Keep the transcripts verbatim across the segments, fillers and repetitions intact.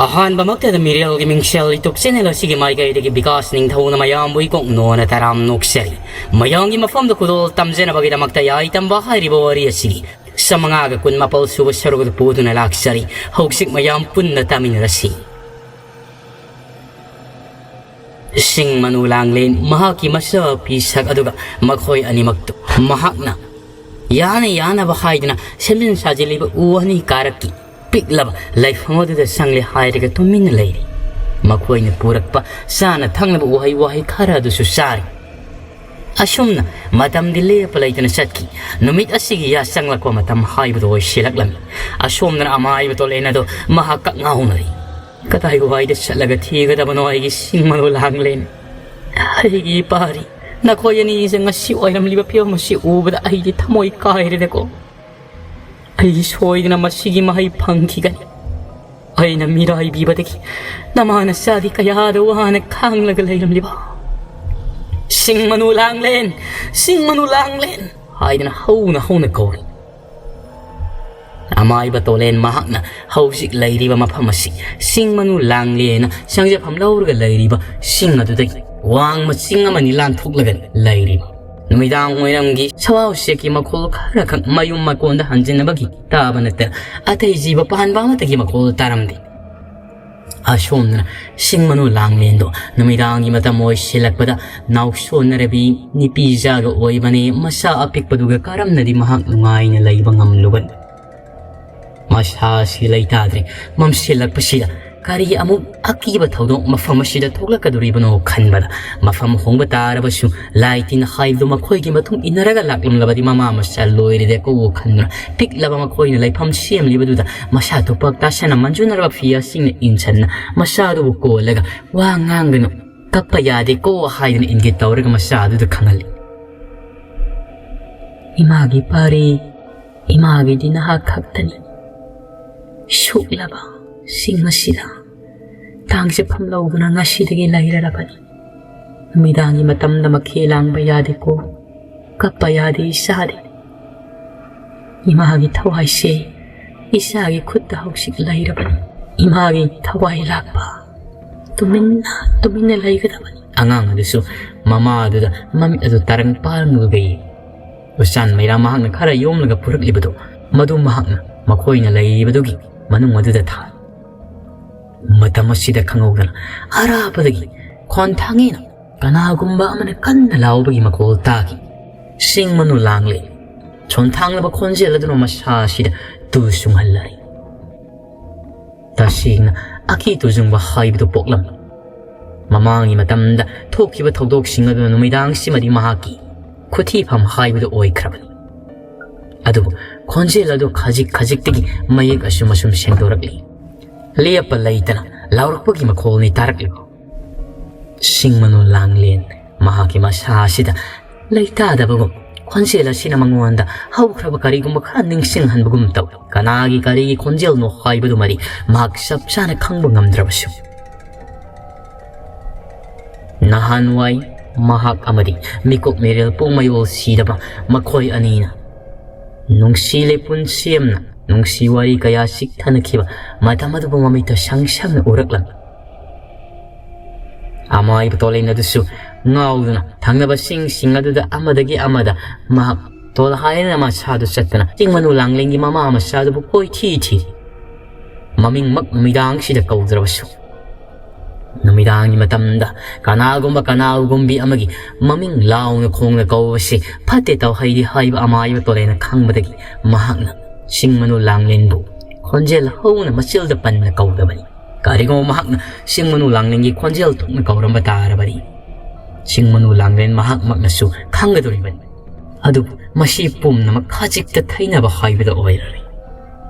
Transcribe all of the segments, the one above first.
ꯑꯍꯥꯟꯕꯃꯛꯇꯗ ꯃꯤꯔꯦꯜꯒꯤ ꯃꯤꯡꯁꯦꯜ YouTube channel ꯑꯁꯤꯒꯤ ꯃꯥꯏꯀꯩꯗꯒꯤ ꯕꯤꯀꯥꯁ ꯅꯤꯡꯊꯧꯅ ꯃꯌꯥꯝꯕꯨ ꯏꯀꯣꯛ ꯅꯣꯟꯅ ꯇꯔꯥꯝ ꯅꯣꯛꯆꯔꯤ꯫ ꯃꯌꯥꯝꯒꯤ ꯃꯐꯝꯗ ꯈꯨꯗꯣꯜ ꯇꯝꯖꯅꯕꯒꯤꯗꯃꯛꯇ ꯌꯥꯏ ꯇꯝꯕ ꯍꯥꯏꯔꯤꯕ ꯋꯥꯔꯤ ꯑꯁꯤꯒꯤ ꯆꯥꯃꯉꯥꯒ ꯀꯨꯟ ꯃꯥꯄꯜ ꯁꯨꯕ ꯁꯔꯨꯛ ꯑꯗꯨ ꯄꯨꯗꯨꯅ ꯂꯥꯛꯆꯔꯤ꯫ ꯍꯧꯖꯤꯛ ꯃꯌꯥꯝ ꯄꯨꯟꯅ ꯇꯥꯃꯤꯟꯅꯔꯁꯤ꯫ ꯁꯤꯡ ꯃꯅꯨ ꯂꯥꯡꯂꯦꯟ ꯃꯍꯥꯛꯀꯤ ꯃꯆꯥ ꯄꯤꯁꯛ ꯑꯗꯨꯒ ꯃꯈꯣꯏ ꯑꯅꯤꯃꯛꯇꯨ ꯃꯍꯥꯛꯅ ꯌꯥꯅ ꯌꯥꯅꯕ ꯍꯥꯏꯗꯨꯅ ꯁꯦꯝꯖꯤꯟ ꯁꯥꯖꯤꯜꯂꯤꯕ ꯎ ꯑꯅꯤ ꯀꯥꯔꯛꯀꯤ ꯄꯤꯛꯂꯕ ꯂꯩꯐꯝ ꯑꯗꯨꯗ ꯆꯪꯂꯦ ꯍꯥꯏꯔꯒ ꯇꯨꯃꯤꯟꯅ ꯂꯩꯔꯤ꯫ ꯃꯈꯣꯏꯅ ꯄꯨꯔꯛꯄ ꯆꯥꯅ ꯊꯛꯅꯕ ꯎꯍꯩ ꯋꯥꯍꯩ ꯈꯔ ꯑꯗꯨꯁꯨ ꯆꯥꯔꯤ꯫ ꯑꯁꯨꯝꯅ ꯃꯇꯝꯗꯤ ꯂꯦꯞꯄ ꯂꯩꯇꯅ ꯆꯠꯈꯤ꯫ ꯅꯨꯃꯤꯠ ꯑꯁꯤꯒꯤ ꯌꯥ ꯆꯪꯂꯛꯄ ꯃꯇꯝ ꯍꯥꯏꯕꯗꯨ ꯑꯣꯏꯁꯤꯜꯂꯛꯂꯝꯃꯤ꯫ ꯑꯁꯣꯝꯗꯅ ꯑꯃꯥꯏꯕ ꯇꯣꯂꯦꯟ ꯑꯗꯨ ꯃꯍꯥꯛ ꯀꯛꯉꯥꯎꯅꯔꯤ꯫ ꯀꯗꯥꯏꯋꯥꯏꯗ ꯆꯠꯂꯒ ꯊꯤꯒꯗꯕꯅꯣ ꯑꯩꯒꯤ ꯁꯤꯡ ꯃꯅꯨ ꯂꯥꯡꯂꯦꯟ? ꯑꯩꯒꯤ ꯏꯄꯥꯔꯤ, ꯅꯈꯣꯏ ꯑꯅꯤꯁꯦ ꯉꯁꯤ ꯑꯣꯏꯔꯝꯂꯤꯕ ꯐꯤꯕꯝ ꯑꯁꯤ ꯎꯕꯗ ꯑꯩꯗꯤ ꯊꯃꯣꯏ ꯀꯥꯏꯔꯦꯗꯀꯣ꯫ ꯑꯩ ꯁꯣꯏꯗꯅ ꯃꯁꯤꯒꯤ ꯃꯍꯩ ꯐꯪꯈꯤꯒꯅꯤ꯫ ꯑꯩꯅ ꯃꯤꯔꯥꯏꯕꯤꯕꯗꯒꯤ ꯅꯃꯥ ꯅꯆꯥꯗꯤ ꯀꯌꯥꯗ ꯋꯥꯅ ꯈꯥꯡꯂꯒ ꯂꯩꯔꯝꯂꯤꯕ꯫ "ꯁꯤꯡ ꯃꯅꯨ ꯂꯥꯡꯂꯦꯟ! ꯁꯤꯡ ꯃꯅꯨ ꯂꯥꯡꯂꯦꯟ!" ꯍꯥꯏꯗꯅ ꯍꯧꯅ ꯍꯧꯅ ꯀꯧꯔꯤ꯫ ꯑꯃꯥꯏꯕ ꯇꯣꯂꯦꯟ ꯃꯍꯥꯛꯅ ꯍꯧꯖꯤꯛ ꯂꯩꯔꯤꯕ ꯃꯐꯝ ꯑꯁꯤ ꯁꯤꯡ ꯃꯅꯨ ꯂꯥꯡꯂꯦꯅ ꯆꯪꯖꯐꯝ ꯂꯧꯔꯒ ꯂꯩꯔꯤꯕ ꯁꯤꯡ ꯑꯗꯨꯗꯒꯤ ꯋꯥꯡꯃ ꯆꯤꯡ ꯑꯃꯅꯤ ꯂꯥꯟꯊꯣꯛꯂꯒ ꯂꯩꯔꯤꯕ꯫ ꯅꯨꯃꯤꯗꯥꯡ ꯋꯥꯏꯔꯝꯒꯤ ꯁꯋꯥ ꯎꯆꯦꯛꯀꯤ ꯃꯈꯣꯜ ꯈꯔꯈꯛ ꯃꯌꯨꯝ ꯃꯀꯣꯟꯗ ꯍꯟꯖꯤꯟꯅꯕꯒꯤ ꯇꯥꯕ ꯅꯠꯇꯅ ꯑꯇꯩ ꯖꯤꯕ ꯄꯥꯟꯕ ꯑꯃꯠꯇꯒꯤ ꯃꯈꯣꯜ ꯇꯥꯔꯝꯗꯦ꯫ ꯑꯁꯣꯝꯗꯅ ꯁꯤꯡ ꯃꯅꯨ ꯂꯥꯡꯂꯦꯟꯗꯣ ꯅꯨꯃꯤꯗꯥꯡꯒꯤ ꯃꯇꯝ ꯑꯣꯏꯁꯤꯜꯂꯛꯄꯗ ꯅꯥꯎꯁꯣꯟꯅꯔꯕꯤ ꯅꯨꯄꯤꯖꯥꯒ ꯑꯣꯏꯕꯅꯦ꯫ ꯃꯆꯥ ꯑꯄꯤꯛꯄꯗꯨꯒ ꯀꯔꯝꯅꯗꯤ ꯃꯍꯥꯛ ꯅꯨꯡꯉꯥꯏꯅ ꯂꯩꯕ ꯉꯝꯂꯨꯕꯅꯤ? ꯃꯁꯥꯁꯤ ꯂꯩꯇꯥꯗ꯭ꯔꯦ꯫ ꯃꯝꯁꯤꯜꯂꯛꯄꯁꯤꯗ ꯀꯔꯤ ꯑꯃꯨꯛ ꯑꯀꯤꯕ ꯊꯧꯗꯣꯛ ꯃꯐꯝ ꯑꯁꯤꯗ ꯊꯣꯛꯂꯛꯀꯗꯧꯔꯤꯕꯅꯣ ꯈꯟꯕꯗ, ꯃꯐꯝ ꯍꯣꯡꯕ ꯇꯥꯔꯕꯁꯨ ꯂꯥꯏ ꯇꯤꯟ ꯍꯥꯏꯕꯗꯨ ꯃꯈꯣꯏꯒꯤ ꯃꯇꯨꯡ ꯏꯟꯅꯔꯒ ꯂꯥꯛꯂꯝꯂꯕꯗꯤ ꯃꯃꯥ ꯃꯆꯥ ꯂꯣꯏꯔꯦꯗꯀꯣ ꯈꯟꯗꯨꯅ ꯄꯤꯛꯂꯕ ꯃꯈꯣꯏꯅ ꯂꯩꯐꯝ ꯁꯦꯝꯂꯤꯕꯗꯨꯗ ꯃꯁꯥ ꯇꯨꯄꯥꯛ ꯇꯥꯁꯟꯅ ꯃꯟꯖꯨꯅꯔꯕ ꯐꯤꯌꯥꯁꯤꯡꯅ ꯏꯟꯁꯟꯅ ꯃꯆꯥꯗꯨꯕꯨ ꯀꯣꯜꯂꯒ, "ꯋꯥ ꯉꯥꯡꯒꯅꯨ, ꯀꯞꯄ ꯌꯥꯗꯦꯀꯣ" ꯍꯥꯏꯗꯨꯅ ꯏꯪꯒꯤꯠ ꯇꯧꯔꯒ ꯃꯆꯥꯗꯨꯗ ꯈꯪꯍꯜꯂꯤ꯫ "ꯏꯃꯥꯒꯤ ꯄꯥꯔꯤ, ꯏꯃꯥꯒꯤꯗꯤ ꯅꯍꯥꯛ ꯈꯛꯇꯅꯤ꯫ ꯁꯨꯛꯂꯕ ꯁꯤꯡ ꯑꯁꯤꯗ ꯇꯥꯡꯖꯐꯝ ꯂꯧꯗꯨꯅ ꯉꯁꯤꯗꯒꯤ ꯂꯩꯔꯔꯕꯅꯤ꯫ ꯅꯨꯃꯤꯗꯥꯡꯒꯤ ꯃꯇꯝꯗ ꯃꯈꯦ ꯂꯥꯡꯕ ꯌꯥꯗꯦꯀꯣ, ꯀꯞꯄ ꯌꯥꯗꯦ ꯏꯆꯥꯗꯤ꯫ ꯏꯃꯥꯒꯤ ꯊꯋꯥꯏꯁꯦ ꯏꯆꯥꯒꯤ ꯈꯨꯠꯇ ꯍꯧꯖꯤꯛ ꯂꯩꯔꯕꯅꯤ꯫ ꯏꯃꯥꯒꯤ ꯊꯋꯥꯏ ꯂꯥꯛꯄ꯫ ꯇꯨꯃꯤꯟꯅ, ꯇꯨꯃꯤꯟꯅ ꯂꯩꯒꯗꯕꯅꯤ꯫ ꯑꯉꯥꯡ ꯑꯗꯨꯁꯨ ꯃꯃꯥ ꯑꯗꯨꯗ ꯃꯃꯤꯠ ꯑꯗꯨ ꯇꯔꯪ ꯄꯥꯔꯪꯂꯒ ꯌꯦꯡꯏ꯫ ꯎꯆꯥꯟ ꯃꯩꯔꯥ ꯃꯍꯥꯛꯅ ꯈꯔ ꯌꯣꯝꯂꯒ ꯄꯨꯔꯛꯂꯤꯕꯗꯨ, ꯃꯗꯨ ꯃꯍꯥꯛꯅ ꯃꯈꯣꯏꯅ ꯂꯩꯔꯤꯕꯗꯨꯒꯤ ꯃꯅꯨꯡ ꯑꯗꯨꯗ ꯊꯥꯏ꯫ ꯃꯇꯝ ꯑꯁꯤꯗ ꯈꯪꯍꯧꯗꯅ ꯑꯔꯥꯞꯄꯗꯒꯤ ꯈꯣꯟꯊꯥꯡꯉꯦꯅ ꯀꯅꯥꯒꯨꯝꯕ ꯑꯃꯅ ꯀꯟꯅ ꯂꯥꯎꯕꯒꯤ ꯃꯈꯣꯜ ꯇꯥꯈꯤ꯫ ꯁꯤꯡ ꯃꯅꯨ ꯂꯥꯡꯂꯦ꯫ ꯁꯣꯟꯊꯥꯡꯂꯕ ꯈꯣꯟꯖꯦꯜ ꯑꯗꯨꯅ ꯃꯁꯥ ꯑꯁꯤꯗ ꯇꯨ ꯁꯨꯡꯍꯜꯂꯔꯤ꯫ ꯇꯁꯦꯡꯅ ꯑꯀꯤ ꯇꯨꯖꯨꯡꯕ ꯍꯥꯏꯕꯗꯨ ꯄꯣꯛꯂꯝꯃꯤ꯫ ꯃꯃꯥꯡꯒꯤ ꯃꯇꯝꯗ ꯊꯣꯛꯈꯤꯕ ꯊꯧꯗꯣꯛꯁꯤꯡ ꯑꯗꯨꯅ ꯅꯨꯃꯤꯗꯥꯡꯁꯤꯃꯗꯤ ꯃꯍꯥꯛꯀꯤ ꯈꯨꯊꯤꯐꯝ ꯍꯥꯏꯕꯗꯨ ꯑꯣꯏꯈ꯭ꯔꯕꯅꯤ꯫ ꯑꯗꯨꯕꯨ ꯈꯣꯟꯖꯦꯜ ꯑꯗꯨ ꯈꯖꯤꯛ ꯈꯖꯤꯛꯇꯒꯤ ꯃꯌꯦꯛ ꯑꯁꯨꯝ ꯑꯁꯨꯝ ꯁꯦꯡꯗꯣꯔꯛꯂꯤ꯫ ꯂꯦꯞꯄ ꯂꯩꯇꯅ ꯂꯥꯎꯔꯛꯄꯒꯤ ꯃꯈꯣꯜꯅꯤ ꯇꯥꯔꯛꯂꯤꯕ꯫ ꯁꯤꯡ ꯃꯅꯨ ꯂꯥꯡꯂꯦꯟ ꯃꯍꯥꯛꯀꯤ ꯃꯁꯥ ꯑꯁꯤꯗ ꯂꯩꯇꯥꯗꯕꯒꯨꯝ, ꯈꯣꯟꯖꯦꯜ ꯑꯁꯤꯅ ꯃꯉꯣꯟꯗ ꯍꯧꯈ꯭ꯔꯕ ꯀꯔꯤꯒꯨꯝꯕ ꯈꯔ ꯅꯤꯡꯁꯤꯡꯍꯟꯕꯒꯨꯝ ꯇꯧꯏ꯫ ꯀꯅꯥꯒꯤ ꯀꯔꯤꯒꯤ ꯈꯣꯟꯖꯦꯜꯅꯣ ꯍꯥꯏꯕꯗꯨꯃꯗꯤ ꯃꯍꯥꯛ ꯆꯞ ꯆꯥꯅ ꯈꯪꯕ ꯉꯝꯗ꯭ꯔꯕꯁꯨ, ꯅꯍꯥꯟꯋꯥꯏ ꯃꯍꯥꯛ ꯑꯃꯗꯤ ꯃꯤꯀꯨꯞ ꯃꯤꯔꯦꯜ ꯄꯨꯡ ꯃꯌꯣꯜ ꯁꯤꯗꯕ ꯃꯈꯣꯏ ꯑꯅꯤꯅ ꯅꯨꯡꯁꯤ ꯂꯩꯄꯨꯟ ꯁꯦꯝꯅ ꯅꯨꯡꯁꯤ ꯋꯥꯔꯤ ꯀꯌꯥ ꯆꯤꯛꯊꯅꯈꯤꯕ ꯃꯇꯝ ꯑꯗꯨꯕꯨ ꯃꯃꯤꯠꯇ ꯁꯪ ꯁꯪꯅ ꯎꯔꯛꯂꯝꯃꯤ꯫ ꯑꯃꯥꯏꯕ ꯇꯣꯂꯦꯟ ꯑꯗꯨꯁꯨ ꯉꯥꯎꯗꯨꯅ ꯊꯪꯅꯕ ꯆꯤꯡꯁꯤꯡ ꯑꯗꯨꯗ ꯑꯃꯗꯒꯤ ꯑꯃꯗ ꯃꯍꯥꯛ ꯇꯣꯜꯍꯥꯏꯅ ꯃꯁꯥꯗꯨ ꯆꯠꯇꯅ ꯆꯤꯡ ꯃꯅꯨ ꯂꯥꯡꯂꯦꯟꯒꯤ ꯃꯃꯥ ꯃꯆꯥꯗꯨꯕꯨ ꯀꯣꯏꯊꯤ ꯊꯤ꯫ ꯃꯃꯤꯡꯃꯛ ꯅꯨꯃꯤꯗꯥꯡꯁꯤꯗ ꯀꯧꯗ꯭ꯔꯕꯁꯨ, ꯅꯨꯃꯤꯗꯥꯡꯒꯤ ꯃꯇꯝꯗ ꯀꯅꯥꯒꯨꯝꯕ ꯀꯅꯥꯒꯨꯝꯕꯤ ꯑꯃꯒꯤ ꯃꯃꯤꯡ ꯂꯥꯎꯅ ꯈꯣꯡꯅ ꯀꯧꯕꯁꯤ ꯐꯠꯇꯦ ꯇꯧꯍꯩꯗꯦ ꯍꯥꯏꯕ ꯑꯃꯥꯏꯕ ꯇꯣꯂꯦꯟꯅ ꯈꯪꯕꯗꯒꯤ ꯃꯍꯥꯛꯅ ꯆꯤꯡ ꯃꯅꯨ ꯂꯥꯡꯂꯦꯟꯕꯨ ꯈꯣꯟꯖꯦꯜ ꯍꯧꯅ ꯃꯆꯤꯜꯗ ꯄꯟꯅ ꯀꯧꯗꯕꯅꯤ꯫ ꯀꯔꯤꯒꯨꯝꯕ ꯃꯍꯥꯛꯅ ꯆꯤꯡ ꯃꯅꯨ ꯂꯥꯡꯂꯦꯟꯒꯤ ꯈꯣꯟꯖꯦꯜ ꯊꯣꯛꯅ ꯀꯧꯔꯝꯕ ꯇꯥꯔꯕꯗꯤ, ꯆꯤꯡ ꯃꯅꯨ ꯂꯥꯡꯂꯦꯟ ꯃꯍꯥꯛꯃꯛꯅꯁꯨ ꯈꯪꯒꯗꯧꯔꯤꯕꯅꯤ꯫ ꯑꯗꯨꯕꯨ ꯃꯁꯤ ꯄꯨꯝꯅꯃꯛ ꯈꯖꯤꯛꯇ ꯊꯩꯅꯕ ꯍꯥꯏꯕꯗꯨ ꯑꯣꯏꯔꯔꯣꯏ꯫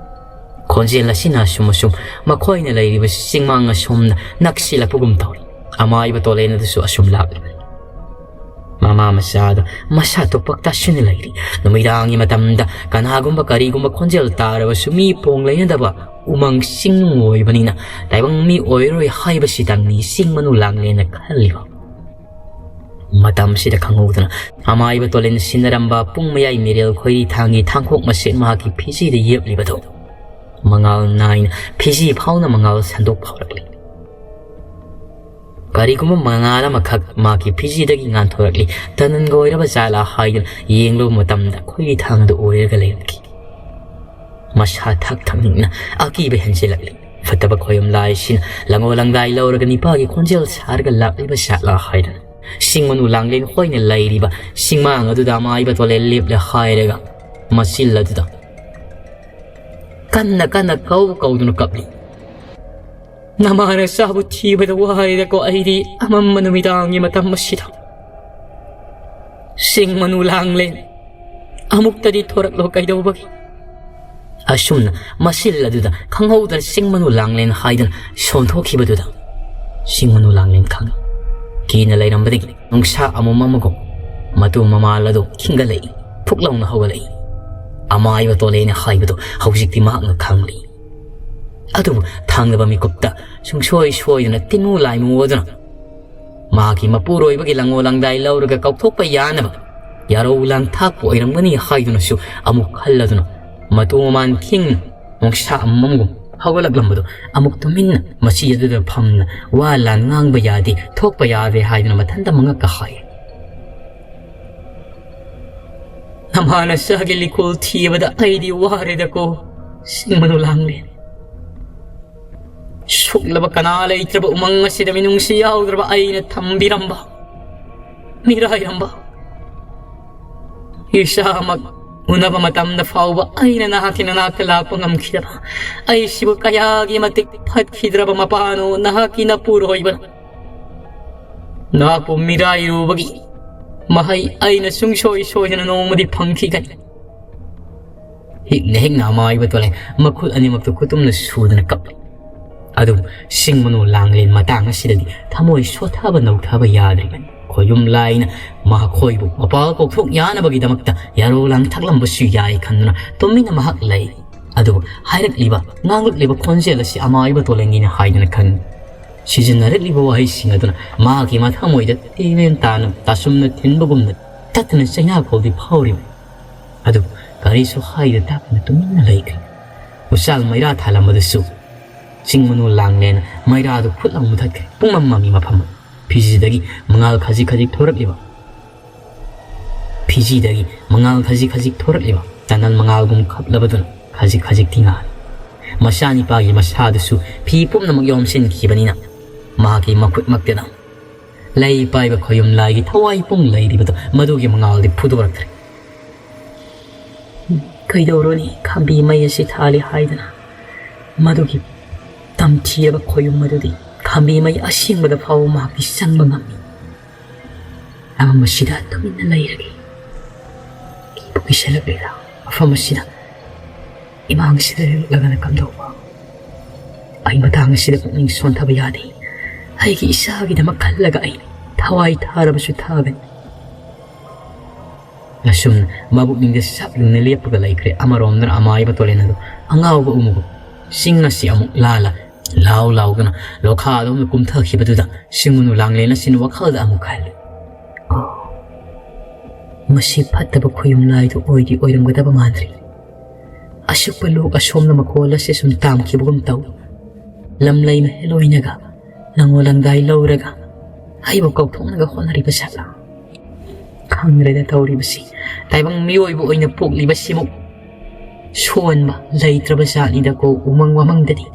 ꯈꯣꯟꯖꯦꯜ ꯑꯁꯤꯅ ꯑꯁꯨꯝ ꯑꯁꯨꯝ ꯃꯈꯣꯏꯅ ꯂꯩꯔꯤꯕ ꯆꯤꯡꯃꯥꯡ ꯑꯁꯣꯝꯗ ꯅꯛꯁꯤꯜꯂꯛꯄꯒꯨꯝ ꯇꯧꯔꯤ꯫ ꯑꯃꯥꯏꯕ ꯇꯣꯂꯦꯟ ꯑꯗꯨꯁꯨ ꯑꯁꯨꯝ ꯂꯥꯛꯂꯤꯕꯅꯤ꯫ ꯃꯃꯥ ꯃꯆꯥꯗ ꯃꯁꯥ ꯇꯣꯄꯛ ꯇꯥꯁꯤꯟꯅ ꯂꯩꯔꯤ꯫ ꯅꯨꯃꯤꯗꯥꯡꯒꯤ ꯃꯇꯝꯗ ꯀꯅꯥꯒꯨꯝꯕ ꯀꯔꯤꯒꯨꯝꯕ ꯈꯣꯟꯖꯦꯜ ꯇꯥꯔꯕꯁꯨ ꯃꯤ ꯄꯣꯡ ꯂꯩꯅꯗꯕ ꯎꯃꯪ ꯆꯤꯡ ꯑꯣꯏꯕꯅꯤꯅ ꯇꯥꯏꯕꯪ ꯃꯤ ꯑꯣꯏꯔꯣꯏ ꯍꯥꯏꯕꯁꯤꯇꯪꯅꯤ ꯆꯤꯡ ꯃꯅꯨ ꯂꯥꯡꯂꯦꯟꯅ ꯈꯜꯂꯤꯕ꯫ ꯃꯇꯝꯁꯤꯗ ꯈꯪꯍꯧꯗꯅ ꯑꯃꯥꯏꯕ ꯇꯣꯂꯦꯟ ꯁꯤꯟꯅꯔꯝꯕ ꯄꯨꯡ ꯃꯌꯥꯏ ꯃꯤꯔꯦꯜ ꯈꯣꯏꯔꯤ ꯊꯥꯡꯒꯤ ꯊꯥꯡꯈꯣꯛ ꯃꯁꯦꯛ ꯃꯍꯥꯛꯀꯤ ꯐꯤꯖꯤꯗ ꯌꯦꯞꯂꯤꯕꯗꯨ ꯃꯉꯥꯜ ꯅꯥꯏꯅ ꯐꯤꯖꯤ ꯐꯥꯎꯅ ꯃꯉꯥꯜ ꯁꯟꯗꯣꯛ ꯐꯥꯎꯔꯛꯂꯤ꯫ ꯀꯔꯤꯒꯨꯝꯕ ꯃꯉꯥꯜ ꯑꯃꯈꯛ ꯃꯥꯒꯤ ꯐꯤꯖꯤꯗꯒꯤ ꯉꯥꯟꯊꯣꯔꯛꯂꯤ꯫ ꯇꯅꯟꯒ ꯑꯣꯏꯔꯕ ꯖꯥꯠꯂꯥ ꯍꯥꯏꯗꯨꯅ ꯌꯦꯡꯂꯨꯕ ꯃꯇꯝꯗ ꯈꯣꯏꯔꯤ ꯊꯥꯡꯗꯨ ꯑꯣꯏꯔꯒ ꯂꯩꯔꯝꯈꯤ꯫ ꯃꯁꯥ ꯊꯛ ꯊꯛꯅꯤꯡꯅ ꯑꯀꯤꯕ ꯍꯦꯟꯖꯤꯜꯂꯛꯂꯤ꯫ ꯐꯠꯇꯕ ꯈꯣꯌꯨꯝ ꯂꯥꯏꯁꯤꯅ ꯂꯪꯉꯣ ꯂꯪꯗꯥꯏ ꯂꯧꯔꯒ ꯅꯤꯄꯥꯒꯤ ꯈꯣꯟꯖꯦꯜ ꯁꯥꯔꯒ ꯂꯥꯛꯂꯤꯕ ꯖꯥꯠꯂꯥ ꯍꯥꯏꯗꯨꯅ ꯁꯤꯡ ꯃꯅꯨ ꯂꯥꯡꯂꯦꯟ ꯈꯣꯏꯅ ꯂꯩꯔꯤꯕ ꯁꯤꯡꯃꯥꯡ ꯑꯗꯨꯗ ꯑꯃꯥꯏꯕ ꯇꯣꯂꯦꯟ ꯂꯦꯞꯂꯦ ꯍꯥꯏꯔꯒ ꯃꯆꯤꯜ ꯑꯗꯨꯗ ꯀꯟꯅ ꯀꯟꯅ ꯀꯧ ꯀꯧꯗꯨꯅ ꯀꯞꯂꯤ꯫ "ꯅꯃꯥꯅ ꯆꯥꯕꯨ ꯊꯤꯕꯗ ꯋꯥꯔꯦꯗꯀꯣ ꯑꯩꯗꯤ ꯑꯃꯝꯕ ꯅꯨꯃꯤꯗꯥꯡꯒꯤ ꯃꯇꯝ ꯑꯁꯤꯗ꯫ ꯁꯤꯡ ꯃꯅꯨ ꯂꯥꯡꯂꯦꯟ, ꯑꯃꯨꯛꯇꯗꯤ ꯊꯣꯔꯛꯂꯣ ꯀꯩꯗꯧꯕꯒꯤ?" ꯑꯁꯨꯝꯅ ꯃꯆꯤꯜ ꯑꯗꯨꯗ ꯈꯪꯍꯧꯗꯅ ꯁꯤꯡ ꯃꯅꯨ ꯂꯥꯡꯂꯦꯟ ꯍꯥꯏꯗꯨꯅ ꯁꯣꯟꯊꯣꯛꯈꯤꯕꯗꯨꯗ ꯁꯤꯡ ꯃꯅꯨ ꯂꯥꯡꯂꯦꯟ ꯈꯪꯉꯤ꯫ ꯀꯤꯅ ꯂꯩꯔꯝꯕꯗꯒꯤ ꯅꯨꯡꯁꯥ ꯑꯃꯨꯝ ꯑꯃꯒꯨꯝ ꯃꯇꯨ ꯃꯃꯥꯜ ꯑꯗꯨ ꯈꯤꯡꯒꯠꯂꯛꯏ, ꯐꯨꯛ ꯂꯥꯎꯅ ꯍꯧꯒꯠꯂꯛꯏ꯫ ꯑꯃꯥꯏꯕ ꯇꯣꯂꯦꯅ ꯍꯥꯏꯕꯗꯨ ꯍꯧꯖꯤꯛꯇꯤ ꯃꯍꯥꯛꯅ ꯈꯪꯂꯤ꯫ ꯑꯗꯨꯕꯨ ꯊꯥꯡꯗꯕ ꯃꯤꯀꯨꯞꯇ ꯁꯨꯡꯁꯣꯏ ꯁꯣꯏꯗꯅ ꯇꯤꯟꯃꯨ ꯂꯥꯏꯃꯨ ꯑꯗꯨꯅ ꯃꯥꯒꯤ ꯃꯄꯨꯔꯣꯏꯕꯒꯤ ꯂꯪꯉꯣ ꯂꯪꯗꯥꯏ ꯂꯧꯔꯒ ꯀꯧꯊꯣꯛꯄ ꯌꯥꯅꯕ ꯌꯥꯔꯧ ꯂꯥꯡꯊꯥꯛꯄ ꯑꯣꯏꯔꯝꯒꯅꯤ ꯍꯥꯏꯗꯨꯅꯁꯨ ꯑꯃꯨꯛ ꯈꯜꯂꯗꯨꯅ ꯃꯇꯨ ꯃꯃꯥꯟ ꯈꯤꯡꯅ ꯅꯨꯡꯁꯥ ꯑꯃꯝꯒꯨꯝ ꯍꯧꯒꯠꯂꯛꯂꯝꯕꯗꯨ ꯑꯃꯨꯛ ꯇꯨꯃꯤꯟꯅ ꯃꯆꯤ ꯑꯗꯨꯗ ꯐꯝꯅ ꯋꯥ ꯂꯥꯟ ꯉꯥꯡꯕ ꯌꯥꯗꯦ, ꯊꯣꯛꯄ ꯌꯥꯗꯦ ꯍꯥꯏꯗꯨꯅ ꯃꯊꯟꯇ ꯃꯉꯛꯀ ꯍꯥꯏ꯫ "ꯅꯃꯥꯅ ꯆꯥꯒꯦ ꯂꯤꯀꯣꯜ ꯊꯤꯕꯗ ꯑꯩꯗꯤ ꯋꯥꯔꯦꯗꯀꯣ, ꯁꯤꯡ ꯃꯅꯨ ꯂꯥꯡꯂꯦꯟ꯫ ꯁꯨꯛꯂꯕ ꯀꯅꯥ ꯂꯩꯇ꯭ꯔꯕ ꯎꯃꯪ ꯑꯁꯤꯗ ꯃꯤꯅꯨꯡꯁꯤ ꯌꯥꯎꯗ꯭ꯔꯕ ꯑꯩꯅ ꯊꯝꯕꯤꯔꯝꯕ, ꯃꯤꯔꯥꯏꯔꯝꯕ꯫ ꯏꯁꯥꯃꯛ ꯎꯅꯕ ꯃꯇꯝꯗ ꯐꯥꯎꯕ ꯑꯩꯅ ꯅꯍꯥꯛꯀꯤ ꯅꯅꯥꯛꯇ ꯂꯥꯛꯄ ꯉꯝꯈꯤꯗꯕ, ꯑꯩꯁꯤꯕꯨ ꯀꯌꯥꯒꯤ ꯃꯇꯤꯛ ꯐꯠꯈꯤꯗ꯭ꯔꯕ ꯃꯄꯥꯅꯣ ꯅꯍꯥꯛꯀꯤ ꯅꯄꯨꯔꯣꯏꯕꯅ꯫ ꯅꯍꯥꯛꯄꯨ ꯃꯤꯔꯥꯏꯔꯨꯕꯒꯤ ꯃꯍꯩ ꯑꯩꯅ ꯁꯨꯡꯁꯣꯏ ꯁꯣꯏꯗꯅ ꯅꯣꯡꯃꯗꯤ ꯐꯪꯈꯤꯒꯅꯤ꯫" ꯍꯤꯛꯅ ꯍꯤꯛꯅ ꯑꯃꯥꯏꯕ ꯇꯣꯂꯦ ꯃꯈꯨꯠ ꯑꯅꯤꯃꯛꯇ ꯈꯨꯇꯨꯝꯅ ꯁꯨꯗꯅ ꯀꯞꯂꯤ꯫ ꯑꯗꯨꯕꯨ ꯁꯤꯡ ꯃꯅꯨ ꯂꯥꯡꯂꯦꯟ ꯃꯇꯥꯡ ꯑꯁꯤꯗꯗꯤ ꯊꯃꯣꯏ ꯁꯣꯊꯕ ꯅꯧꯊꯕ ꯌꯥꯗ꯭ꯔꯤꯕꯅꯤ꯫ ꯈꯣꯌꯨꯝ ꯂꯥꯏꯅ ꯃꯈꯣꯏꯕꯨ ꯃꯄꯥꯜ ꯀꯧꯊꯣꯛ ꯌꯥꯅꯕꯒꯤꯗꯃꯛꯇ ꯌꯥꯔꯧ ꯂꯥꯡꯊꯛꯂꯝꯕꯁꯨ ꯌꯥꯏ ꯈꯟꯗꯨꯅ ꯇꯨꯃꯤꯟꯅ ꯃꯍꯥꯛ ꯂꯩ꯫ ꯑꯗꯨꯕꯨ ꯍꯥꯏꯔꯛꯂꯤꯕ, ꯉꯥꯡꯂꯛꯂꯤꯕ ꯈꯣꯟꯖꯦꯜ ꯑꯁꯤ ꯑꯃꯥꯏꯕ ꯇꯣꯂꯦꯟꯒꯤꯅꯤ ꯍꯥꯏꯗꯨꯅ ꯈꯪꯏ꯫ ꯁꯤꯖꯤꯟꯅꯔꯛꯂꯤꯕ ꯋꯥꯍꯩꯁꯤꯡ ꯑꯗꯨꯅ ꯃꯥꯒꯤ ꯃꯊꯃꯣꯏꯗ ꯇꯦꯔꯦꯟ ꯇꯥꯅ ꯇꯥꯁꯨꯝꯅ ꯊꯤꯟꯕꯒꯨꯝꯅ ꯇꯠꯇꯅ ꯆꯩꯅꯥ ꯈꯣꯜꯗꯤ ꯐꯥꯎꯔꯤꯕꯅꯤ꯫ ꯑꯗꯨꯕꯨ ꯀꯔꯤꯁꯨ ꯍꯥꯏꯗ ꯇꯥꯛꯇꯅ ꯇꯨꯃꯤꯟꯅ ꯂꯩꯈ꯭ꯔꯦ꯫ ꯎꯆꯥꯜ ꯃꯩꯔꯥ ꯊꯥꯜꯂꯝꯕꯗꯨꯁꯨ ꯆꯤꯡ ꯃꯅꯨ ꯂꯥꯡꯂꯦꯅ ꯃꯩꯔꯥꯗꯨ ꯐꯨꯠ ꯂꯥꯎ ꯃꯨꯊꯠꯈ꯭ꯔꯦ꯫ ꯄꯨꯡꯃꯝ ꯃꯝꯃꯤ ꯃꯐꯝ꯫ ꯐꯤꯖꯤꯗꯒꯤ ꯃꯉꯥꯜ ꯈꯖꯤꯛ ꯈꯖꯤꯛ ꯊꯣꯔꯛꯂꯤꯕ꯫ ꯐꯤꯖꯤꯗꯒꯤ ꯃꯉꯥꯜ ꯈꯖꯤꯛ ꯈꯖꯤꯛ ꯊꯣꯔꯛꯂꯤꯕ꯫ ꯇꯅꯜ ꯃꯉꯥꯜꯒꯨꯝ ꯈꯞꯂꯕꯗꯨꯅ ꯈꯖꯤꯛ ꯈꯖꯤꯛꯇꯤ ꯉꯥꯜꯂꯤ꯫ ꯃꯆꯥꯅꯤꯄꯥꯒꯤ ꯃꯁꯥꯗꯨꯁꯨ ꯐꯤ ꯄꯨꯝꯅꯃꯛ ꯌꯣꯝꯁꯤꯟꯈꯤꯕꯅꯤꯅ ꯃꯍꯥꯛꯀꯤ ꯃꯈꯨꯠꯃꯛꯇꯗ ꯂꯩ ꯄꯥꯏꯕ ꯈꯣꯌꯨꯝ ꯂꯥꯏꯒꯤ ꯊꯋꯥꯏ ꯄꯨꯡ ꯂꯩꯔꯤꯕꯗꯣ ꯃꯗꯨꯒꯤ ꯃꯉꯥꯜꯗꯤ ꯐꯨꯗꯣꯔꯛꯇ꯭ꯔꯦ꯫ ꯀꯩꯗꯧꯔꯨꯅꯤ, ꯈꯥꯝꯕꯤ ꯃꯩ ꯑꯁꯤ ꯊꯥꯜꯂꯤ ꯍꯥꯏꯗꯅ ꯃꯗꯨꯒꯤ ꯇꯝꯊꯤꯔꯕ ꯈꯣꯌꯨꯝ ꯑꯗꯨꯗꯤ ꯈꯥꯝꯕꯤ ꯃꯩ ꯑꯁꯦꯡꯕꯗ ꯐꯥꯎꯕ ꯃꯍꯥꯛꯇꯤ ꯆꯪꯕ ꯉꯝꯃꯤ꯫ ꯑꯃꯝꯕꯁꯤꯗ ꯇꯨꯃꯤꯟꯅ ꯂꯩꯔꯒꯦ꯫ ꯀꯤꯕꯨ ꯀꯤꯁꯜꯂꯛꯂꯦꯗ ꯃꯐꯝ ꯑꯁꯤꯗ꯫ ꯏꯃꯥꯡꯁꯤꯗ ꯂꯦꯞꯂꯛꯂꯒꯅ ꯀꯝꯗꯧꯕ? ꯑꯩ ꯃꯇꯥꯡ ꯑꯁꯤꯗ ꯄꯨꯛꯅꯤꯡ ꯁꯣꯟꯊꯕ ꯌꯥꯗꯦ꯫ ꯑꯩꯒꯤ ꯏꯁꯥꯒꯤꯗꯃꯛ ꯈꯜꯂꯒ ꯑꯩ ꯊꯋꯥꯏ ꯊꯥꯔꯕꯁꯨ ꯊꯥꯒꯅꯤ꯫ ꯑꯁꯨꯝꯅ ꯃꯕꯨꯛꯅꯤꯡꯗ ꯁꯞ ꯂꯨꯡꯅ ꯂꯦꯞꯄꯒ ꯂꯩꯈ꯭ꯔꯦ꯫ ꯑꯃꯔꯣꯝꯗꯅ ꯑꯃꯥꯏꯕ ꯇꯣꯂꯦꯟ ꯑꯗꯨ ꯑꯉꯥꯎꯕ ꯎꯃꯨꯒꯨꯝ ꯆꯤꯡ ꯑꯁꯤ ꯑꯃꯨꯛ ꯂꯥꯜꯂ ꯂꯥꯎ ꯂꯥꯎꯗꯨꯅ ꯂꯣꯈꯥ ꯑꯗꯣꯝꯗ ꯀꯨꯝꯊꯈꯤꯕꯗꯨꯗ ꯁꯤꯡꯉꯨꯅꯨ ꯂꯥꯡꯂꯦꯟ ꯑꯁꯤꯅ ꯋꯥꯈꯜꯗ ꯑꯃꯨꯛ ꯈꯜꯂꯤ, "ꯑꯣ, ꯃꯁꯤ ꯐꯠꯇꯕ ꯈꯨꯌꯨꯝ ꯂꯥꯏꯗꯨ ꯑꯣꯏꯗꯤ ꯑꯣꯏꯔꯝꯒꯗꯕ ꯃꯥꯟꯗ꯭ꯔꯤ꯫ ꯑꯁꯨꯛꯄ ꯂꯣꯛ ꯑꯁꯣꯝꯅ ꯃꯈꯣꯜ ꯑꯁꯤ ꯁꯨꯝ ꯇꯥꯝꯈꯤꯕꯒꯨꯝ ꯇꯧ꯫ ꯂꯝꯂꯩ ꯃꯍꯦꯜ ꯑꯣꯏꯅꯒ ꯂꯪꯉꯣ ꯂꯪꯗꯥꯏ ꯂꯧꯔꯒ ꯑꯩꯕꯨ ꯀꯧꯊꯣꯛꯅꯒ ꯍꯣꯠꯅꯔꯤꯕ ꯖꯥꯠꯂꯥ? ꯈꯪꯗ꯭ꯔꯦꯗ ꯇꯧꯔꯤꯕꯁꯤ꯫ ꯇꯥꯏꯕꯪ ꯃꯤꯑꯣꯏꯕ ꯑꯣꯏꯅ ꯄꯣꯛꯂꯤꯕꯁꯤꯃꯨꯛ ꯁꯣꯟꯕ ꯂꯩꯇ꯭ꯔꯕ ꯖꯥꯠꯅꯤꯗꯀꯣ ꯎꯃꯪ ꯋꯥꯃꯪꯗꯗꯤ꯫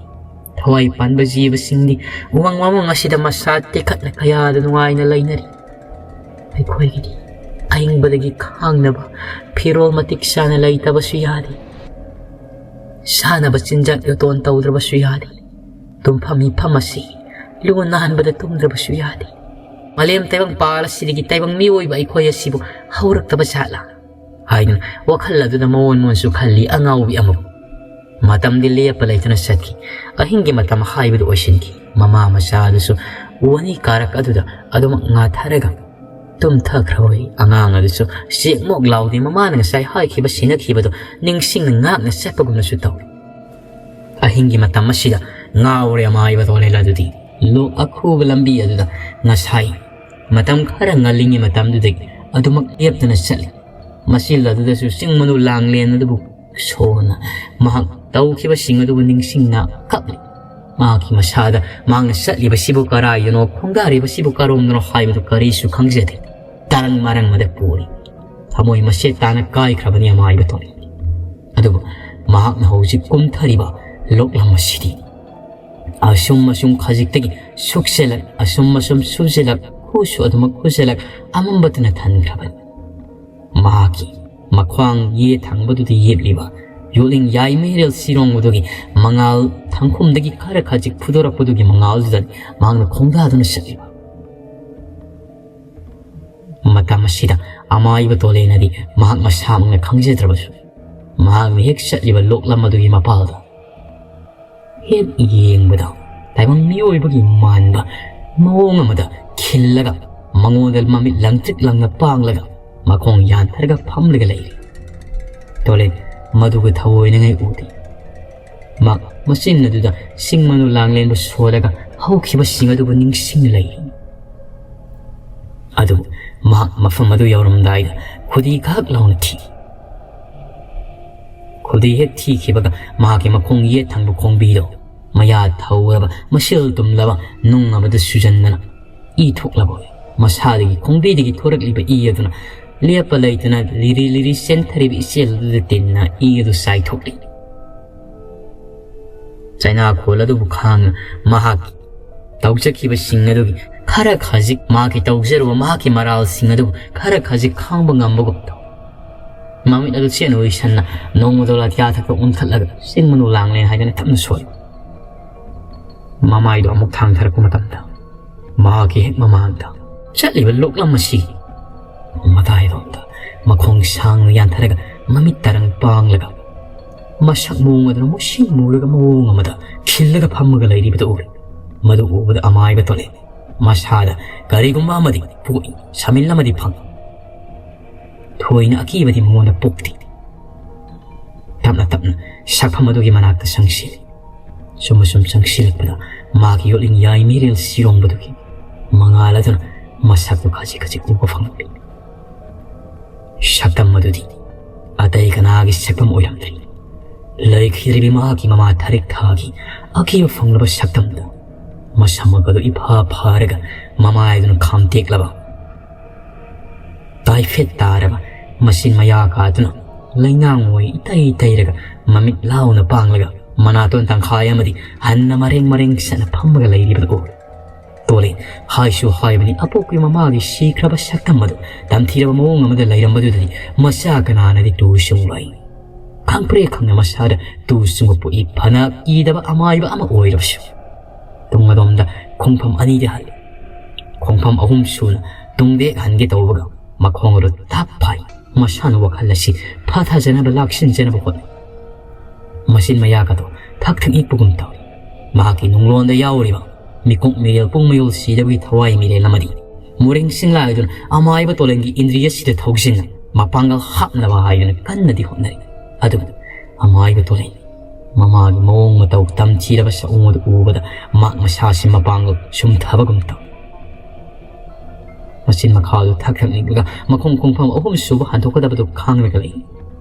ꯊꯋꯥꯏ ꯄꯥꯟꯕ ꯖꯤꯕꯁꯤꯡꯗꯤ ꯎꯃꯪ ꯋꯥꯃꯪ ꯑꯁꯤꯗ ꯃꯁꯥ ꯇꯦꯛꯈꯠꯅ ꯀꯌꯥꯗ ꯅꯨꯡꯉꯥꯏꯅ ꯂꯩꯅꯔꯤ꯫ ꯑꯩꯈꯣꯏꯒꯤꯗꯤ ꯑꯏꯪꯕꯗꯒꯤ ꯈꯥꯡꯅꯕ ꯐꯤꯔꯣꯜ ꯃꯇꯤꯛ ꯆꯥꯅ ꯂꯩꯇꯕꯁꯨ ꯌꯥꯗꯦ꯫ ꯆꯥꯅꯕ ꯆꯤꯟꯖꯥꯛ ꯖꯣꯇꯣꯟ ꯇꯧꯗ꯭ꯔꯕꯁꯨ ꯌꯥꯗꯦ꯫ ꯇꯨꯝꯐꯝ ꯃꯤꯐꯝ ꯑꯁꯤ ꯂꯨ ꯅꯥꯟꯕꯗ ꯇꯨꯝꯗ꯭ꯔꯕꯁꯨ ꯌꯥꯗꯦ꯫ ꯃꯥꯂꯦꯝ ꯇꯥꯏꯕꯪ ꯄꯥꯜ ꯑꯁꯤꯗꯒꯤ ꯇꯥꯏꯕꯪ ꯃꯤꯑꯣꯏꯕ ꯑꯩꯈꯣꯏ ꯑꯁꯤꯕꯨ ꯍꯧꯔꯛꯇꯕ ꯖꯥꯠꯂꯥ ꯍꯥꯏꯗꯨꯅ ꯋꯥꯈꯜ ꯑꯗꯨꯗ ꯃꯑꯣꯟ ꯃꯣꯟꯁꯨ ꯈꯜꯂꯤ ꯑꯉꯥꯎꯕꯤ ꯑꯃꯕꯨ꯫ ꯃꯇꯝꯗꯤ ꯂꯦꯞꯄ ꯂꯩꯇꯅ ꯆꯠꯈꯤ꯫ ꯑꯍꯤꯡꯒꯤ ꯃꯇꯝ ꯍꯥꯏꯕꯗꯨ ꯑꯣꯏꯁꯤꯟꯈꯤ꯫ ꯃꯃꯥ ꯃꯆꯥ ꯑꯗꯨꯁꯨ ꯎ ꯑꯅꯤ ꯀꯥꯔꯛ ꯑꯗꯨꯗ ꯑꯗꯨꯃꯛ ꯉꯥꯊꯔꯒ ꯇꯨꯝꯊꯈ꯭ꯔꯕ ꯑꯉꯥꯡ ꯑꯗꯨꯁꯨ ꯆꯦꯛ ꯃꯣꯛ ꯂꯥꯎꯗꯦ꯫ ꯃꯃꯥꯅ ꯉꯁꯥꯏ ꯍꯥꯏꯈꯤꯕ ꯁꯤꯟꯅꯈꯤꯕꯗꯨ ꯅꯤꯡꯁꯤꯡꯅ ꯉꯥꯛꯅ ꯆꯠꯄꯒꯨꯝꯅꯁꯨ ꯇꯧꯏ꯫ ꯑꯍꯤꯡꯒꯤ ꯃꯇꯝ ꯑꯁꯤꯗ ꯉꯥꯎꯔꯦ ꯑꯃꯥꯏꯕ ꯇꯣꯂꯦꯜ ꯑꯗꯨꯗꯤ꯫ ꯂꯣꯛ ꯑꯈꯨꯕ ꯂꯝꯕꯤ ꯑꯗꯨꯗ ꯉꯁꯥꯏ ꯃꯇꯝ ꯈꯔ ꯉꯜꯂꯤꯉꯩ ꯃꯇꯝꯗꯨꯗꯒꯤ ꯑꯗꯨꯃꯛ ꯂꯦꯞꯇꯅ ꯆꯠꯂꯤ꯫ ꯃꯆꯤꯜ ꯑꯗꯨꯗꯁꯨ ꯆꯤꯡ ꯃꯅꯨ ꯂꯥꯡꯂꯦꯟ ꯑꯗꯨꯕꯨ ꯁꯣꯟꯅ ꯃꯍꯥꯛ ꯇꯧꯈꯤꯕꯁꯤꯡ ꯑꯗꯨꯕꯨ ꯅꯤꯡꯁꯤꯡꯅ ꯀꯞꯂꯤ꯫ ꯃꯍꯥꯛꯀꯤ ꯃꯁꯥꯗ ꯃꯍꯥꯛꯅ ꯆꯠꯂꯤꯕꯁꯤꯕꯨ ꯀꯔꯥꯏꯗꯅꯣ, ꯈꯣꯡꯗꯥꯔꯤꯕꯁꯤꯕꯨ ꯀꯔꯣꯝꯗꯅꯣ ꯍꯥꯏꯕꯗꯨ ꯀꯔꯤꯁꯨ ꯈꯪꯖꯗꯦ꯫ ꯇꯔꯪ ꯃꯔꯪ ꯑꯃꯗ ꯄꯨꯔꯤ꯫ ꯊꯃꯣꯏ ꯃꯁꯦꯠ ꯇꯥꯅ ꯀꯥꯏꯈ꯭ꯔꯕꯅꯤ ꯑꯃꯥꯏꯕ ꯇꯣꯂꯦ꯫ ꯑꯗꯨꯕꯨ ꯃꯍꯥꯛꯅ ꯍꯧꯖꯤꯛ ꯀꯨꯝꯊꯔꯤꯕ ꯂꯣꯛꯂꯝ ꯑꯁꯤꯗꯤ ꯑꯁꯨꯝ ꯑꯁꯨꯝ ꯈꯖꯤꯛꯇꯒꯤ ꯁꯨꯛꯁꯤꯜꯂꯛ, ꯑꯁꯨꯝ ꯑꯁꯨꯝ ꯁꯨꯖꯤꯜꯂꯛ, ꯈꯨꯁꯨ ꯑꯗꯨꯃꯛ ꯈꯨꯖꯤꯜꯂꯛ, ꯑꯃꯝꯕꯇꯅ ꯊꯟꯈ꯭ꯔꯕꯅꯤ꯫ ꯃꯍꯥꯛꯀꯤ ꯃꯈ꯭ꯋꯥꯡ ꯌꯦꯠ ꯊꯪꯕꯗꯨꯗ ꯌꯦꯞꯂꯤꯕ ꯌꯣꯠꯂꯤꯡ ꯌꯥꯏꯃꯩꯔꯦꯜ ꯁꯤꯔꯣꯡꯕꯗꯨꯒꯤ ꯃꯉꯥꯜ, ꯊꯪꯈꯨꯝꯗꯒꯤ ꯈꯔ ꯈꯖꯤꯛ ꯐꯨꯗꯣꯔꯛꯄꯗꯨꯒꯤ ꯃꯉꯥꯜꯗꯨꯗ ꯃꯍꯥꯛꯅ ꯈꯣꯡꯗꯥꯗꯨꯅ ꯆꯠꯂꯤꯕ꯫ ꯃꯇꯝ ꯑꯁꯤꯗ ꯑꯃꯥꯏꯕ ꯇꯣꯂꯦꯅꯗꯤ ꯃꯍꯥꯛ ꯃꯁꯥꯃꯛꯅ ꯈꯪꯖꯗ꯭ꯔꯕꯁꯨ, ꯃꯍꯥꯛꯅ ꯍꯦꯛ ꯆꯠꯂꯤꯕ ꯂꯣꯛꯂꯝ ꯑꯗꯨꯒꯤ ꯃꯄꯥꯜꯗ ꯍꯦꯛ ꯌꯦꯡꯕꯗ ꯇꯥꯏꯕꯪ ꯃꯤꯑꯣꯏꯕꯒꯤ ꯃꯥꯟꯕ ꯃꯑꯣꯡ ꯑꯃꯗ ꯈꯤꯜꯂꯒ, ꯃꯉꯣꯟꯗ ꯃꯃꯤꯠ ꯂꯪꯇ꯭ꯔꯤꯛ ꯂꯪꯅ ꯄꯥꯡꯂꯒ, ꯃꯈꯣꯡ ꯌꯥꯟꯊꯔꯒ ꯐꯝꯂꯒ ꯂꯩꯔꯤ꯫ ꯇꯣꯂꯦ ꯃꯗꯨꯒ ꯊꯑꯣꯏꯅꯉꯩ ꯎꯗꯦ꯫ ꯃꯍꯥꯛ ꯃꯆꯤꯟ ꯑꯗꯨꯗ ꯁꯤꯡ ꯃꯅꯨ ꯂꯥꯡꯂꯦꯟꯕꯨ ꯁꯣꯜꯂꯒ ꯍꯧꯈꯤꯕꯁꯤꯡ ꯑꯗꯨꯕꯨ ꯅꯤꯡꯁꯤꯡꯅ ꯂꯩꯔꯤ꯫ ꯑꯗꯨꯕꯨ ꯃꯍꯥꯛ ꯃꯐꯝ ꯑꯗꯨ ꯌꯧꯔꯝꯗꯥꯏꯗ ꯈꯨꯗꯤ ꯈꯛ ꯂꯥꯎꯅ ꯊꯤ꯫ ꯈꯨꯗꯤ ꯍꯦꯛ ꯊꯤꯈꯤꯕꯒ ꯃꯍꯥꯛꯀꯤ ꯃꯈꯣꯡ ꯌꯦꯠ ꯊꯪꯕ ꯈꯣꯡꯕꯤꯗꯣ ꯃꯌꯥ ꯊꯧꯔꯕ, ꯃꯁꯤꯜ ꯇꯨꯝꯂꯕ ꯅꯨꯡ ꯑꯃꯗ ꯁꯨꯖꯟꯗꯅ ꯏ ꯊꯣꯛꯂꯕ ꯑꯣꯏ꯫ ꯃꯁꯥꯗꯒꯤ ꯈꯣꯡꯕꯤꯗꯒꯤ ꯊꯣꯔꯛꯂꯤꯕ ꯏ ꯑꯗꯨꯅ ꯂꯦꯞꯄ ꯂꯩꯇꯅ ꯂꯤꯔꯤ ꯂꯤꯔꯤ ꯆꯦꯟꯊꯔꯤꯕ ꯏꯆꯦꯜ ꯑꯗꯨꯗ ꯇꯤꯟꯅ ꯏ ꯑꯗꯨ ꯆꯥꯏꯊꯣꯛꯂꯤ꯫ ꯆꯩꯅꯥꯈꯣꯜ ꯑꯗꯨꯕꯨ ꯈꯥꯡꯅ ꯃꯍꯥꯛꯀꯤ ꯇꯧꯖꯈꯤꯕꯁꯤꯡ ꯑꯗꯨꯒꯤ ꯈꯔ ꯈꯖꯤꯛ, ꯃꯍꯥꯛꯀꯤ ꯇꯧꯖꯔꯨꯕ ꯃꯍꯥꯛꯀꯤ ꯃꯔꯥꯜꯁꯤꯡ ꯑꯗꯨꯕꯨ ꯈꯔ ꯈꯖꯤꯛ ꯈꯥꯡꯕ ꯉꯝꯕꯒꯨꯝ ꯇꯧ꯫ ꯃꯃꯤꯠ ꯑꯗꯨ ꯆꯦꯠꯅ ꯎꯏꯁꯟꯅ ꯅꯣꯡꯃꯗꯣ ꯂꯥꯇꯤꯌꯥ ꯊꯛꯇ ꯎꯟꯈꯠꯂꯒ ꯆꯤꯡ ꯃꯅꯨ ꯂꯥꯡꯂꯦ ꯍꯥꯏꯗꯅ ꯇꯞꯅ ꯁꯣꯜꯂꯤ꯫ ꯃꯃꯥꯏꯗꯣ ꯑꯃꯨꯛ ꯊꯥꯡꯊꯔꯛꯄ ꯃꯇꯝꯗ ꯃꯍꯥꯛꯀꯤ ꯍꯦꯛ ꯃꯃꯥꯡꯗ ꯆꯠꯂꯤꯕ ꯂꯣꯛꯂꯝ ꯑꯁꯤꯒꯤ ꯃꯇꯥꯏꯔꯣꯝꯗ ꯃꯈꯣꯡ ꯁꯥꯡꯅ ꯌꯥꯟꯊꯔꯒ, ꯃꯃꯤꯠ ꯇꯔꯪ ꯄꯥꯡꯂꯒ, ꯃꯁꯛ ꯃꯑꯣꯡ ꯑꯗꯨꯅ ꯃꯨꯁꯤꯟ ꯃꯨꯔꯒ ꯃꯑꯣꯡ ꯑꯃꯗ ꯈꯤꯜꯂꯒ ꯐꯝꯃꯒ ꯂꯩꯔꯤꯕꯗꯨ ꯎꯔꯦ꯫ ꯃꯗꯨ ꯎꯕꯗ ꯑꯃꯥꯏꯕ ꯇꯣꯂꯦ ꯃꯁꯥꯗ ꯀꯔꯤꯒꯨꯝꯕ ꯑꯃꯗꯤ ꯄꯣꯛꯏ, ꯁꯃꯤꯜ ꯑꯃꯗꯤ ꯐꯪꯏ꯫ ꯊꯣꯏꯅ ꯑꯀꯤꯕꯗꯤ ꯃꯉꯣꯟꯗ ꯄꯣꯛꯇꯦ꯫ ꯇꯞꯅ ꯇꯞꯅ ꯁꯛꯐꯝ ꯑꯗꯨꯒꯤ ꯃꯅꯥꯛꯇ ꯆꯪꯁꯤꯜꯂꯤ꯫ ꯁꯨꯝ ꯑꯁꯨꯝ ꯆꯪꯁꯤꯜꯂꯛꯄꯗ ꯃꯥꯒꯤ ꯌꯣꯠꯂꯤꯡ ꯌꯥꯏ ꯃꯤꯔꯦꯜ ꯁꯤꯔꯣꯡꯕꯗꯨꯒꯤ ꯃꯉꯥꯜ ꯑꯗꯨꯅ ꯃꯁꯛꯇꯨ ꯈꯖꯤꯛ ꯈꯖꯤꯛ ꯎꯕ ꯐꯪꯂꯛꯂꯤ꯫ ꯁꯛꯇꯝ ꯑꯗꯨꯗꯤ ꯑꯇꯩ ꯀꯅꯥꯒꯤ ꯁꯛꯇꯝ ꯑꯣꯏꯔꯝꯗ꯭ꯔꯤ꯫ ꯂꯩꯈꯤꯗ꯭ꯔꯤꯕꯤ ꯃꯍꯥꯛꯀꯤ ꯃꯃꯥ ꯊꯥꯔꯤꯛ ꯊꯥꯒꯤ ꯑꯀꯤꯕ ꯐꯪꯂꯕ ꯁꯛꯇꯝꯗ ꯃꯁꯝꯃꯛ ꯑꯗꯨ ꯏꯐꯥ ꯐꯥꯔꯒ ꯃꯃꯥꯏꯗꯨꯅ ꯈꯥꯝꯇꯦꯛꯂꯕ ꯇꯥꯏꯐꯦꯠ ꯇꯥꯔꯕ ꯃꯆꯤꯟ ꯃꯌꯥ ꯀꯥꯗꯨꯅ ꯂꯩꯅꯥꯡ ꯑꯣꯏ ꯏꯇꯩ ꯇꯩꯔꯒ ꯃꯃꯤꯠ ꯂꯥꯎꯅ ꯄꯥꯡꯂꯒ ꯃꯅꯥꯇꯣꯟ ꯇꯪꯈꯥꯏ ꯑꯃꯗꯤ ꯍꯟꯅ ꯃꯔꯦꯡ ꯃꯔꯦꯡ ꯆꯠꯅ ꯐꯝꯃꯒ ꯂꯩꯔꯤꯕꯗꯨ ꯎꯔꯦ꯫ ꯇꯣꯂꯦꯟ ꯍꯥꯏꯁꯨ ꯍꯥꯏꯕꯅꯤ, ꯑꯄꯣꯛꯄꯤ ꯃꯃꯥꯒꯤ ꯁꯤꯈ꯭ꯔꯕ ꯁꯛꯇꯝ ꯑꯗꯨ ꯇꯝꯊꯤꯔꯕ ꯃꯑꯣꯡ ꯑꯃꯗ ꯂꯩꯔꯝꯕꯗꯨꯗꯗꯤ ꯃꯆꯥ ꯀꯅꯥꯅꯗꯤ ꯇꯨ ꯆꯨꯡꯂꯣꯏ? ꯈꯪꯄ꯭ꯔꯦꯛ ꯈꯪꯅ ꯃꯁꯥꯗ ꯇꯨ ꯆꯨꯡꯕ ꯄꯣꯛꯏ꯫ ꯐꯅ ꯀꯤꯗꯕ ꯑꯃꯥꯏꯕ ꯑꯃ ꯑꯣꯏꯔꯕꯁꯨ ꯇꯨꯡ ꯑꯗꯣꯝꯗ ꯈꯣꯡꯐꯝ ꯑꯅꯤꯗꯤ ꯍꯜꯂꯤ꯫ ꯈꯣꯡꯐꯝ ꯑꯍꯨꯝ ꯁꯨꯅ ꯇꯨꯡꯗꯦꯛ ꯍꯟꯒꯦ ꯇꯧꯕꯒ ꯃꯈꯣꯡ ꯑꯗꯨ ꯊꯛ ꯐꯥꯏ꯫ ꯃꯁꯥꯅ ꯋꯥꯈꯜ ꯑꯁꯤ ꯐꯥꯊꯖꯅꯕ ꯂꯥꯛꯁꯤꯟꯖꯅꯕ ꯍꯣꯠꯅꯩ꯫ ꯃꯆꯤꯟ ꯃꯌꯥꯒꯗꯣ ꯊꯛ ꯊꯛ ꯅꯤꯛꯄꯒꯨꯝ ꯇꯧꯏ꯫ ꯃꯍꯥꯛꯀꯤ ꯅꯨꯡꯂꯣꯟꯗ ꯌꯥꯎꯔꯤꯕ ꯃꯤꯀꯨꯞ ꯃꯤꯔꯦꯜ ꯄꯨꯡ ꯃꯌꯣꯜ ꯁꯤꯗꯕꯒꯤ ꯊꯋꯥꯏ ꯃꯤꯔꯦꯜ ꯑꯃꯗꯤ ꯃꯨꯔꯦꯡ ꯁꯤꯡꯂꯥꯏꯗꯨꯅ ꯑꯃꯥꯏꯕ ꯇꯣꯂꯦꯟꯒꯤ ꯏꯟꯗ꯭ꯔꯤꯌꯁꯤꯗ ꯊꯧꯖꯤꯟꯅ ꯃꯄꯥꯡꯒꯜ ꯍꯥꯞꯅꯕ ꯍꯥꯏꯗꯨꯅ ꯀꯟꯅꯗꯤ ꯍꯣꯠꯅꯔꯤ꯫ ꯑꯗꯨꯕꯨ ꯑꯃꯥꯏꯕ ꯇꯣꯂꯦꯟ ꯃꯃꯥꯒꯤ ꯃꯑꯣꯡ ꯃꯇꯧ ꯇꯝꯊꯤꯔꯕ ꯁꯛꯑꯣꯡ ꯑꯗꯨ ꯎꯕꯗ ꯃꯍꯥꯛ ꯃꯁꯥꯁꯤ ꯃꯄꯥꯡꯒꯜ ꯁꯨꯝꯊꯕꯒꯨꯝ ꯇꯧꯏ꯫ ꯃꯆꯤꯟ ꯃꯈꯥꯗꯨ ꯊꯛ ꯊꯛ ꯅꯤꯛꯂꯒ ꯃꯈꯣꯡ ꯈꯣꯡꯐꯝ ꯑꯍꯨꯝ ꯁꯨꯕ ꯍꯟꯗꯣꯛꯀꯗꯕꯗꯨ ꯈꯥꯡꯂꯒ ꯂꯩ꯫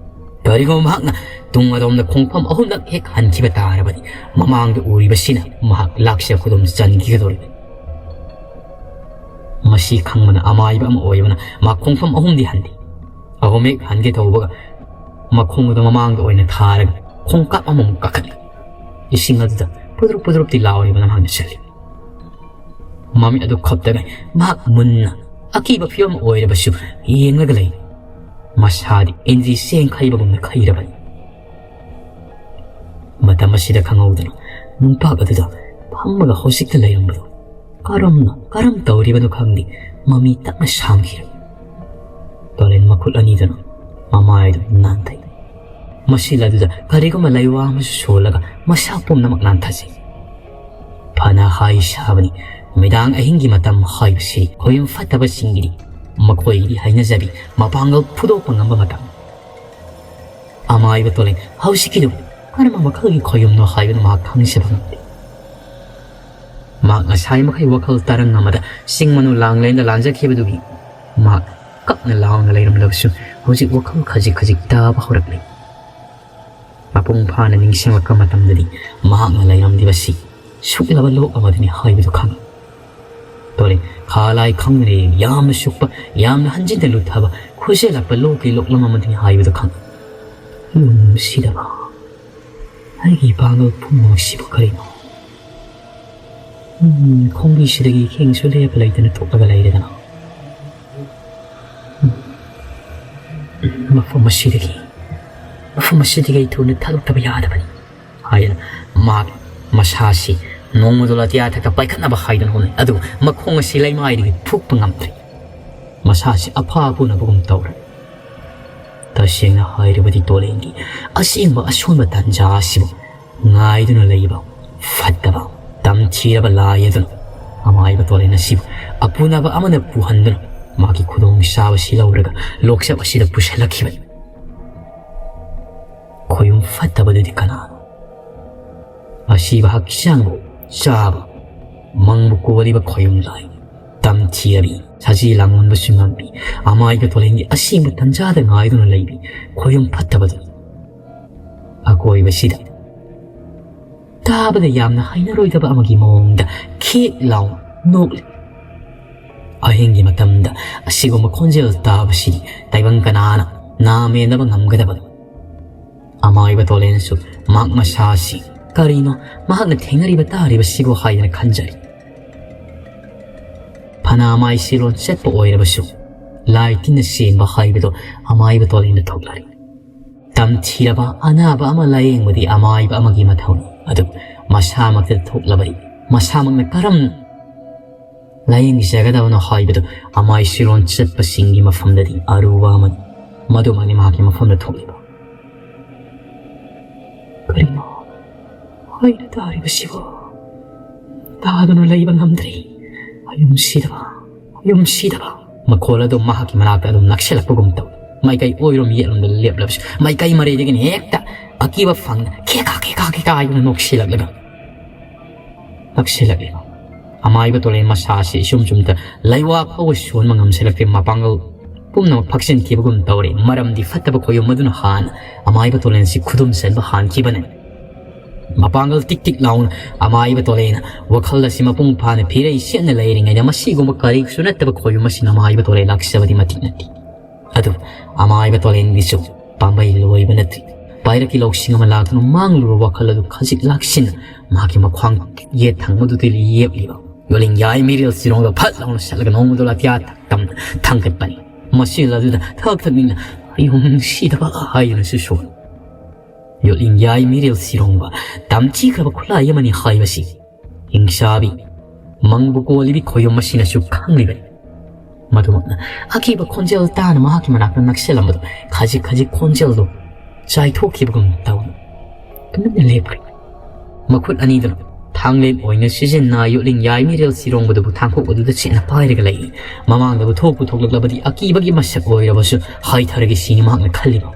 ꯀꯔꯤꯒꯨꯝꯕ ꯃꯍꯥꯛꯅ ꯇꯨꯡ ꯑꯗꯣꯝꯗ ꯈꯣꯡꯐꯝ ꯑꯍꯨꯝꯂꯛ ꯍꯦꯛ ꯍꯟꯈꯤꯕ ꯇꯥꯔꯕꯗꯤ ꯃꯃꯥꯡꯗ ꯎꯔꯤꯕꯁꯤꯅ ꯃꯍꯥꯛ ꯂꯥꯛꯆ ꯈꯨꯗꯨꯝ ꯆꯟꯈꯤꯒꯗꯧꯔꯤꯕꯅꯤ꯫ ꯃꯁꯤ ꯈꯪꯕꯅ ꯑꯃꯥꯏꯕ ꯑꯃ ꯑꯣꯏꯕꯅ ꯃꯥ ꯈꯣꯡꯐꯝ ꯑꯍꯨꯝꯗꯤ ꯍꯟꯗꯦ꯫ ꯑꯍꯨꯝ ꯍꯦꯛ ꯍꯟꯒꯦ ꯇꯧꯕꯒ ꯃꯈꯣꯡ ꯑꯗꯨ ꯃꯃꯥꯡꯗ ꯑꯣꯏꯅ ꯊꯥꯔꯒ ꯈꯣꯡꯀꯥꯞ ꯑꯃꯃꯨꯛ ꯀꯥꯈꯠꯂꯤ꯫ ꯏꯁꯤꯡ ꯑꯗꯨꯗ ꯄꯨꯗ꯭ꯔꯨꯞ ꯄꯨꯗ꯭ꯔꯨꯞꯇꯤ ꯂꯥꯎꯔꯤꯕ ꯅꯝꯍꯥꯡꯅ ꯆꯠꯂꯤ꯫ ꯃꯃꯤꯠ ꯑꯗꯨ ꯈꯞꯇꯉꯩ ꯃꯍꯥꯛ ꯃꯨꯟꯅ ꯑꯀꯤꯕ ꯐꯤꯕꯝ ꯑꯣꯏꯔꯕꯁꯨ ꯌꯦꯡꯂꯒ ꯂꯩ꯫ ꯃꯁꯥꯗꯤ ꯏꯟꯗ꯭ꯔꯤ ꯆꯦꯡ ꯈꯩꯕꯒꯨꯝꯅ ꯈꯩꯔꯕꯅꯤ꯫ ꯃꯇꯝ ꯑꯁꯤꯗ ꯈꯪꯍꯧꯗꯅ ꯅꯨꯡꯄꯥꯛ ꯑꯗꯨꯗ ꯐꯝꯃꯒ ꯍꯧꯖꯤꯛꯇ ꯂꯩꯔꯝꯕꯗꯨ ꯀꯔꯝꯅ ꯀꯔꯝ ꯇꯧꯔꯤꯕꯅꯣ ꯈꯪꯗꯦ, ꯃꯃꯤ ꯇꯞꯅ ꯁꯥꯡꯈꯤꯔꯝꯃꯤ꯫ ꯇꯣꯂꯦꯟ ꯃꯈꯨꯠ ꯑꯅꯤꯗꯨꯅ ꯃꯃꯥꯏꯗꯨ ꯅꯥꯟꯊꯩ꯫ ꯃꯁꯤꯜ ꯑꯗꯨꯗ ꯀꯔꯤꯒꯨꯝꯕ ꯂꯩꯋꯥ ꯑꯃꯁꯨ ꯁꯣꯜꯂꯒ ꯃꯁꯥ ꯄꯨꯝꯅꯃꯛ ꯅꯥꯟꯊꯖꯩ꯫ ꯐꯅ ꯍꯥꯏ ꯁꯥꯕꯅꯤ, ꯅꯨꯃꯤꯗꯥꯡ ꯑꯍꯤꯡꯒꯤ ꯃꯇꯝ ꯍꯥꯏꯕꯁꯤ ꯈꯣꯌꯨꯝ ꯐꯠꯇꯕꯁꯤꯡꯒꯤꯗꯤ ꯃꯈꯣꯏꯒꯤꯗꯤ ꯍꯩꯅꯖꯕꯤ ꯃꯄꯥꯡꯒꯜ ꯐꯨꯗꯣꯛꯄ ꯉꯝꯕ ꯃꯇꯝ꯫ ꯑꯃꯥꯏꯕ ꯇꯣꯂꯦꯟ ꯍꯧꯖꯤꯛꯀꯤꯗꯨ ꯀꯔꯝꯕ ꯃꯈꯜꯒꯤ ꯈꯣꯌꯨꯝꯅꯣ ꯍꯥꯏꯕꯗꯨ ꯃꯍꯥꯛ ꯈꯪꯖꯕ ꯉꯝꯗꯦ꯫ ꯃꯍꯥꯛ ꯉꯁꯥꯏ ꯃꯈꯩ ꯋꯥꯈꯜ ꯇꯔꯪ ꯑꯃꯗ ꯆꯤꯡ ꯃꯅꯨ ꯂꯥꯡꯂꯦꯟꯗ ꯂꯥꯟꯖꯈꯤꯕꯗꯨꯒꯤ ꯃꯍꯥꯛ ꯀꯞꯅ ꯂꯥꯎꯅ ꯂꯩꯔꯝꯂꯕꯁꯨ ꯍꯧꯖꯤꯛ ꯋꯥꯈꯜ ꯈꯖꯤꯛ ꯈꯖꯤꯛ ꯇꯥꯕ ꯍꯧꯔꯛꯂꯤ꯫ ꯃꯄꯨꯡ ꯐꯥꯅ ꯅꯤꯡꯁꯤꯡꯂꯛꯄ ꯃꯇꯝꯗꯗꯤ ꯃꯍꯥꯛꯅ ꯂꯩꯔꯝꯂꯤꯕꯁꯤ ꯁꯨꯛꯂꯕ ꯂꯣꯛ ꯑꯃꯗꯅꯤ ꯍꯥꯏꯕꯗꯨ ꯈꯪꯏ꯫ ꯇꯣꯂꯦ, ꯈꯥ ꯂꯥꯏ ꯈꯪꯗꯅ ꯌꯥꯝꯅ ꯁꯨꯛꯄ, ꯌꯥꯝꯅ ꯍꯟꯖꯤꯟꯅ ꯂꯨꯊꯕ, ꯈꯨꯖꯦꯜꯂꯛꯄ ꯂꯣꯛꯀꯤ ꯂꯣꯛꯂꯝ ꯑꯃꯗꯅꯤ ꯍꯥꯏꯕꯗꯨ ꯈꯪꯏ꯫ ꯅꯨꯡꯁꯤꯗꯕ, ꯑꯩꯒꯤ ꯏꯄꯥꯡꯒꯜ ꯄꯨꯝꯅꯃꯛꯁꯤꯕꯨ ꯀꯔꯤꯅꯣ? ꯎꯝ, ꯈꯣꯡꯕꯤꯁꯤꯗꯒꯤ ꯈꯦꯡꯁꯨ ꯂꯦꯞꯄ ꯂꯩꯇꯅ ꯊꯣꯛꯂꯒ ꯂꯩꯔꯦꯗꯅ꯫ ꯎꯝ, ꯃꯐꯝ ꯑꯁꯤꯗꯒꯤ, ꯃꯐꯝ ꯑꯁꯤꯗꯒꯤ ꯑꯩ ꯊꯨꯅ ꯊꯥꯗꯣꯛꯇꯕ ꯌꯥꯗꯕꯅꯤ ꯍꯥꯏꯗꯅ ꯃꯍꯥꯛ ꯃꯁꯥꯁꯤ ꯅꯣꯡꯃꯗꯣ ꯑꯇꯤꯌꯥ ꯊꯛꯇ ꯄꯥꯏꯈꯠꯅꯕ ꯍꯥꯏꯗꯨꯅ ꯍꯣꯠꯅꯩ꯫ ꯑꯗꯨꯕꯨ ꯃꯈꯣꯡ ꯑꯁꯤ ꯂꯩꯃꯥꯏꯗꯒꯤ ꯐꯨꯛꯄ ꯉꯝꯗ꯭ꯔꯦ꯫ ꯃꯁꯥꯁꯤ ꯑꯐ ꯑꯄꯨꯅꯕꯒꯨꯝ ꯇꯧꯔꯦ꯫ ꯇꯁꯦꯡꯅ ꯍꯥꯏꯔꯕꯗꯤ ꯇꯣꯂꯦꯟꯒꯤ ꯑꯁꯦꯡꯕ ꯑꯁꯣꯟꯕ ꯇꯥꯟꯖꯥ ꯑꯁꯤꯕꯨ ꯉꯥꯏꯗꯨꯅ ꯂꯩꯕ ꯐꯠꯇꯕ, ꯇꯝꯊꯤꯔꯕ ꯂꯥꯏ ꯑꯗꯨꯅ ꯑꯃꯥꯏꯕ ꯇꯣꯂꯦꯟ ꯑꯁꯤꯕꯨ ꯑꯄꯨꯅꯕ ꯑꯃꯅ ꯄꯨꯍꯟꯗꯨꯅ ꯃꯍꯥꯛꯀꯤ ꯈꯨꯗꯣꯡꯆꯥꯕꯁꯤ ꯂꯧꯔꯒ ꯂꯣꯛꯆꯞ ꯑꯁꯤꯗ ꯄꯨꯁꯤꯜꯂꯛꯈꯤꯕꯅꯤ꯫ ꯈꯣꯌꯨꯝ ꯐꯠꯇꯕꯗꯨꯗꯤ ꯀꯅꯥꯅꯣ? ꯑꯁꯤꯕ ꯍꯛꯆꯥꯡꯕꯨ ꯆꯥꯕ, ꯃꯪꯕꯨ ꯀꯣꯜꯂꯤꯕ ꯈꯣꯌꯨꯝ ꯂꯥꯏ, ꯇꯝꯊꯤꯔꯕꯤ, ꯁꯥꯖꯤ ꯂꯥꯡꯑꯣꯟꯕꯁꯨ ꯉꯝꯕꯤ, ꯑꯃꯥꯏꯕ ꯇꯣꯂꯦꯟꯒꯤ ꯑꯁꯦꯡꯕ ꯇꯟꯖꯥꯗ ꯉꯥꯏꯗꯨꯅ ꯂꯩꯕꯤ ꯈꯣꯌꯨꯝ ꯐꯠꯇꯕꯗꯨꯅꯤ꯫ ꯑꯀꯣꯏꯕꯁꯤꯗ ꯇꯥꯕꯗ ꯌꯥꯝꯅ ꯍꯩꯅꯔꯣꯏꯗꯕ ꯑꯃꯒꯤ ꯃꯑꯣꯡꯗ ꯈꯦꯛ ꯂꯥꯎꯅ ꯅꯣꯛꯂꯤ꯫ ꯑꯍꯤꯡꯒꯤ ꯃꯇꯝꯗ ꯑꯁꯤꯒꯨꯝꯕ ꯈꯣꯟꯖꯦꯜ ꯇꯥꯕꯁꯤꯗꯤ ꯇꯥꯏꯕꯪ ꯀꯅꯥꯅ ꯅꯥ ꯃꯦꯟꯅꯕ ꯉꯝꯒꯗꯕꯅꯣ? ꯑꯃꯥꯏꯕ ꯇꯣꯂꯦꯟꯁꯨ ꯃꯍꯥꯛ ꯃꯁꯥ ꯑꯁꯤ ꯀꯔꯤꯅꯣ ꯃꯍꯥꯛꯅ ꯊꯦꯡꯅꯔꯤꯕ ꯇꯥꯔꯤꯕꯁꯤꯕꯨ ꯍꯥꯏꯗꯅ ꯈꯟꯖꯔꯤ꯫ ꯐꯅ ꯑꯃꯥꯏ ꯁꯤꯔꯣꯟ ꯆꯠꯄ ꯑꯣꯏꯔꯕꯁꯨ ꯂꯥꯏ ꯇꯤꯟꯅ ꯆꯦꯟꯕ ꯍꯥꯏꯕꯗꯣ ꯑꯃꯥꯏꯕ ꯇꯣꯂꯦꯟꯗ ꯊꯣꯛꯂꯔꯤ꯫ ꯇꯝꯊꯤꯔꯕ ꯑꯅꯥꯕ ꯑꯃ ꯂꯥꯌꯦꯡꯕꯗꯤ ꯑꯃꯥꯏꯕ ꯑꯃꯒꯤ ꯃꯊꯧꯅꯤ꯫ ꯑꯗꯨꯕꯨ ꯃꯁꯥꯃꯛꯇ ꯊꯣꯛꯂꯕꯗꯤ ꯃꯁꯥꯃꯛꯅ ꯀꯔꯝꯅ ꯂꯥꯌꯦꯡꯖꯒꯗꯕꯅꯣ ꯍꯥꯏꯕꯗꯨ ꯑꯃꯥꯏ ꯁꯤꯔꯣꯟ ꯆꯠꯄꯁꯤꯡꯒꯤ ꯃꯐꯝꯗꯗꯤ ꯑꯔꯨꯕ ꯑꯃꯅꯤ꯫ ꯃꯗꯨꯃꯛꯅꯤ ꯃꯍꯥꯛꯀꯤ ꯃꯐꯝꯗ ꯊꯣꯛꯂꯤꯕ꯫ ꯀꯔꯤꯅꯣ ꯑꯩꯅ ꯇꯥꯔꯤꯕꯁꯤꯕꯨ? ꯇꯥꯗꯨꯅ ꯂꯩꯕ ꯉꯝꯗ꯭ꯔꯦ꯫ ꯌꯨꯝꯁꯤꯗꯕ, ꯌꯨꯝꯁꯤꯗꯕ꯫ ꯃꯈꯣꯜ ꯑꯗꯨ ꯃꯍꯥꯛꯀꯤ ꯃꯅꯥꯛꯇ ꯑꯗꯨꯝ ꯅꯛꯁꯤꯜꯂꯛꯄꯒꯨꯝ ꯇꯧꯏ꯫ ꯃꯥꯏꯀꯩ ꯑꯣꯏꯔꯣꯝ ꯌꯦꯠꯂꯣꯝꯗ ꯂꯦꯞꯂꯕꯁꯨ ꯃꯥꯏꯀꯩ ꯃꯔꯤꯗꯒꯤꯅ ꯍꯦꯛꯇ ꯑꯀꯤꯕ ꯐꯪꯅ ꯈꯦꯀꯥ, ꯈꯦꯀꯥ, ꯈꯦꯀꯥ ꯍꯥꯏꯗꯨꯅ ꯅꯣꯛꯁꯤꯜꯂꯛꯂꯒ ꯅꯛꯁꯤꯜꯂꯛꯂꯤꯕ꯫ ꯑꯃꯥꯏꯕ ꯇꯣꯂꯦꯟ ꯃꯁꯥ ꯑꯁꯤ ꯏꯁꯨꯝ ꯁꯨꯝꯇ ꯂꯩꯋꯥ ꯐꯥꯎꯕ ꯁꯣꯟꯕ ꯉꯝꯁꯤꯜꯂꯛꯇꯦ꯫ ꯃꯄꯥꯡꯒꯜ ꯄꯨꯝꯅꯃꯛ ꯐꯛꯆꯤꯟꯈꯤꯕꯒꯨꯝ ꯇꯧꯔꯦ꯫ ꯃꯔꯝꯗꯤ ꯐꯠꯇꯕ ꯈꯣꯌꯨꯝ ꯑꯗꯨꯅ ꯍꯥꯟꯅ ꯑꯃꯥꯏꯕ ꯇꯣꯂꯦꯟꯁꯤ ꯈꯨꯗꯨꯝ ꯆꯟꯕ ꯍꯥꯟꯈꯤꯕꯅꯤ꯫ ꯃꯄꯥꯡꯒꯜ ꯇꯤꯛ ꯇꯤꯛ ꯂꯥꯎꯅ ꯑꯃꯥꯏꯕ ꯇꯣꯂꯦꯟꯅ ꯋꯥꯈꯜ ꯑꯁꯤ ꯃꯄꯨꯡ ꯐꯥꯅ ꯐꯤꯔꯩ ꯁꯦꯠꯅ ꯂꯩꯔꯤꯉꯩꯗ, ꯃꯁꯤꯒꯨꯝꯕ ꯀꯔꯤꯁꯨ ꯅꯠꯇꯕ ꯈꯣꯌꯨꯝ ꯑꯁꯤꯅ ꯑꯃꯥꯏꯕ ꯇꯣꯂꯦꯟ ꯂꯥꯛꯆꯕꯗꯤ ꯃꯇꯤꯛ ꯅꯠꯇꯦ꯫ ꯑꯗꯨ ꯑꯃꯥꯏꯕ ꯇꯣꯂꯦꯟꯒꯤꯁꯨ ꯄꯥꯝꯕꯩ ꯂꯣꯏꯕ ꯅꯠꯇ꯭ꯔꯤ꯫ ꯄꯥꯏꯔꯛꯀꯤ ꯂꯧꯁꯤꯡ ꯑꯃ ꯂꯥꯛꯇꯨꯅ ꯃꯥꯡꯂꯨꯕ ꯋꯥꯈꯜ ꯑꯗꯨ ꯈꯖꯤꯛ ꯂꯥꯛꯁꯤꯟꯅ ꯃꯍꯥꯛꯀꯤ ꯃꯈ꯭ꯋꯥꯡ ꯌꯦꯠ ꯊꯪꯕꯗꯨꯗ ꯂꯦꯞꯂꯤꯕ ꯌꯣꯜꯂꯤꯡꯌꯥꯏ ꯃꯤꯔꯦꯜ ꯁꯤꯔꯣꯡꯗ ꯐꯠ ꯂꯥꯎꯅ ꯁꯠꯂꯒ ꯅꯣꯡꯃꯗꯣ ꯂꯥꯇꯤꯌꯥ ꯇꯝꯅ ꯊꯥꯡꯒꯠꯄꯅꯤ꯫ ꯃꯁꯤꯜ ꯑꯗꯨꯗ ꯊꯛ ꯊꯛꯅꯤꯡꯅ "ꯑꯩ ꯅꯨꯡꯁꯤꯗꯕ" ꯍꯥꯏꯗꯨꯅꯁꯨ ꯁꯣꯟ꯫ ꯌꯣꯠꯂꯤꯡꯌꯥꯏ ꯃꯤꯔꯦꯜ ꯁꯤꯔꯣꯡꯕ ꯇꯝꯊꯤꯈ꯭ꯔꯕ ꯈꯨꯠꯂꯥꯏ ꯑꯃꯅꯤ ꯍꯥꯏꯕꯁꯤ ꯍꯤꯡꯁꯥꯕꯤ ꯃꯪꯕꯨ ꯀꯣꯜꯂꯤꯕꯤ ꯈꯣꯌꯨꯝ ꯑꯁꯤꯅꯁꯨ ꯈꯪꯂꯤꯕꯅꯤ꯫ ꯃꯗꯨꯃꯛꯅ ꯑꯀꯤꯕ ꯈꯣꯟꯖꯦꯜ ꯇꯥꯅ ꯃꯍꯥꯛꯀꯤ ꯃꯅꯥꯛꯇ ꯅꯛꯁꯤꯜꯂꯝꯕꯗꯨ ꯈꯖꯤꯛ ꯈꯖꯤꯛ ꯈꯣꯟꯖꯦꯜꯗꯨ ꯆꯥꯏꯊꯣꯛꯈꯤꯕꯒꯨꯝ ꯇꯧꯅ ꯇꯨꯃꯤꯟꯅ ꯂꯦꯞꯈ꯭ꯔꯦ꯫ ꯃꯈꯨꯠ ꯑꯅꯤꯗꯨꯅ ꯊꯥꯡꯂꯦꯟ ꯑꯣꯏꯅ ꯁꯤꯖꯤꯟꯅ ꯌꯣꯠꯂꯤꯡ ꯌꯥꯏ ꯃꯤꯔꯦꯜ ꯁꯤꯔꯣꯡꯕꯗꯨꯕꯨ ꯊꯥꯡꯈꯣꯛ ꯑꯗꯨꯗ ꯆꯦꯠꯅ ꯄꯥꯏꯔꯒ ꯂꯩ꯫ ꯃꯃꯥꯡꯗꯕꯨ ꯊꯣꯛꯄꯨ ꯊꯣꯛꯂꯛꯂꯕꯗꯤ ꯑꯀꯤꯕꯒꯤ ꯃꯁꯛ ꯑꯣꯏꯔꯕꯁꯨ ꯍꯥꯏꯊꯔꯒꯦ ꯁꯤꯅꯤ ꯃꯍꯥꯛꯅ ꯈꯜꯂꯤꯕ꯫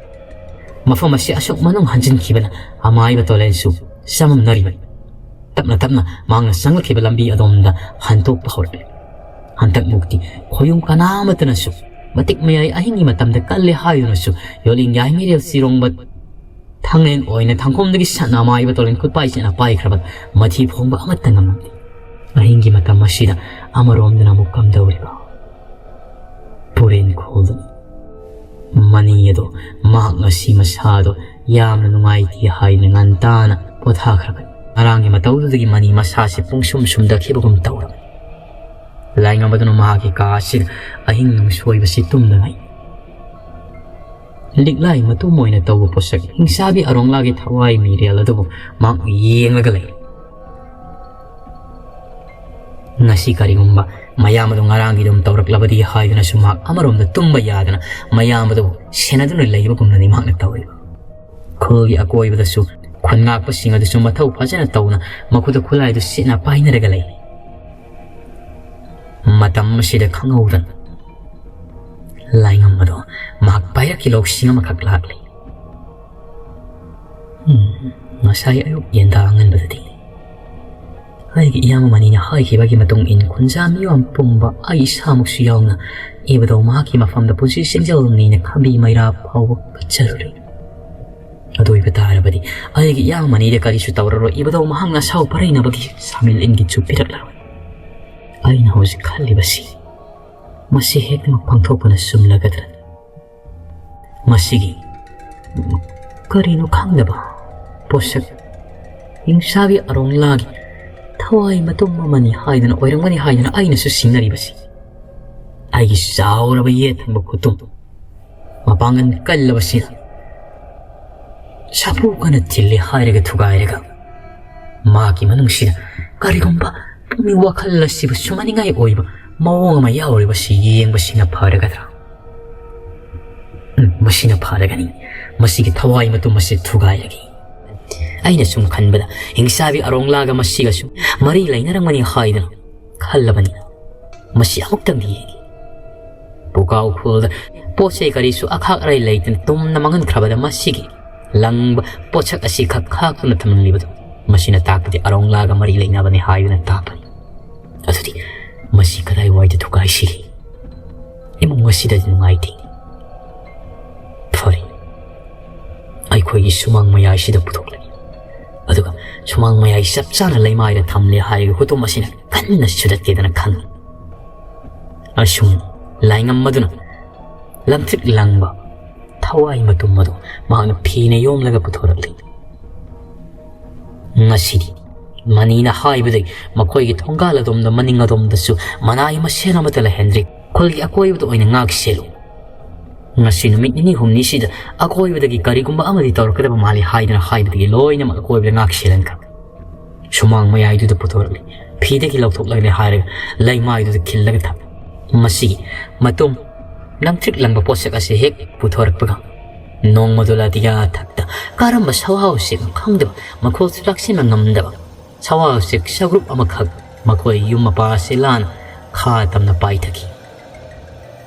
ꯃꯐꯝ ꯑꯁꯤ ꯑꯁꯨꯛ ꯃꯅꯨꯡ ꯍꯟꯖꯤꯟꯈꯤꯕꯅ ꯑꯃꯥꯏꯕ ꯇꯣꯂꯦꯟꯁꯨ ꯆꯃꯝꯅꯔꯤꯕꯅꯤ꯫ ꯇꯞꯅ ꯇꯞꯅ ꯃꯍꯥꯛꯅ ꯆꯪꯂꯛꯈꯤꯕ ꯂꯝꯕꯤ ꯑꯗꯣꯝꯗ ꯍꯟꯗꯣꯛꯄ ꯍꯧꯔꯛꯂꯦ꯫ ꯍꯟꯗꯛꯃꯨꯛꯇꯤ ꯈꯣꯌꯨꯝ ꯀꯅꯥ ꯑꯃꯠꯇꯅꯁꯨ ꯃꯇꯤꯛ ꯃꯌꯥꯏ ꯑꯍꯤꯡꯒꯤ ꯃꯇꯝꯗ ꯀꯜꯂꯦ ꯍꯥꯏꯗꯨꯅꯁꯨ ꯌꯣꯠꯂꯤꯡ ꯌꯥꯏ ꯃꯤꯔꯦꯜ ꯁꯤꯔꯣꯡꯕ ꯊꯥꯡꯂꯦꯟ ꯑꯣꯏꯅ ꯊꯥꯡꯈꯣꯝꯗꯒꯤ ꯁꯠꯅ ꯑꯃꯥꯏꯕ ꯇꯣꯂꯦꯟ ꯈꯨꯠꯄꯥꯏ ꯆꯦꯠꯅ ꯄꯥꯏꯈ꯭ꯔꯕ ꯃꯊꯤ ꯐꯣꯡꯕ ꯑꯃꯠꯇ ꯉꯝꯂꯝꯗꯦ꯫ ꯑꯍꯤꯡꯒꯤ ꯃꯇꯝ ꯑꯁꯤꯗ ꯑꯃꯔꯣꯝꯗꯅ ꯑꯃꯨꯛ ꯀꯝꯗꯧꯔꯤꯕ? ꯄꯨꯔꯦꯟ ꯈꯣꯜꯗꯨꯅ ꯃꯅꯤ ꯑꯗꯣ ꯃꯍꯥꯛ ꯉꯁꯤ ꯃꯁꯥꯗꯣ ꯌꯥꯝꯅ ꯅꯨꯡꯉꯥꯏꯇꯦ ꯍꯥꯏꯅ ꯉꯟꯇꯥꯅ ꯄꯣꯊꯥꯈ꯭ꯔꯕꯅꯤ꯫ ꯉꯔꯥꯡꯒꯤ ꯃꯇꯧꯗꯨꯗꯒꯤ ꯃꯅꯤ ꯃꯁꯥꯁꯤ ꯄꯨꯡꯁꯨꯝ ꯁꯨꯝꯗꯈꯤꯕꯒꯨꯝ ꯇꯧꯔꯕꯅꯤ꯫ ꯂꯥꯏꯉꯝꯕꯗꯨꯅ ꯃꯍꯥꯛꯀꯤ ꯀꯥ ꯑꯁꯤꯗ ꯑꯍꯤꯡ ꯅꯨꯡꯁꯣꯏꯕꯁꯤ ꯇꯨꯝꯗꯉꯩ ꯂꯤꯛꯂꯥꯏ ꯃꯇꯨꯝ ꯑꯣꯏꯅ ꯇꯧꯕ ꯄꯣꯠꯁꯛ ꯍꯤꯡꯁꯥꯕꯤ ꯑꯔꯣꯡꯂꯥꯒꯤ ꯊꯋꯥꯏ ꯃꯤꯔꯦꯜ ꯑꯗꯨꯕꯨ ꯃꯍꯥꯛ ꯌꯦꯡꯂꯒ ꯂꯩ꯫ ꯉꯁꯤ ꯀꯔꯤꯒꯨꯝꯕ ꯃꯌꯥꯝ ꯑꯗꯨ ꯉꯔꯥꯡꯒꯤꯗꯨꯝ ꯇꯧꯔꯛꯂꯕꯗꯤ ꯍꯥꯏꯗꯨꯅꯁꯨ ꯃꯍꯥꯛ ꯑꯃꯔꯣꯝꯗ ꯇꯨꯝꯕ ꯌꯥꯗꯅ ꯃꯌꯥꯝ ꯑꯗꯨꯕꯨ ꯁꯦꯟꯅꯗꯨꯅ ꯂꯩꯕꯒꯨꯝꯅꯅꯤ ꯃꯍꯥꯛꯅ ꯇꯧꯔꯤꯕ꯫ ꯈꯨꯜꯒꯤ ꯑꯀꯣꯏꯕꯗꯁꯨ ꯈꯨꯟ ꯉꯥꯛꯄꯁꯤꯡ ꯑꯗꯨꯁꯨ ꯃꯊꯧ ꯐꯖꯅ ꯇꯧꯅ ꯃꯈꯨꯠꯇ ꯈꯨꯠꯂꯥꯏꯗꯨ ꯁꯤꯠꯅ ꯄꯥꯏꯅꯔꯒ ꯂꯩ꯫ ꯃꯇꯝ ꯑꯁꯤꯗ ꯈꯪꯍꯧꯗꯅ ꯂꯥꯏꯉꯝꯕꯗꯣ ꯃꯍꯥꯛ ꯄꯥꯏꯔꯛꯈꯤ ꯂꯧꯁꯤꯡ ꯑꯃꯈꯛ ꯂꯥꯛꯂꯤ꯫ ꯎꯝ, ꯉꯁꯥꯏ ꯑꯌꯨꯛ ꯌꯦꯟꯗꯥ ꯑꯉꯟꯕꯗꯗꯤ ꯑꯩꯒꯤ ꯏꯌꯥꯝꯕ ꯃꯅꯤꯅ ꯍꯥꯏꯈꯤꯕꯒꯤ ꯃꯇꯨꯡ ꯏꯟ ꯈꯨꯟꯖꯥ ꯃꯤꯌꯥꯝ ꯄꯨꯝꯕ ꯑꯩ ꯏꯁꯥꯃꯛꯁꯨ ꯌꯥꯎꯅ ꯏꯕꯨꯙꯧ ꯃꯍꯥꯛꯀꯤ ꯃꯐꯝꯗ ꯄꯨꯟꯁꯤ ꯆꯦꯟꯖꯦꯜ ꯅꯤꯅ ꯈꯥꯝꯕꯤ ꯃꯩꯔꯥ ꯐꯥꯎꯕ ꯀꯠꯆꯔꯨꯔꯦ꯫ ꯑꯗꯨ ꯑꯣꯏꯕ ꯇꯥꯔꯕꯗꯤ ꯑꯩꯒꯤ ꯏꯌꯥꯝꯕ ꯃꯅꯤꯗ ꯀꯔꯤꯁꯨ ꯇꯧꯔꯔꯣꯏ, ꯏꯕꯨꯙꯧ ꯃꯍꯥꯛꯅ ꯑꯁꯥꯎ ꯄꯔꯩꯅꯕꯒꯤ ꯁꯥꯃꯤꯜ ꯏꯟꯒꯤꯠꯁꯨ ꯄꯤꯔꯛꯂꯔꯣꯏ꯫ ꯑꯩꯅ ꯍꯧꯖꯤꯛ ꯈꯜꯂꯤꯕꯁꯤ ꯃꯁꯤ ꯍꯦꯛꯃꯛ ꯄꯥꯡꯊꯣꯛꯄꯅ ꯆꯨꯝꯂꯒꯗ꯭ꯔꯥ? ꯃꯁꯤꯒꯤ ꯀꯔꯤꯅꯣ ꯈꯪꯗꯕ ꯄꯣꯠꯁꯛ ꯍꯤꯡꯁꯥꯒꯤ ꯑꯔꯣꯡꯂꯥꯒꯤ ꯊꯋꯥꯏ ꯃꯇꯨꯝ ꯑꯃꯅꯤ ꯍꯥꯏꯗꯨꯅ ꯑꯣꯏꯔꯝꯒꯅꯤ ꯍꯥꯏꯗꯨꯅ ꯑꯩꯅꯁꯨ ꯁꯤꯡꯅꯔꯤꯕꯁꯤ꯫ ꯑꯩꯒꯤ ꯆꯥꯎꯔꯕ ꯌꯦꯠ ꯊꯪꯕ ꯈꯨꯇꯨꯝ ꯃꯄꯥꯡꯒꯜ ꯀꯜꯂꯕꯁꯤꯅ ꯁꯥꯐꯨ ꯀꯟꯅ ꯊꯤꯜꯂꯦ ꯍꯥꯏꯔꯒ ꯊꯨꯒꯥꯏꯔꯒ ꯃꯥꯒꯤ ꯃꯅꯨꯡꯁꯤꯗ ꯀꯔꯤꯒꯨꯝꯕ ꯄꯨꯛꯅꯤꯡ ꯋꯥꯈꯜ ꯑꯁꯤꯕꯨ ꯁꯨꯝꯍꯠꯅꯤꯡꯉꯥꯏ ꯑꯣꯏꯕ ꯃꯑꯣꯡ ꯑꯃ ꯌꯥꯎꯔꯤꯕꯁꯤ ꯌꯦꯡꯕꯁꯤꯅ ꯐꯔꯒꯗ꯭ꯔꯥ? ꯎꯝ, ꯃꯁꯤꯅ ꯐꯔꯒꯅꯤ꯫ ꯃꯁꯤꯒꯤ ꯊꯋꯥꯏ ꯃꯇꯨꯝ ꯑꯁꯤ ꯊꯨꯒꯥꯏꯔꯒꯦ꯫ ꯑꯩꯅ ꯁꯨꯝ ꯈꯟꯕꯗ ꯍꯤꯡꯁꯥꯕꯤ ꯑꯔꯣꯡꯂꯥꯒ ꯃꯁꯤꯒꯁꯨ ꯃꯔꯤ ꯂꯩꯅꯔꯝꯒꯅꯤ ꯍꯥꯏꯗꯨꯅ ꯈꯜꯂꯕꯅꯤꯅ ꯃꯁꯤ ꯑꯃꯨꯛꯇꯪꯗꯤ ꯌꯦꯡꯒꯦ꯫ ꯄꯨꯀꯥ ꯎꯈ꯭ꯔꯨꯜꯗ ꯄꯣꯠ ꯆꯩ ꯀꯔꯤꯁꯨ ꯑꯈꯥꯛ ꯑꯔꯩ ꯂꯩꯇꯅ ꯇꯨꯝꯅ ꯃꯥꯡꯍꯟꯈ꯭ꯔꯕꯗ ꯃꯁꯤꯒꯤ ꯂꯪꯕ ꯄꯣꯠꯁꯛ ꯑꯁꯤ ꯈꯛ ꯈꯥꯛꯇꯨꯅ ꯊꯝꯂꯝꯂꯤꯕꯗꯨ ꯃꯁꯤꯅ ꯇꯥꯛꯄꯗꯤ ꯑꯔꯣꯡꯂꯥꯒ ꯃꯔꯤ ꯂꯩꯅꯕꯅꯤ ꯍꯥꯏꯗꯨꯅ ꯇꯥꯛꯄꯅꯤ꯫ ꯑꯗꯨꯗꯤ ꯃꯁꯤ ꯀꯗꯥꯏꯋꯥꯏꯗ ꯊꯨꯒꯥꯏꯁꯤꯒꯦ? ꯏꯃꯨꯡ ꯑꯁꯤꯗꯗꯤ ꯅꯨꯡꯉꯥꯏꯇꯦ꯫ ꯐꯔꯦ, ꯑꯩꯈꯣꯏꯒꯤ ꯁꯨꯃꯥꯡ ꯃꯌꯥꯏꯁꯤꯗ ꯄꯨꯊꯣꯛꯂꯒꯦ꯫ ꯑꯗꯨꯒ ꯁꯨꯃꯥꯡ ꯃꯌꯥꯏ ꯆꯞ ꯆꯥꯅ ꯂꯩꯃꯥꯏꯗ ꯊꯝꯂꯦ ꯍꯥꯏꯔꯒ ꯍꯨꯇꯨꯝ ꯑꯁꯤꯅ ꯀꯟꯅ ꯁꯨꯗꯠꯀꯦꯗꯅ ꯈꯟꯂꯤ꯫ ꯑꯁꯨꯝ ꯂꯥꯏꯉꯝ ꯑꯗꯨꯅ ꯂꯪꯇ꯭ꯔꯤꯛ ꯂꯪꯕ ꯊꯋꯥꯏ ꯃꯇꯨꯝ ꯑꯗꯨ ꯃꯍꯥꯛꯅ ꯐꯤꯅ ꯌꯣꯝꯂꯒ ꯄꯨꯊꯣꯔꯛꯂꯤ꯫ ꯉꯁꯤꯗꯤ ꯃꯅꯤꯅ ꯍꯥꯏꯕꯗꯒꯤ ꯃꯈꯣꯏꯒꯤ ꯊꯣꯡꯒꯥꯜ ꯑꯗꯣꯝꯗ ꯃꯅꯤꯡ ꯑꯗꯣꯝꯗꯁꯨ ꯃꯅꯥꯏ ꯃꯁꯦꯟ ꯑꯃꯠꯇ ꯂꯩꯍꯟꯗ꯭ꯔꯤ꯫ ꯈꯨꯜꯒꯤ ꯑꯀꯣꯏꯕꯗ ꯑꯣꯏꯅ ꯉꯥꯛ ꯁꯦꯜꯂꯨ꯫ ꯉꯁꯤ ꯅꯨꯃꯤꯠ ꯅꯤꯅꯤ ꯍꯨꯝꯅꯤꯁꯤꯗ ꯑꯀꯣꯏꯕꯗꯒꯤ ꯀꯔꯤꯒꯨꯝꯕ ꯑꯃꯗꯤ ꯇꯧꯔꯛꯀꯗꯕ ꯃꯥꯜꯂꯤ ꯍꯥꯏꯗꯨꯅ ꯍꯥꯏꯕꯗꯒꯤ ꯂꯣꯏꯅꯃꯛ ꯑꯀꯣꯏꯕꯗ ꯉꯥꯛ ꯁꯦꯜꯍꯟꯈ꯭ꯔꯦ꯫ ꯁꯨꯃꯥꯡ ꯃꯌꯥꯏꯗꯨꯗ ꯄꯨꯊꯣꯔꯛꯂꯤ꯫ ꯐꯤꯗꯒꯤ ꯂꯧꯊꯣꯛꯂꯒꯅꯤ ꯍꯥꯏꯔꯒ ꯂꯩꯃꯥꯏꯗꯨꯗ ꯈꯤꯜꯂꯒ ꯊꯝꯃꯤ꯫ ꯃꯁꯤꯒꯤ ꯃꯇꯨꯡ ꯂꯪꯇ꯭ꯔꯤꯛ ꯂꯪꯕ ꯄꯣꯠꯁꯛ ꯑꯁꯤ ꯍꯦꯛ ꯄꯨꯊꯣꯔꯛꯄꯒ ꯅꯣꯡꯃꯗꯨ ꯂꯥꯇꯤꯌꯥ ꯊꯛꯇ ꯀꯔꯝꯕ ꯁꯋꯥ ꯎꯆꯦꯛꯅꯣ ꯈꯪꯗꯕ, ꯃꯈꯣꯜꯁꯨ ꯂꯥꯛꯁꯤꯟꯕ ꯉꯝꯗꯕ ꯁꯋꯥ ꯎꯆꯦꯛ ꯁꯒ꯭ꯔꯨꯞ ꯑꯃꯈꯛ ꯃꯈꯣꯏ ꯌꯨꯝ ꯃꯄꯥ ꯑꯁꯤ ꯂꯥꯟꯅ ꯈꯥ ꯇꯝꯅ ꯄꯥꯏꯊꯈꯤ꯫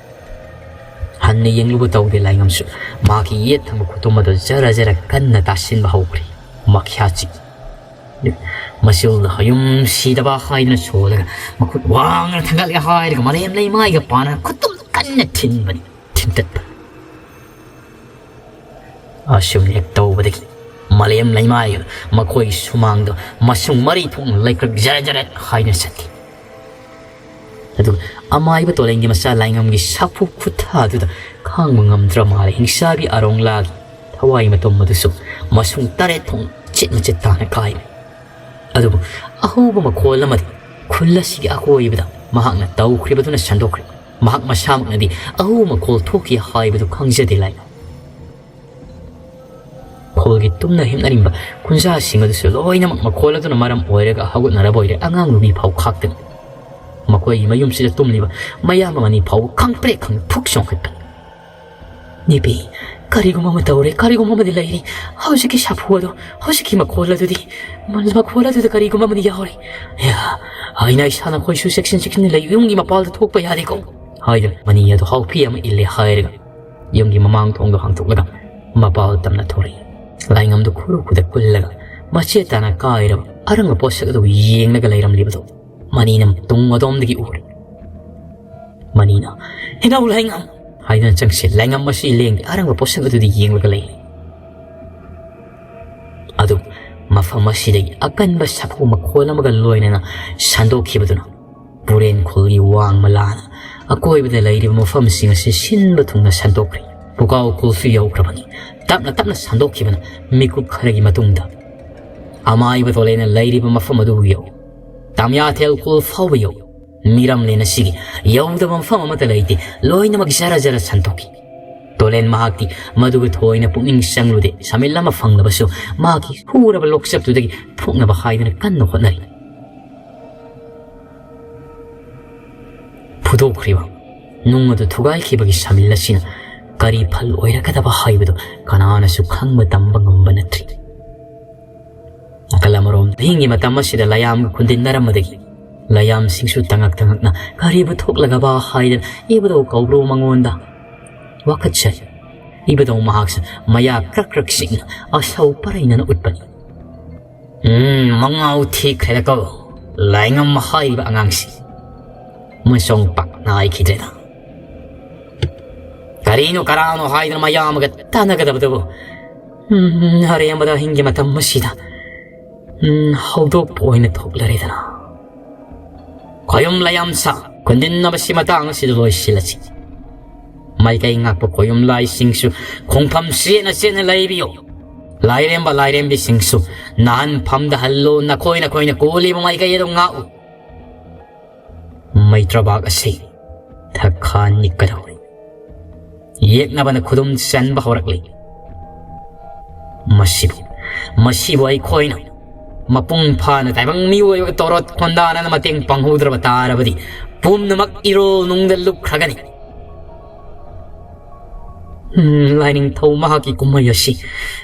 ꯍꯟꯅ ꯌꯦꯡꯂꯨꯕ ꯇꯧꯗꯦ ꯂꯥꯏꯉꯝꯁꯨ꯫ ꯃꯍꯥꯛꯀꯤ ꯌꯦꯠ ꯊꯪꯕ ꯈꯨꯇꯨꯝ ꯑꯗꯨ ꯖꯔ ꯖꯔ ꯀꯟꯅ ꯇꯥꯁꯤꯟꯕ ꯍꯧꯈ꯭ꯔꯦ꯫ ꯃꯈ꯭ꯌꯥꯠ ꯆꯤꯛꯏ꯫ ꯃꯆꯨꯜꯗ ꯍꯌꯨꯝ ꯁꯤꯗꯕ ꯍꯥꯏꯗꯨꯅ ꯁꯣꯜꯂꯒ, ꯃꯈꯨꯠ ꯋꯥꯡꯅ ꯊꯥꯡꯒꯠꯂꯦ ꯍꯥꯏꯔꯒ ꯃꯥꯂꯦꯝ ꯂꯩꯃꯥꯏꯒ ꯄꯥꯅ ꯈꯨꯠꯇꯨꯝ ꯀꯟꯅ ꯊꯤꯟꯕꯅꯤ, ꯊꯤꯟꯇꯠꯄ꯫ ꯑꯁꯨꯝ ꯍꯦꯛ ꯇꯧꯕꯗꯒꯤ ꯃꯥꯂꯦꯝ ꯂꯩꯃꯥꯏ ꯃꯈꯣꯏꯒꯤ ꯁꯨꯃꯥꯡꯗ ꯃꯁꯨꯡ ꯃꯔꯤ ꯊꯣꯛꯅ ꯂꯩꯀ꯭ꯔꯛ ꯖꯔꯠ ꯖꯔꯠ ꯍꯥꯏꯅ ꯆꯠꯈꯤ꯫ ꯑꯗꯨꯒ ꯑꯃꯥꯏꯕ ꯇꯣꯂꯦꯟꯒꯤ ꯃꯆꯥ ꯂꯥꯏꯉꯝꯒꯤ ꯁꯥꯐꯨ ꯈꯨꯠꯊꯥꯗꯨꯗ ꯈꯥꯡꯕ ꯉꯝꯗ꯭ꯔ ꯃꯥꯜꯂꯦ ꯍꯤꯡꯆꯥꯕꯤ ꯑꯔꯣꯡꯂꯥꯒꯤ ꯊꯋꯥꯏ ꯃꯇꯣꯝ ꯑꯗꯨꯁꯨ ꯃꯁꯨꯡ ꯇꯔꯦꯠ ꯊꯣꯛꯅ ꯆꯤꯠ ꯃꯆꯤꯠ ꯇꯥꯅ ꯀꯥꯏꯔꯦ꯫ ꯑꯗꯨꯕꯨ ꯑꯍꯧꯕ ꯃꯈꯣꯜ ꯑꯃꯗꯤ ꯈꯨꯜ ꯑꯁꯤꯒꯤ ꯑꯀꯣꯏꯕꯗ ꯃꯍꯥꯛꯅ ꯇꯧꯈ꯭ꯔꯤꯕꯗꯨꯅ ꯁꯟꯗꯣꯛꯈ꯭ꯔꯦ꯫ ꯃꯍꯥꯛ ꯃꯁꯥꯃꯛꯅꯗꯤ ꯑꯍꯧꯕ ꯃꯈꯣꯜ ꯊꯣꯛꯈꯤ ꯍꯥꯏꯕꯗꯨ ꯈꯪꯖꯗꯦ ꯂꯥꯏ꯫ ꯈꯨꯜꯒꯤ ꯇꯨꯝꯅ ꯍꯤꯞꯅꯔꯤꯕ ꯈꯨꯟꯖꯥꯁꯤꯡ ꯑꯗꯨꯁꯨ ꯂꯣꯏꯅꯃꯛ ꯃꯈꯣꯜ ꯑꯗꯨꯅ ꯃꯔꯝ ꯑꯣꯏꯔꯒ ꯍꯧꯒꯠꯅꯔꯕ ꯑꯣꯏꯔꯦ꯫ ꯑꯉꯥꯡ ꯅꯨꯄꯤ ꯐꯥꯎ ꯈꯥꯛꯇꯅ ꯃꯈꯣꯏꯒꯤ ꯃꯌꯨꯝꯁꯤꯗ ꯇꯨꯝꯂꯤꯕ ꯃꯌꯥꯝꯕ ꯑꯅꯤ ꯐꯥꯎꯕ ꯈꯪꯄ꯭ꯔꯦꯛ ꯈꯪ ꯐꯨꯛ ꯆꯣꯡꯈꯠꯄ꯫ ꯅꯨꯄꯤ, ꯀꯔꯤꯒꯨꯝꯕ ꯑꯃ ꯇꯧꯔꯦ, ꯀꯔꯤꯒꯨꯝꯕ ꯑꯃꯗꯤ ꯂꯩꯔꯤ꯫ ꯍꯧꯖꯤꯛꯀꯤ ꯁꯥꯐꯨ ꯑꯗꯣ, ꯍꯧꯖꯤꯛꯀꯤ ꯃꯈꯣꯜ ꯑꯗꯨꯗꯤ, ꯃ-, ꯃꯈꯣꯜ ꯑꯗꯨꯗ ꯀꯔꯤꯒꯨꯝꯕ ꯑꯃꯗꯤ ꯌꯥꯎꯔꯦ꯫ ꯑꯌꯥ, ꯑꯩꯅ ꯏꯁꯥ ꯅꯈꯣꯏꯁꯨ ꯆꯦꯛꯁꯤꯟ ꯆꯦꯛꯁꯤꯟꯅ ꯂꯩꯌꯨ, ꯌꯨꯝꯒꯤ ꯃꯄꯥꯜꯗ ꯊꯣꯛꯄ ꯌꯥꯗꯦꯀꯣ꯫ ꯍꯥꯏꯗꯨꯅ ꯃꯅꯤ ꯑꯗꯨ ꯍꯥꯎꯐꯤ ꯑꯃ ꯏꯜꯂꯦ ꯍꯥꯏꯔꯒ ꯌꯨꯝꯒꯤ ꯃꯃꯥꯡ ꯊꯣꯡꯗꯣ ꯍꯥꯡꯗꯣꯛꯂꯒ ꯃꯄꯥꯜ ꯇꯝꯅ ꯊꯣꯔꯛꯏ꯫ ꯂꯥꯏꯉꯝꯗꯨ ꯈꯨꯔꯨ ꯈꯨꯗ ꯀꯨꯜꯂꯒ ꯃꯆꯦꯠ ꯇꯥꯅ ꯀꯥꯏꯔꯕ ꯑꯔꯪꯕ ꯄꯣꯠꯁꯛ ꯑꯗꯨ ꯌꯦꯡꯂꯒ ꯂꯩꯔꯝꯂꯤꯕꯗꯨ ꯃꯅꯤꯅ ꯇꯨꯡ ꯑꯗꯣꯝꯗꯒꯤ ꯎꯔꯦ꯫ ꯃꯅꯤꯅ, "ꯍꯦꯅꯧ ꯂꯥꯏꯉꯝ!" ꯍꯥꯏꯗꯨꯅ ꯆꯪꯁꯤꯜ ꯂꯥꯏꯉꯝ ꯑꯁꯤ ꯂꯦꯡꯗꯦ ꯑꯔꯪꯕ ꯄꯣꯠꯁꯛ ꯑꯗꯨꯗ ꯌꯦꯡꯂꯒ ꯂꯩ꯫ ꯑꯗꯨ ꯃꯐꯝ ꯑꯁꯤꯗꯒꯤ ꯑꯀꯟꯕ ꯁꯥꯐꯨ ꯃꯈꯣꯜ ꯑꯃꯒ ꯂꯣꯏꯅꯅ ꯁꯟꯗꯣꯛꯈꯤꯕꯗꯨꯅ ꯄꯨꯔꯦꯟ ꯈꯨꯜꯒꯤ ꯋꯥꯡꯃ ꯂꯥꯅ ꯑꯀꯣꯏꯕꯗ ꯂꯩꯔꯤꯕ ꯃꯐꯝꯁꯤꯡ ꯑꯁꯤ ꯁꯤꯟꯕ ꯊꯨꯡꯅ ꯁꯟꯗꯣꯛꯈ꯭ꯔꯦ꯫ ꯄꯨꯀꯥꯎ ꯈꯨꯜꯁꯨ ꯌꯧꯈ꯭ꯔꯕꯅꯤ꯫ ꯇꯞꯅ ꯇꯞꯅ ꯁꯟꯗꯣꯛꯈꯤꯕꯅ ꯃꯤꯀꯨꯞ ꯈꯔꯒꯤ ꯃꯇꯨꯡꯗ ꯑꯃꯥꯏꯕ ꯇꯣꯂꯦꯅ ꯂꯩꯔꯤꯕ ꯃꯐꯝ ꯑꯗꯨ ꯌꯧ, ꯇꯥꯃꯤꯌꯥꯊꯦꯜ ꯈꯨꯜ ꯐꯥꯎꯕ ꯌꯧ꯫ ꯃꯤꯔꯝꯂꯦꯟ ꯑꯁꯤꯒꯤ ꯌꯧꯗꯕ ꯃꯐꯝ ꯑꯃꯠꯇ ꯂꯩꯇꯦ꯫ ꯂꯣꯏꯅꯃꯛ ꯖꯔ ꯖꯔ ꯁꯟꯗꯣꯛꯈꯤ꯫ ꯇꯣꯂꯦꯟ ꯃꯍꯥꯛꯇꯤ ꯃꯗꯨꯒ ꯊꯣꯏꯅ ꯄꯨꯛꯅꯤꯡ ꯆꯪꯂꯨꯗꯦ꯫ ꯁꯃꯤꯜ ꯑꯃ ꯐꯪꯂꯕꯁꯨ ꯃꯍꯥꯛꯀꯤ ꯍꯨꯔꯕ ꯂꯣꯛꯆꯞꯇꯨꯗꯒꯤ ꯐꯨꯛꯅꯕ ꯍꯥꯏꯗꯨꯅ ꯀꯟꯅ ꯍꯣꯠꯅꯔꯤ꯫ ꯐꯨꯗꯣꯛꯈ꯭ꯔꯤꯕ ꯅꯨꯡ ꯑꯗꯨ ꯊꯨꯒꯥꯏꯈꯤꯕꯒꯤ ꯁꯃꯤꯜ ꯑꯁꯤꯅ ꯀꯔꯤ ꯐꯜ ꯑꯣꯏꯔꯛꯀꯗꯕ ꯍꯥꯏꯕꯗꯨ ꯀꯅꯥꯅꯁꯨ ꯈꯪꯕ ꯇꯝꯕ ꯉꯝꯕ ꯅꯠꯇ꯭ꯔꯤ꯫ ꯅꯥꯀꯜ ꯑꯃꯔꯣꯝ ꯍꯤꯡꯒꯤ ꯃꯇꯝ ꯑꯁꯤꯗ ꯂꯌꯥꯝꯒ ꯈꯨꯟꯗꯤꯟꯅꯔꯝꯕꯗꯒꯤ ꯂꯌꯥꯝꯁꯤꯡꯁꯨ ꯇꯉꯛ ꯇꯉꯛꯅ ꯀꯔꯤꯕꯨ ꯊꯣꯛꯂꯒꯕ ꯍꯥꯏꯗꯅ ꯏꯕꯨꯙꯧ ꯀꯧꯕ꯭ꯔꯨ ꯃꯉꯣꯟꯗ ꯋꯥꯀꯠꯆꯔꯤ꯫ ꯏꯕꯨꯙꯧ ꯃꯍꯥꯛꯁꯨ ꯃꯌꯥ ꯀ꯭ꯔꯛ ꯀ꯭ꯔꯛ ꯆꯤꯛꯅ ꯑꯁꯧ ꯄꯔꯩꯅꯅ ꯎꯠꯄꯅꯤ꯫ ꯎꯝ, ꯃꯉꯥꯎ ꯊꯤꯈ꯭ꯔꯦꯗꯀꯣ, ꯂꯥꯏꯉꯝ ꯍꯥꯏꯔꯤꯕ ꯑꯉꯥꯡꯁꯤ꯫ ꯃꯁꯣꯡ ꯄꯥꯛꯅ ꯍꯥꯏꯈꯤꯗ꯭ꯔꯦꯗ꯫ ꯀꯔꯤꯅꯣ ꯀꯔꯥꯅꯣ ꯍꯥꯏꯗꯅ ꯃꯌꯥꯝꯒ ꯇꯥꯟꯅꯒꯗꯕꯗꯨꯕꯨ, ꯎꯝ, ꯑꯔꯦꯝꯕꯗ ꯑꯍꯤꯡꯒꯤ ꯃꯇꯝ ꯑꯁꯤꯗ, ꯎꯝ, ꯍꯧꯗꯣꯛꯄ ꯑꯣꯏꯅ ꯊꯣꯛꯂꯔꯦꯗꯅ꯫ ꯈꯣꯌꯨꯝ ꯂꯥꯏꯌꯥꯝꯁꯥ ꯈꯨꯟꯗꯤꯟꯅꯕꯁꯤ ꯃꯇꯥꯡ ꯑꯁꯤꯗ ꯂꯣꯏꯁꯤꯜꯂꯁꯤ꯫ ꯃꯥꯏꯀꯩ ꯉꯥꯛꯄ ꯈꯣꯌꯨꯝ ꯂꯥꯏꯁꯤꯡꯁꯨ ꯈꯣꯡꯐꯝ ꯆꯦꯠꯅ ꯆꯦꯠꯅ ꯂꯩꯕꯤꯌꯨ꯫ ꯂꯥꯏꯔꯦꯝꯕ ꯂꯥꯏꯔꯦꯝꯕꯤꯁꯤꯡꯁꯨ ꯅꯥꯍꯟ ꯐꯝꯗꯍꯜꯂꯨ, ꯅꯈꯣꯏ ꯅꯈꯣꯏꯅ ꯀꯣꯜꯂꯤꯕ ꯃꯥꯏꯀꯩ ꯑꯗꯨ ꯉꯥꯛꯎ꯫ ꯃꯩꯇ꯭ꯔꯕꯥꯛ ꯑꯁꯤ ꯊꯛꯈꯥ ꯅꯤꯛꯀꯗꯧꯔꯤ꯫ ꯌꯦꯛꯅꯕꯅ ꯈꯨꯗꯨꯝ ꯆꯟꯕ ꯍꯧꯔꯛꯂꯤ꯫ ꯃꯁꯤꯕꯨ, ꯃꯁꯤꯕꯨ ꯑꯩꯈꯣꯏꯅ ꯃꯄꯨꯡ ꯐꯥꯅ ꯇꯥꯏꯕꯪ ꯃꯤꯑꯣꯏꯕꯒ ꯇꯣꯔꯣꯠ ꯈꯣꯟꯗꯥꯅꯅ ꯃꯇꯦꯡ ꯄꯥꯡꯍꯧꯗ꯭ꯔꯕ ꯇꯥꯔꯕꯗꯤ, ꯄꯨꯝꯅꯃꯛ ꯏꯔꯣꯜ ꯅꯨꯡꯗ ꯂꯨꯞꯈ꯭ꯔꯒꯅꯤ꯫ ꯎꯝ, ꯂꯥꯏꯅꯤꯡꯊꯧ ꯃꯍꯥꯛꯀꯤ ꯀꯨꯝꯍꯩ ꯑꯁꯤ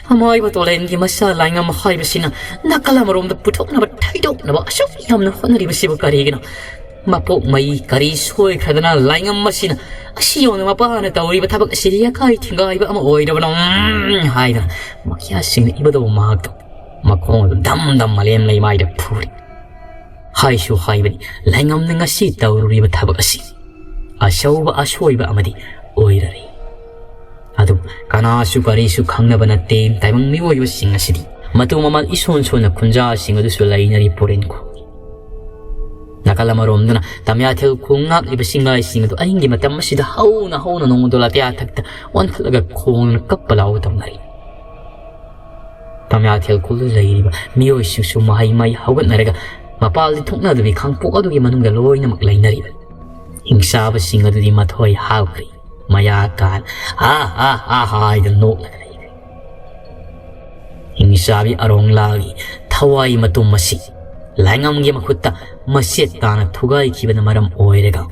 ꯑꯃꯥꯏꯕ ꯇꯣꯂꯦꯟꯒꯤ ꯃꯆꯥ ꯂꯥꯏꯉꯝ ꯍꯥꯏꯕꯁꯤꯅ ꯅꯥꯀꯜ ꯑꯃꯔꯣꯝꯗ ꯄꯨꯊꯣꯛꯅꯕ, ꯊꯩꯗꯣꯛꯅꯕ ꯑꯁꯨꯛ ꯌꯥꯝꯅ ꯍꯣꯠꯅꯔꯤꯕꯁꯤꯕꯨ ꯀꯔꯤꯒꯤꯅꯣ? ꯃꯄꯣꯛ ꯃꯩ ꯀꯔꯤ ꯁꯣꯏꯈ꯭ꯔꯗꯅ ꯂꯥꯏꯉꯝ ꯑꯁꯤꯅ ꯑꯁꯤ ꯌꯧꯅ ꯃꯄꯥꯅ ꯇꯧꯔꯤꯕ ꯊꯕꯛ ꯑꯁꯤꯗ ꯌꯥꯈꯥꯏ ꯊꯤꯡꯒꯥꯏꯕ ꯑꯃ ꯑꯣꯏꯔꯕꯅꯣ? ꯎꯝ, ꯍꯥꯏꯗꯅ ꯃꯈꯌꯥꯁꯤꯡꯅ ꯏꯕꯗꯧ ꯃꯍꯥꯛꯇ ꯃꯈꯣꯡ ꯑꯗꯨ ꯗꯝ ꯗꯝ ꯃꯂꯦꯝ ꯂꯩꯃꯥꯏꯗ ꯐꯨꯔꯤ꯫ ꯍꯥꯏꯁꯨ ꯍꯥꯏꯕꯅꯤ, ꯂꯥꯏꯉꯝꯅ ꯉꯁꯤ ꯇꯧꯔꯨꯔꯤꯕ ꯊꯕꯛ ꯑꯁꯤ ꯑꯆꯧꯕ ꯑꯁꯣꯏꯕ ꯑꯃꯗꯤ ꯑꯣꯏꯔꯔꯦ꯫ ꯑꯗꯨꯕꯨ ꯀꯅꯥꯁꯨ ꯀꯔꯤꯁꯨ ꯈꯪꯅꯕ ꯅꯠꯇꯦ꯫ ꯇꯥꯏꯕꯪ ꯃꯤꯑꯣꯏꯕꯁꯤꯡ ꯑꯁꯤꯗꯤ ꯃꯇꯨ ꯃꯃꯜ ꯏꯁꯣꯟ ꯁꯣꯟꯅ ꯈꯨꯟꯖꯥꯁꯤꯡ ꯑꯗꯨꯁꯨ ꯂꯩꯅꯔꯤ ꯄꯣꯔꯦꯟ ꯈꯣꯡ꯫ ꯅꯥꯀꯜ ꯑꯃꯔꯣꯝꯗꯅ ꯇꯝꯌꯥꯊꯦꯜ ꯈꯣꯡ ꯉꯥꯛꯂꯤꯕ ꯁꯤꯡꯒꯥꯏꯁꯤꯡ ꯑꯗꯨ ꯑꯍꯤꯡꯒꯤ ꯃꯇꯝ ꯑꯁꯤꯗ ꯍꯧꯅ ꯍꯧꯅ ꯅꯣꯡꯃꯗꯣ ꯑꯇꯤꯌꯥ ꯊꯛꯇ ꯑꯣꯟꯈꯠꯂꯒ ꯈꯣꯡꯅ ꯀꯞꯄ ꯂꯥꯎꯕ ꯇꯧꯅꯔꯤ꯫ ꯇꯝꯌꯥꯊꯦꯜ ꯈꯨꯜꯗ ꯂꯩꯔꯤꯕ ꯃꯤꯑꯣꯏꯁꯤꯡꯁꯨ ꯃꯍꯩ ꯃꯩ ꯍꯧꯒꯠꯅꯔꯒ ꯃꯄꯥꯜꯗꯤ ꯊꯣꯛꯅꯗꯕꯤ ꯈꯥꯡꯄꯣꯛ ꯑꯗꯨꯒꯤ ꯃꯅꯨꯡꯗ ꯂꯣꯏꯅꯃꯛ ꯂꯩꯅꯔꯤꯕ꯫ ꯍꯤꯡꯆꯥꯕꯁꯤꯡ ꯑꯗꯨꯗꯤ ꯃꯊꯣꯏ ꯍꯥꯎꯈ꯭ꯔꯤ꯫ ꯃꯌꯥ ꯀꯥꯟ ꯍꯥ ꯍꯥ ꯍꯥ ꯍꯥꯏꯗꯨꯅ ꯅꯣꯛꯂꯒ ꯂꯩꯈ꯭ꯔꯦ꯫ ꯍꯤꯡꯆꯥꯕꯤ ꯑꯔꯣꯡꯂꯥꯒꯤ ꯊꯋꯥꯏ ꯃꯇꯨꯝ ꯑꯁꯤ ꯂꯥꯏꯉꯝꯒꯤ ꯃꯈꯨꯠꯇ ꯃꯆꯦꯠ ꯇꯥꯅ ꯊꯨꯒꯥꯏꯈꯤꯕꯅ ꯃꯔꯝ ꯑꯣꯏꯔꯒ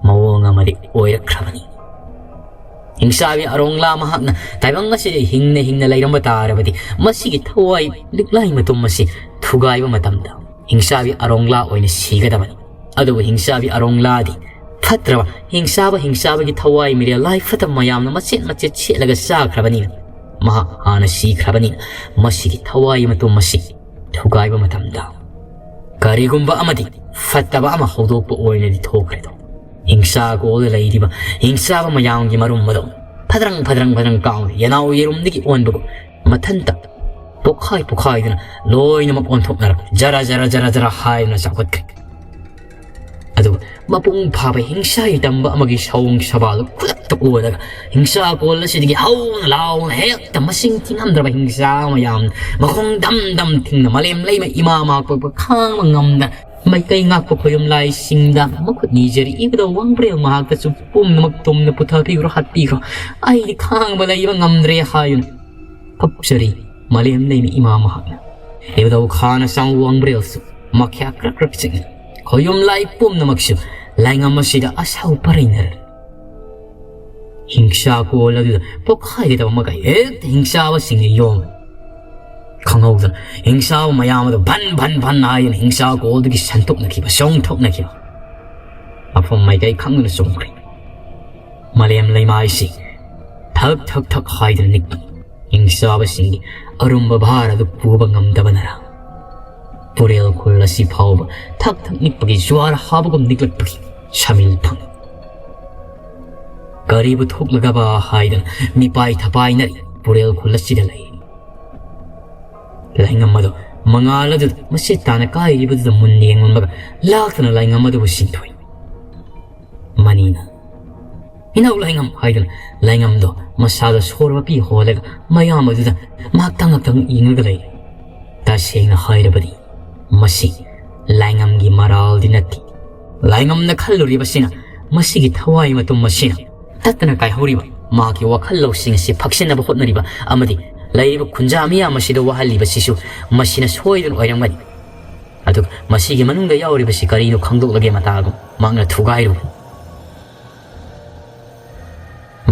ꯃꯑꯣꯡ ꯑꯃꯗꯤ ꯑꯣꯏꯔꯛꯈ꯭ꯔꯕꯅꯤ꯫ ꯍꯤꯡꯆꯥꯕꯤ ꯑꯔꯣꯡꯂꯥ ꯃꯍꯥꯛꯅ ꯇꯥꯏꯕꯪ ꯑꯁꯤꯗ ꯍꯤꯡꯅ ꯍꯤꯡꯅ ꯂꯩꯔꯝꯕ ꯇꯥꯔꯕꯗꯤ ꯃꯁꯤꯒꯤ ꯊꯋꯥꯏ ꯂꯤꯛꯂꯥꯏ ꯃꯇꯨꯝ ꯑꯁꯤ ꯊꯨꯒꯥꯏꯕ ꯃꯇꯝꯗ ꯍꯤꯡꯆꯥꯕꯤ ꯑꯔꯣꯡꯂꯥ ꯑꯣꯏꯅ ꯁꯤꯒꯗꯕꯅꯤ꯫ ꯑꯗꯨꯕꯨ ꯍꯤꯡꯆꯥꯕꯤ ꯑꯔꯣꯡꯂꯥꯗꯤ ꯐꯠꯇ꯭ꯔꯕ ꯍꯤꯡꯆꯥꯕ ꯍꯤꯡꯆꯥꯕꯒꯤ ꯊꯋꯥꯏ ꯃꯤꯔꯦꯜ ꯂꯥꯏ ꯐꯠꯇꯕ ꯃꯌꯥꯝꯅ ꯃꯆꯦꯠ ꯃꯆꯦꯠ ꯁꯦꯠꯂꯒ ꯆꯥꯈ꯭ꯔꯕꯅꯤꯅ ꯃꯍꯥꯛ ꯍꯥꯟꯅ ꯁꯤꯈ꯭ꯔꯕꯅꯤꯅ ꯃꯁꯤꯒꯤ ꯊꯋꯥꯏ ꯃꯇꯨꯝ ꯑꯁꯤ ꯊꯨꯒꯥꯏꯕ ꯃꯇꯝꯗ ꯀꯔꯤꯒꯨꯝꯕ ꯑꯃꯗꯤ ꯐꯠꯇꯕ ꯑꯃ ꯍꯧꯗꯣꯛꯄ ꯑꯣꯏꯅꯗꯤ ꯊꯣꯛꯈ꯭ꯔꯦꯗꯣ꯫ ꯍꯤꯡꯁꯥ ꯀꯣꯜꯗ ꯂꯩꯔꯤꯕ ꯍꯤꯡꯁꯥꯕ ꯃꯌꯥꯝꯒꯤ ꯃꯔꯨꯝ ꯑꯗꯣ ꯐꯗ꯭ꯔꯪ ꯐꯗ꯭ꯔꯪ ꯐꯗ꯭ꯔꯪ ꯀꯥꯎꯅ ꯌꯦꯅꯥꯎ ꯌꯦꯔꯨꯝꯗꯒꯤ ꯑꯣꯟꯕꯒꯨꯝ ꯃꯊꯟꯇ ꯄꯣꯛꯈꯥꯏ ꯄꯣꯛꯈꯥꯏꯗꯨꯅ ꯂꯣꯏꯅꯃꯛ ꯑꯣꯟꯊꯣꯛꯅꯔꯛ ꯖꯔ ꯖꯔ ꯖꯔ ꯖꯔ ꯍꯥꯏꯗꯨꯅ ꯆꯥꯎꯈꯠꯈ꯭ꯔꯦ꯫ ꯑꯗꯨꯒ ꯃꯄꯨꯡ ꯐꯥꯕ ꯍꯤꯡꯁꯥꯒꯤ ꯇꯝꯕ ꯑꯃꯒꯤ ꯁꯑꯣꯡ ꯁꯕꯥꯜꯗꯨ ꯈꯨꯗꯛꯇ ꯑꯣꯜꯂꯒ ꯍꯤꯡꯁꯥ ꯀꯣꯜ ꯑꯁꯤꯗꯒꯤ ꯍꯧꯅ ꯂꯥꯎꯅ ꯍꯦꯛꯇ ꯃꯁꯤꯡ ꯊꯤꯉꯝꯗ꯭ꯔꯕ ꯍꯤꯡꯁꯥ ꯃꯌꯥꯝ ꯃꯈꯣꯡ ꯗꯝ ꯗꯝ ꯊꯤꯡꯅ ꯃꯥꯂꯦꯝ ꯂꯩꯃ ꯏꯃꯥ ꯃꯥ ꯄꯣꯛꯄ ꯈꯥꯡꯕ ꯉꯝꯗ ꯃꯥꯏꯀꯩ ꯉꯥꯛꯄ ꯈꯣꯌꯨꯝ ꯂꯥꯏꯁꯤꯡꯗ ꯃꯈꯨꯠ ꯅꯤꯖꯔꯛꯏꯕꯗꯣ ꯋꯥꯡꯕ꯭ꯔꯦꯜ ꯃꯍꯥꯛꯇꯁꯨ ꯄꯨꯝꯅꯃꯛ ꯇꯨꯝꯅ ꯄꯨꯊꯕꯤꯈ꯭ꯔꯣ, ꯍꯥꯠꯄꯤꯈ꯭ꯔꯣ꯫ ꯑꯩꯗꯤ ꯈꯥꯡꯕ ꯂꯩꯕ ꯉꯝꯗ꯭ꯔꯦ ꯍꯥꯏꯌꯨꯅ ꯀꯞꯆꯔꯤ ꯃꯥꯂꯦꯝ ꯂꯩꯃ ꯏꯃꯥ ꯃꯍꯥꯛꯅ꯫ ꯏꯕꯨꯙꯧ ꯈꯥꯅ ꯆꯥꯡ ꯋꯥꯡꯕ꯭ꯔꯦꯜꯁꯨ ꯃꯈ꯭ꯌꯥ ꯀ꯭ꯔꯛ ꯀ꯭ꯔꯛ ꯆꯤꯛꯅ ꯈꯣꯌꯨꯝ ꯂꯥꯏ ꯄꯨꯝꯅꯃꯛꯁꯨ ꯂꯥꯏꯉꯝ ꯑꯁꯤꯗ ꯑꯁꯥꯎ ꯄꯔꯩꯅꯔꯦ꯫ ꯍꯤꯡꯁꯥ ꯀꯣꯜ ꯑꯗꯨꯗ ꯄꯣꯛꯈꯥꯏꯒꯗꯕ ꯃꯈꯩ ꯍꯦꯛꯇ ꯍꯤꯡꯁꯥꯕꯁꯤꯡꯅ ꯌꯣꯝꯃꯤ꯫ ꯈꯪꯍꯧꯗꯅ ꯍꯤꯡꯁꯥꯕ ꯃꯌꯥꯝ ꯑꯗꯨ ꯚꯟ ꯚꯟ ꯚꯟ ꯍꯥꯏꯗꯨꯅ ꯍꯤꯡꯁꯥ ꯀꯣꯜꯗꯒꯤ ꯁꯟꯇꯣꯛꯅꯈꯤꯕ, ꯆꯣꯡꯊꯣꯛꯅꯈꯤꯕ꯫ ꯃꯐꯝ ꯃꯥꯏꯀꯩ ꯈꯪꯗꯅ ꯆꯣꯡꯈ꯭ꯔꯦ꯫ ꯃꯥꯂꯦꯝ ꯂꯩꯃꯥꯏꯁꯤ ꯊꯛ ꯊꯛ ꯊꯛ ꯍꯥꯏꯗꯨꯅ ꯅꯤꯛꯄ ꯍꯤꯡꯆꯥꯕꯁꯤꯡꯒꯤ ꯑꯔꯨꯝꯕ ꯚꯥꯔ ꯑꯗꯨ ꯄꯨꯕ ꯉꯝꯗꯕꯅꯔ ꯄꯨꯔꯦꯜ ꯈꯨꯜ ꯑꯁꯤ ꯐꯥꯎꯕ ꯊꯛ ꯊꯛ ꯅꯤꯛꯄꯒꯤ ꯖ꯭ꯋꯥꯔ ꯍꯥꯕꯒꯨꯝ ꯅꯤꯛꯂꯛꯄꯒꯤ ꯁꯃꯤꯜ ꯐꯪꯏ꯫ ꯀꯔꯤꯕꯨ ꯊꯣꯛꯂꯒꯕ ꯍꯥꯏꯗꯨꯅ ꯃꯤꯄꯥꯏ ꯊꯄꯥꯏꯅꯔꯤ ꯄꯨꯔꯦꯜ ꯈꯨꯜ ꯑꯁꯤꯗ ꯂꯩ꯫ ꯂꯥꯏꯉꯝ ꯑꯗꯨ ꯃꯉꯥꯜ ꯑꯗꯨꯗ ꯃꯁꯦꯠ ꯇꯥꯅ ꯀꯥꯏꯔꯤꯕꯗꯨꯗ ꯃꯨꯟꯅ ꯌꯦꯡꯂꯝꯂꯒ ꯂꯥꯛꯇꯨꯅ ꯂꯥꯏꯉꯝ ꯑꯗꯨꯕꯨ ꯁꯤꯡꯊꯣꯏ꯫ ꯃꯅꯤꯅ "ꯏꯅꯧ ꯂꯥꯏꯉꯝ" ꯍꯥꯏꯗꯨꯅ ꯂꯥꯏꯉꯝꯗꯣ ꯃꯁꯥꯗ ꯁꯣꯔ ꯃꯄꯤ ꯍꯣꯜꯂꯒ ꯃꯌꯥꯝ ꯑꯗꯨꯗ ꯉꯥꯛꯇꯪ ꯉꯥꯛꯇꯪ ꯌꯦꯡꯂꯒ ꯂꯩꯔꯦ꯫ ꯇꯁꯦꯡꯅ ꯍꯥꯏꯔꯕꯗꯤ ꯃꯁꯤ ꯂꯥꯏꯉꯝꯒꯤ ꯃꯔꯥꯜꯗꯤ ꯅꯠꯇꯦ꯫ ꯂꯥꯏꯉꯝꯅ ꯈꯜꯂꯨꯔꯤꯕꯁꯤꯅ ꯃꯁꯤꯒꯤ ꯊꯋꯥꯏ ꯃꯇꯨꯝ ꯑꯁꯤꯅ ꯇꯠꯇꯅ ꯀꯥꯏꯍꯧꯔꯤꯕ ꯃꯍꯥꯛꯀꯤ ꯋꯥꯈꯜ ꯂꯧꯁꯤꯡ ꯑꯁꯤ ꯐꯛꯁꯤꯟꯅꯕ ꯍꯣꯠꯅꯔꯤꯕ ꯑꯃꯗꯤ ꯂꯩꯔꯤꯕ ꯈꯨꯟꯖꯥ ꯃꯤꯌꯥꯝ ꯑꯁꯤꯗ ꯋꯥꯍꯜꯂꯤꯕꯁꯤꯁꯨ ꯃꯁꯤꯅ ꯁꯣꯏꯗꯅ ꯑꯣꯏꯔꯝꯒꯅꯤ꯫ ꯑꯗꯨꯒ ꯃꯁꯤꯒꯤ ꯃꯅꯨꯡꯗ ꯌꯥꯎꯔꯤꯕꯁꯤ ꯀꯔꯤꯅꯣ ꯈꯪꯗꯣꯛꯂꯒꯦ ꯃꯇꯥꯒꯨꯝ ꯃꯍꯥꯛꯅ ꯊꯨꯒꯥꯏꯔꯨꯕꯅꯤ꯫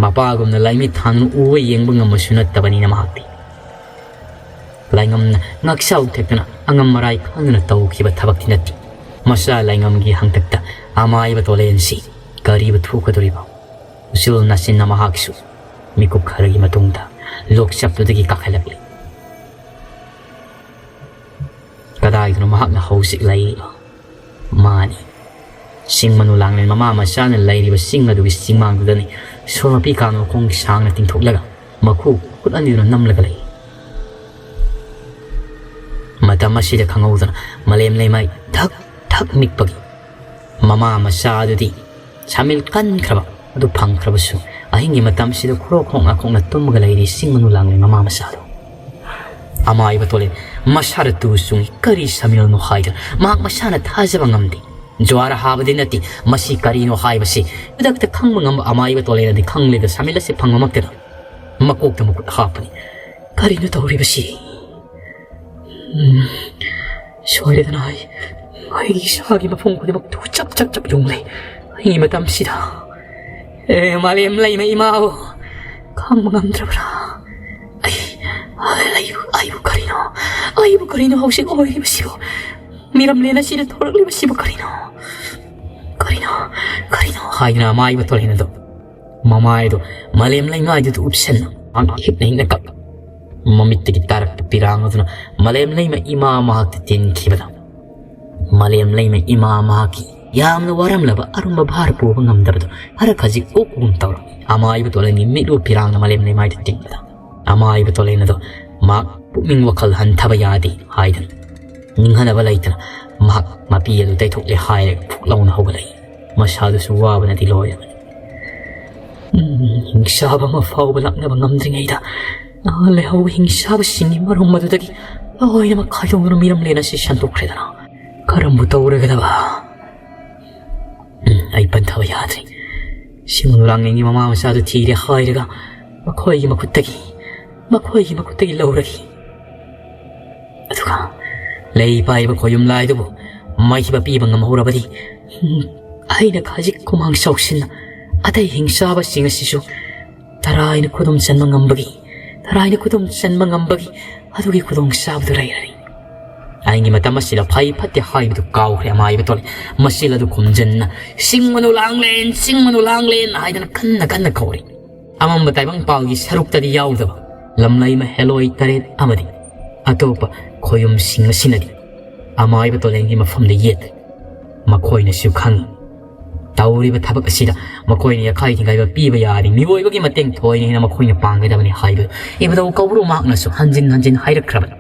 ꯃꯄꯥꯒꯨꯝꯅ ꯂꯥꯏꯃꯤꯠ ꯊꯥꯟꯗꯨꯅ ꯎꯕ ꯌꯦꯡꯕ ꯉꯝꯕꯁꯨ ꯅꯠꯇꯕꯅꯤꯅ ꯃꯍꯥꯛꯇꯤ꯫ ꯂꯥꯏꯉꯝꯅ ꯉꯥꯛꯆꯥꯎ ꯊꯦꯛꯇꯅ ꯑꯉꯝ ꯃꯔꯥꯏ ꯈꯪꯗꯅ ꯇꯧꯈꯤꯕ ꯊꯕꯛꯇꯤ ꯅꯠꯇꯦ꯫ ꯃꯆꯥ ꯂꯥꯏꯉꯝꯒꯤ ꯍꯪꯇꯛꯇ ꯑꯃꯥꯏꯕ ꯇꯣꯂꯦꯟꯁꯤ ꯀꯔꯤꯕꯨ ꯊꯣꯛꯀꯗꯧꯔꯤꯕ? ꯎꯆꯤꯜ ꯅꯥꯆꯤꯟꯅ ꯃꯍꯥꯛꯁꯨ ꯃꯤꯀꯨꯞ ꯈꯔꯒꯤ ꯃꯇꯨꯡꯗ ꯂꯣꯛꯆꯞꯇꯨꯗꯒꯤ ꯀꯥꯈꯠꯂꯛꯂꯤ꯫ ꯀꯗꯥꯏꯗꯅꯣ ꯃꯍꯥꯛꯅ ꯍꯧꯖꯤꯛ ꯂꯩꯔꯤꯕ? ꯃꯥꯅꯤ, ꯆꯤꯡ ꯃꯅꯨ ꯂꯥꯡꯂꯦꯟ ꯃꯃꯥ ꯃꯆꯥꯅ ꯂꯩꯔꯤꯕ ꯆꯤꯡ ꯑꯗꯨꯒꯤ ꯆꯤꯡꯃꯥꯡꯗꯨꯗꯅꯤ ꯁꯣꯔ ꯃꯄꯤ ꯀꯥꯡꯅ ꯃꯈꯣꯡ ꯁꯥꯡꯅ ꯇꯤꯡꯊꯣꯛꯂꯒ ꯃꯈꯨ ꯈꯨꯠ ꯑꯅꯤꯗꯨꯅ ꯅꯝꯂꯒ ꯂꯩ꯫ ꯃꯇꯝ ꯑꯁꯤꯗ ꯈꯪꯍꯧꯗꯅ ꯃꯥꯂꯦꯝ ꯂꯩꯃꯥꯏ ꯊꯛ ꯊꯛ ꯅꯤꯛꯄꯒꯤ ꯃꯃꯥ ꯃꯆꯥ ꯑꯗꯨꯗꯤ ꯁꯥꯃꯤꯜ ꯀꯟꯈ꯭ꯔꯕ ꯑꯗꯨ ꯐꯪꯈ꯭ꯔꯕꯁꯨ, ꯑꯍꯤꯡꯒꯤ ꯃꯇꯝꯁꯤꯗ ꯈꯨꯔꯣꯛ ꯈꯣꯡ ꯉꯥꯈꯣꯛꯅ ꯇꯨꯝꯃꯒ ꯂꯩꯔꯤ ꯆꯤꯡ ꯃꯅꯨ ꯂꯥꯡꯂꯦꯟ ꯃꯃꯥ ꯃꯆꯥꯗꯨ꯫ ꯑꯃꯥꯏꯕ ꯇꯣꯂꯦꯟ ꯃꯁꯥꯗ ꯇꯨ ꯆꯨꯡꯏ꯫ ꯀꯔꯤ ꯁꯥꯃꯤꯜꯅꯣ ꯍꯥꯏꯗꯅ ꯃꯍꯥꯛ ꯃꯁꯥꯅ ꯊꯥꯖꯕ ꯉꯝꯗꯦ꯫ ꯖ꯭ꯋꯥꯔ ꯍꯥꯕꯗꯤ ꯅꯠꯇꯦ, ꯃꯁꯤ ꯀꯔꯤꯅꯣ ꯍꯥꯏꯕꯁꯤ ꯈꯨꯗꯛꯇ ꯈꯪꯕ ꯉꯝꯕ ꯑꯃꯥꯏꯕ ꯇꯣꯂꯦꯟꯅꯗꯤ ꯈꯪꯂꯦꯗ ꯁꯥꯃꯤꯜ ꯑꯁꯤ ꯐꯪꯕꯃꯛꯇꯗ ꯃꯀꯣꯛꯇ ꯃꯈꯨꯠ ꯍꯥꯞꯄꯅꯤ꯫ ꯀꯔꯤꯅꯣ ꯇꯧꯔꯤꯕꯁꯤ? ꯎꯝ, ꯁꯣꯏꯔꯦꯗꯅ ꯑꯩ, ꯑꯩꯒꯤ ꯏꯁꯥꯒꯤ ꯃꯐꯝ ꯈꯨꯗꯤꯡꯃꯛꯇꯨ ꯆꯞ ꯆꯞ ꯆꯞ ꯌꯨꯡꯂꯦ꯫ ꯑꯩꯒꯤ ꯃꯇꯝꯁꯤꯗ, ꯑꯦ, ꯃꯥꯂꯦꯝ ꯂꯩꯃ ꯏꯃꯥꯕꯨ ꯈꯪꯕ ꯉꯝꯗ꯭ꯔꯕ꯭ꯔꯥ? ꯑꯩ, ꯑꯩꯕꯨ, ꯑꯩꯕꯨ ꯀꯔꯤꯅꯣ? ꯑꯩꯕꯨ ꯀꯔꯤꯅꯣ ꯍꯧꯖꯤꯛ ꯑꯣꯏꯔꯤꯕꯁꯤꯕꯨ? ꯃꯤꯔꯝꯂꯦꯟ ꯑꯁꯤꯗ ꯊꯣꯔꯛꯂꯤꯕꯁꯤꯕꯨ ꯀꯔꯤꯅꯣ? ꯀꯔꯤꯅꯣ? ꯀꯔꯤꯅꯣ ꯍꯥꯏꯗꯅ ꯑꯃꯥꯏꯕ ꯇꯣꯂꯦꯟ ꯑꯗꯨ ꯃꯃꯥꯏꯗꯨ ꯃꯥꯂꯦꯝ ꯂꯩꯃꯥꯏꯗꯨꯗ ꯎꯞꯁꯟꯅ ꯃꯍꯥꯛ ꯍꯤꯛꯅ ꯍꯤꯛꯅ ꯀꯞ꯫ ꯃꯃꯤꯠꯇꯒꯤ ꯇꯥꯔꯛꯄ ꯄꯤꯔꯥꯡ ꯑꯗꯨꯅ ꯃꯥꯂꯦꯝ ꯂꯩꯃ ꯏꯃꯥ ꯃꯍꯥꯛꯇ ꯇꯤꯟꯈꯤꯕꯗ, ꯃꯥꯂꯦꯝ ꯂꯩꯃ ꯏꯃꯥ ꯃꯍꯥꯛꯀꯤ ꯌꯥꯝꯅ ꯋꯥꯔꯝꯂꯕ ꯑꯔꯨꯝꯕ ꯚꯥꯔ ꯄꯨꯕ ꯉꯝꯗꯕꯗꯨ ꯈꯔ ꯈꯖꯤꯛ ꯑꯣꯛꯄꯒꯨꯝ ꯇꯧꯔꯝꯃꯤ꯫ ꯑꯃꯥꯏꯕ ꯇꯣꯂꯦꯟꯒꯤ ꯃꯤꯠꯂꯨ ꯄꯤꯔꯥꯡꯅ ꯃꯥꯂꯦꯝ ꯂꯩꯃꯥꯏꯗ ꯇꯤꯡꯕꯗ, ꯑꯃꯥꯏꯕ ꯇꯣꯂꯦꯟ ꯑꯗꯨ ꯃꯍꯥꯛ ꯄꯨꯛꯅꯤꯡ ꯋꯥꯈꯜ ꯍꯟꯊꯕ ꯌꯥꯗꯦ ꯍꯥꯏꯗꯅ ꯅꯤꯡꯍꯟꯅꯕ ꯂꯩꯇꯅ ꯃꯍꯥꯛ ꯃꯄꯤ ꯑꯗꯨ ꯇꯩꯊꯣꯛꯂꯦ ꯍꯥꯏꯔꯒ ꯐꯨꯛ ꯂꯥꯎꯅ ꯍꯧꯒꯠꯂꯛꯏ꯫ ꯃꯁꯥꯗꯨꯁꯨ ꯋꯥꯕꯅꯗꯤ ꯂꯣꯏꯔꯕꯅꯤ꯫ ꯎꯝ, ꯍꯤꯡꯆꯥꯕ ꯑꯃ ꯐꯥꯎꯕ ꯂꯥꯛꯅꯕ ꯉꯝꯗ꯭ꯔꯤꯉꯩꯗ ꯅꯍꯥꯟ ꯂꯩꯍꯧꯕ ꯍꯤꯡꯆꯥꯕꯁꯤꯡꯒꯤ ꯃꯔꯨꯝ ꯑꯗꯨꯗꯒꯤ ꯂꯣꯏꯅꯃꯛ ꯈꯥꯏꯗꯣꯛꯗꯨꯅ ꯃꯤꯔꯝꯂꯦꯟ ꯑꯁꯤ ꯁꯟꯗꯣꯛꯈ꯭ꯔꯦꯗꯅ꯫ ꯀꯔꯝꯕꯨ ꯇꯧꯔꯒꯗꯕ? ꯎꯝ, ꯑꯩ ꯄꯟꯊꯕ ꯌꯥꯗ꯭ꯔꯦ꯫ ꯁꯤꯃꯨ ꯂꯥꯡꯂꯦꯟꯒꯤ ꯃꯃꯥ ꯃꯆꯥꯗꯨ ꯊꯤꯔꯦ ꯍꯥꯏꯔꯒ ꯃꯈꯣꯏꯒꯤ ꯃꯈꯨꯠꯇꯒꯤ, ꯃꯈꯣꯏꯒꯤ ꯃꯈꯨꯠꯇꯒꯤ ꯂꯧꯔꯒꯦ꯫ ꯑꯗꯨꯒ ꯂꯩ ꯄꯥꯏꯕ ꯈꯣꯌꯨꯝ ꯂꯥꯏꯗꯨꯕꯨ ꯃꯥꯏꯊꯤꯕ ꯄꯤꯕ ꯉꯝꯍꯧꯔꯕꯗꯤ, ꯎꯝ, ꯑꯩꯅ ꯈꯖꯤꯛ ꯈꯨꯃꯥꯡ ꯆꯥꯎꯁꯤꯟꯅ ꯑꯇꯩ ꯍꯤꯡꯆꯥꯕꯁꯤꯡ ꯑꯁꯤꯁꯨ ꯇꯔꯥꯏꯅ ꯈꯨꯗꯨꯝ ꯆꯟꯕ ꯉꯝꯕꯒꯤ, ꯇꯔꯥꯏꯅ ꯈꯨꯗꯨꯝ ꯆꯟꯕ ꯉꯝꯕꯒꯤ ꯑꯗꯨꯒꯤ ꯈꯨꯗꯣꯡꯆꯥꯕꯗꯨ ꯂꯩꯔꯅꯤ꯫ ꯑꯩꯒꯤ ꯃꯇꯝ ꯑꯁꯤꯗ ꯐꯩ ꯐꯠꯇꯦ ꯍꯥꯏꯕꯗꯨ ꯀꯥꯎꯈ꯭ꯔꯦ ꯑꯃꯥꯏꯕ ꯇꯣꯂꯦꯟ꯫ ꯃꯆꯤꯜ ꯑꯗꯨ ꯈꯨꯝꯖꯤꯟꯅ, "ꯁꯤꯡ ꯃꯅꯨ ꯂꯥꯡꯂꯦꯟ, ꯁꯤꯡ ꯃꯅꯨ ꯂꯥꯡꯂꯦꯟ" ꯍꯥꯏꯗꯅ ꯀꯟꯅ ꯀꯟꯅ ꯀꯧꯔꯤ꯫ ꯑꯃꯝꯕ ꯇꯥꯏꯕꯪꯄꯥꯜꯒꯤ ꯁꯔꯨꯛꯇꯗꯤ ꯌꯥꯎꯗꯕ ꯂꯝꯂꯩꯃ ꯍꯦꯂꯣꯏ ꯇꯔꯦꯠ ꯑꯃꯗꯤ ꯑꯇꯣꯞꯄ ꯈꯣꯌꯨꯝꯁꯤꯡ ꯑꯁꯤꯅꯗꯤ ꯑꯃꯥꯏꯕ ꯇꯣꯂꯦꯟꯒꯤ ꯃꯐꯝꯗ ꯌꯦꯠꯂꯦ꯫ ꯃꯈꯣꯏꯅꯁꯨ ꯈꯪꯏ꯫ ꯇꯧꯔꯤꯕ ꯊꯕꯛ ꯑꯁꯤꯗ ꯃꯈꯣꯏꯅ ꯌꯥꯈꯥꯏ ꯊꯤꯡꯒꯥꯏꯕ ꯄꯤꯕ ꯌꯥꯔꯤ, ꯃꯤꯑꯣꯏꯕꯒꯤ ꯃꯇꯦꯡ ꯊꯣꯏꯅ ꯍꯦꯟꯅ ꯃꯈꯣꯏꯅ ꯄꯥꯡꯒꯗꯕꯅꯤ ꯍꯥꯏꯕꯗꯨ ꯏꯕꯨꯙꯧ ꯀꯧꯕ꯭ꯔꯨ ꯃꯍꯥꯛꯅꯁꯨ ꯍꯟꯖꯤꯟ ꯍꯟꯖꯤꯟ ꯍꯥꯏꯔꯛꯈ꯭ꯔꯕꯅꯤ꯫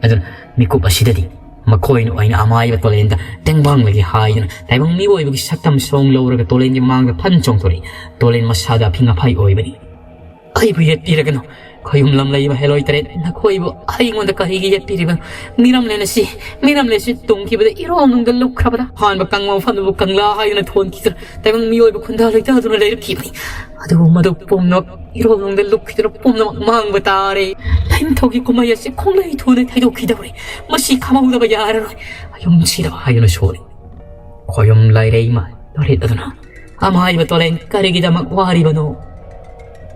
ꯑꯗꯨꯅ ꯃꯤꯀꯨꯞ ꯑꯁꯤꯗꯗꯤ ꯃꯈꯣꯏꯅ ꯑꯣꯏꯅ ꯑꯃꯥꯏꯕ ꯇꯣꯂꯦꯟꯗ ꯇꯦꯡꯕꯥꯡꯂꯒꯦ ꯍꯥꯏꯗꯨꯅ ꯇꯥꯏꯕꯪ ꯃꯤꯑꯣꯏꯕꯒꯤ ꯁꯛꯇꯝ ꯁꯣꯡ ꯂꯧꯔꯒ ꯇꯣꯂꯦꯟꯒꯤ ꯃꯃꯥꯡꯗ ꯐꯟ ꯆꯣꯡꯊꯣꯔꯛꯏ꯫ ꯇꯣꯂꯦꯟ ꯃꯁꯥꯗ ꯑꯐꯤꯡ ꯑꯐꯥꯏ ꯑꯣꯏꯕꯅꯤ꯫ "ꯑꯩꯕꯨ ꯌꯦꯠꯄꯤꯔꯒꯅꯨ, ꯈꯣꯌꯨꯝ ꯂꯝꯂꯩꯕ ꯍꯦꯂꯣꯏ ꯇꯔꯦꯠ, ꯅꯈꯣꯏꯕꯨ ꯑꯩꯉꯣꯟꯗ ꯀꯔꯤꯒꯤ ꯌꯦꯠꯄꯤꯔꯤꯕꯅꯣ? ꯃꯤꯔꯝꯂꯦꯟ ꯑꯁꯤ, ꯃꯤꯔꯝꯂꯦꯟ ꯑꯁꯤ ꯇꯨꯝꯈꯤꯕꯗ ꯏꯔꯣꯜꯅꯨꯡꯗ ꯂꯨꯞꯈ꯭ꯔꯕꯗ, ꯑꯍꯥꯟꯕ ꯀꯪꯕ ꯃꯐꯝꯗꯨꯕꯨ ꯀꯪꯂꯥ ꯍꯥꯏꯗꯨꯅ ꯊꯣꯟꯈꯤꯗꯨꯅ ꯇꯥꯏꯕꯪ ꯃꯤꯑꯣꯏꯕ ꯈꯨꯟꯗꯥ ꯂꯩꯇꯥꯗꯨꯅ ꯂꯩꯔꯛꯈꯤꯕꯅꯤ꯫ ꯑꯗꯨꯕꯨ ꯃꯗꯨ ꯄꯨꯝꯅꯃꯛ ꯏꯔꯣꯜꯅꯨꯡꯗ ꯂꯨꯞꯈꯤꯗꯨꯅ ꯄꯨꯝꯅꯃꯛ ꯃꯥꯡꯕ ꯇꯥꯔꯦ꯫ ꯂꯥꯏꯅꯤꯡꯊꯧꯒꯤ ꯀꯨꯝꯍꯩ ꯑꯁꯤ ꯈꯣꯡꯂꯩ ꯊꯨꯅ ꯊꯩꯗꯣꯛꯈꯤꯗꯧꯔꯦ꯫ ꯃꯁꯤ ꯈꯪꯍꯧꯗꯕ ꯌꯥꯔꯔꯣꯏ꯫ ꯑꯌꯨꯝꯁꯤꯗ" ꯍꯥꯏꯗꯨꯅ ꯁꯣꯜꯂꯤ꯫ ꯈꯣꯌꯨꯝ ꯂꯩꯔꯩꯃ ꯇꯔꯦꯠ ꯑꯗꯨꯅ ꯑꯃꯥꯏꯕ ꯇꯣꯂꯦꯟ ꯀꯔꯤꯒꯤꯗꯃꯛ ꯋꯥꯔꯤꯕꯅꯣ?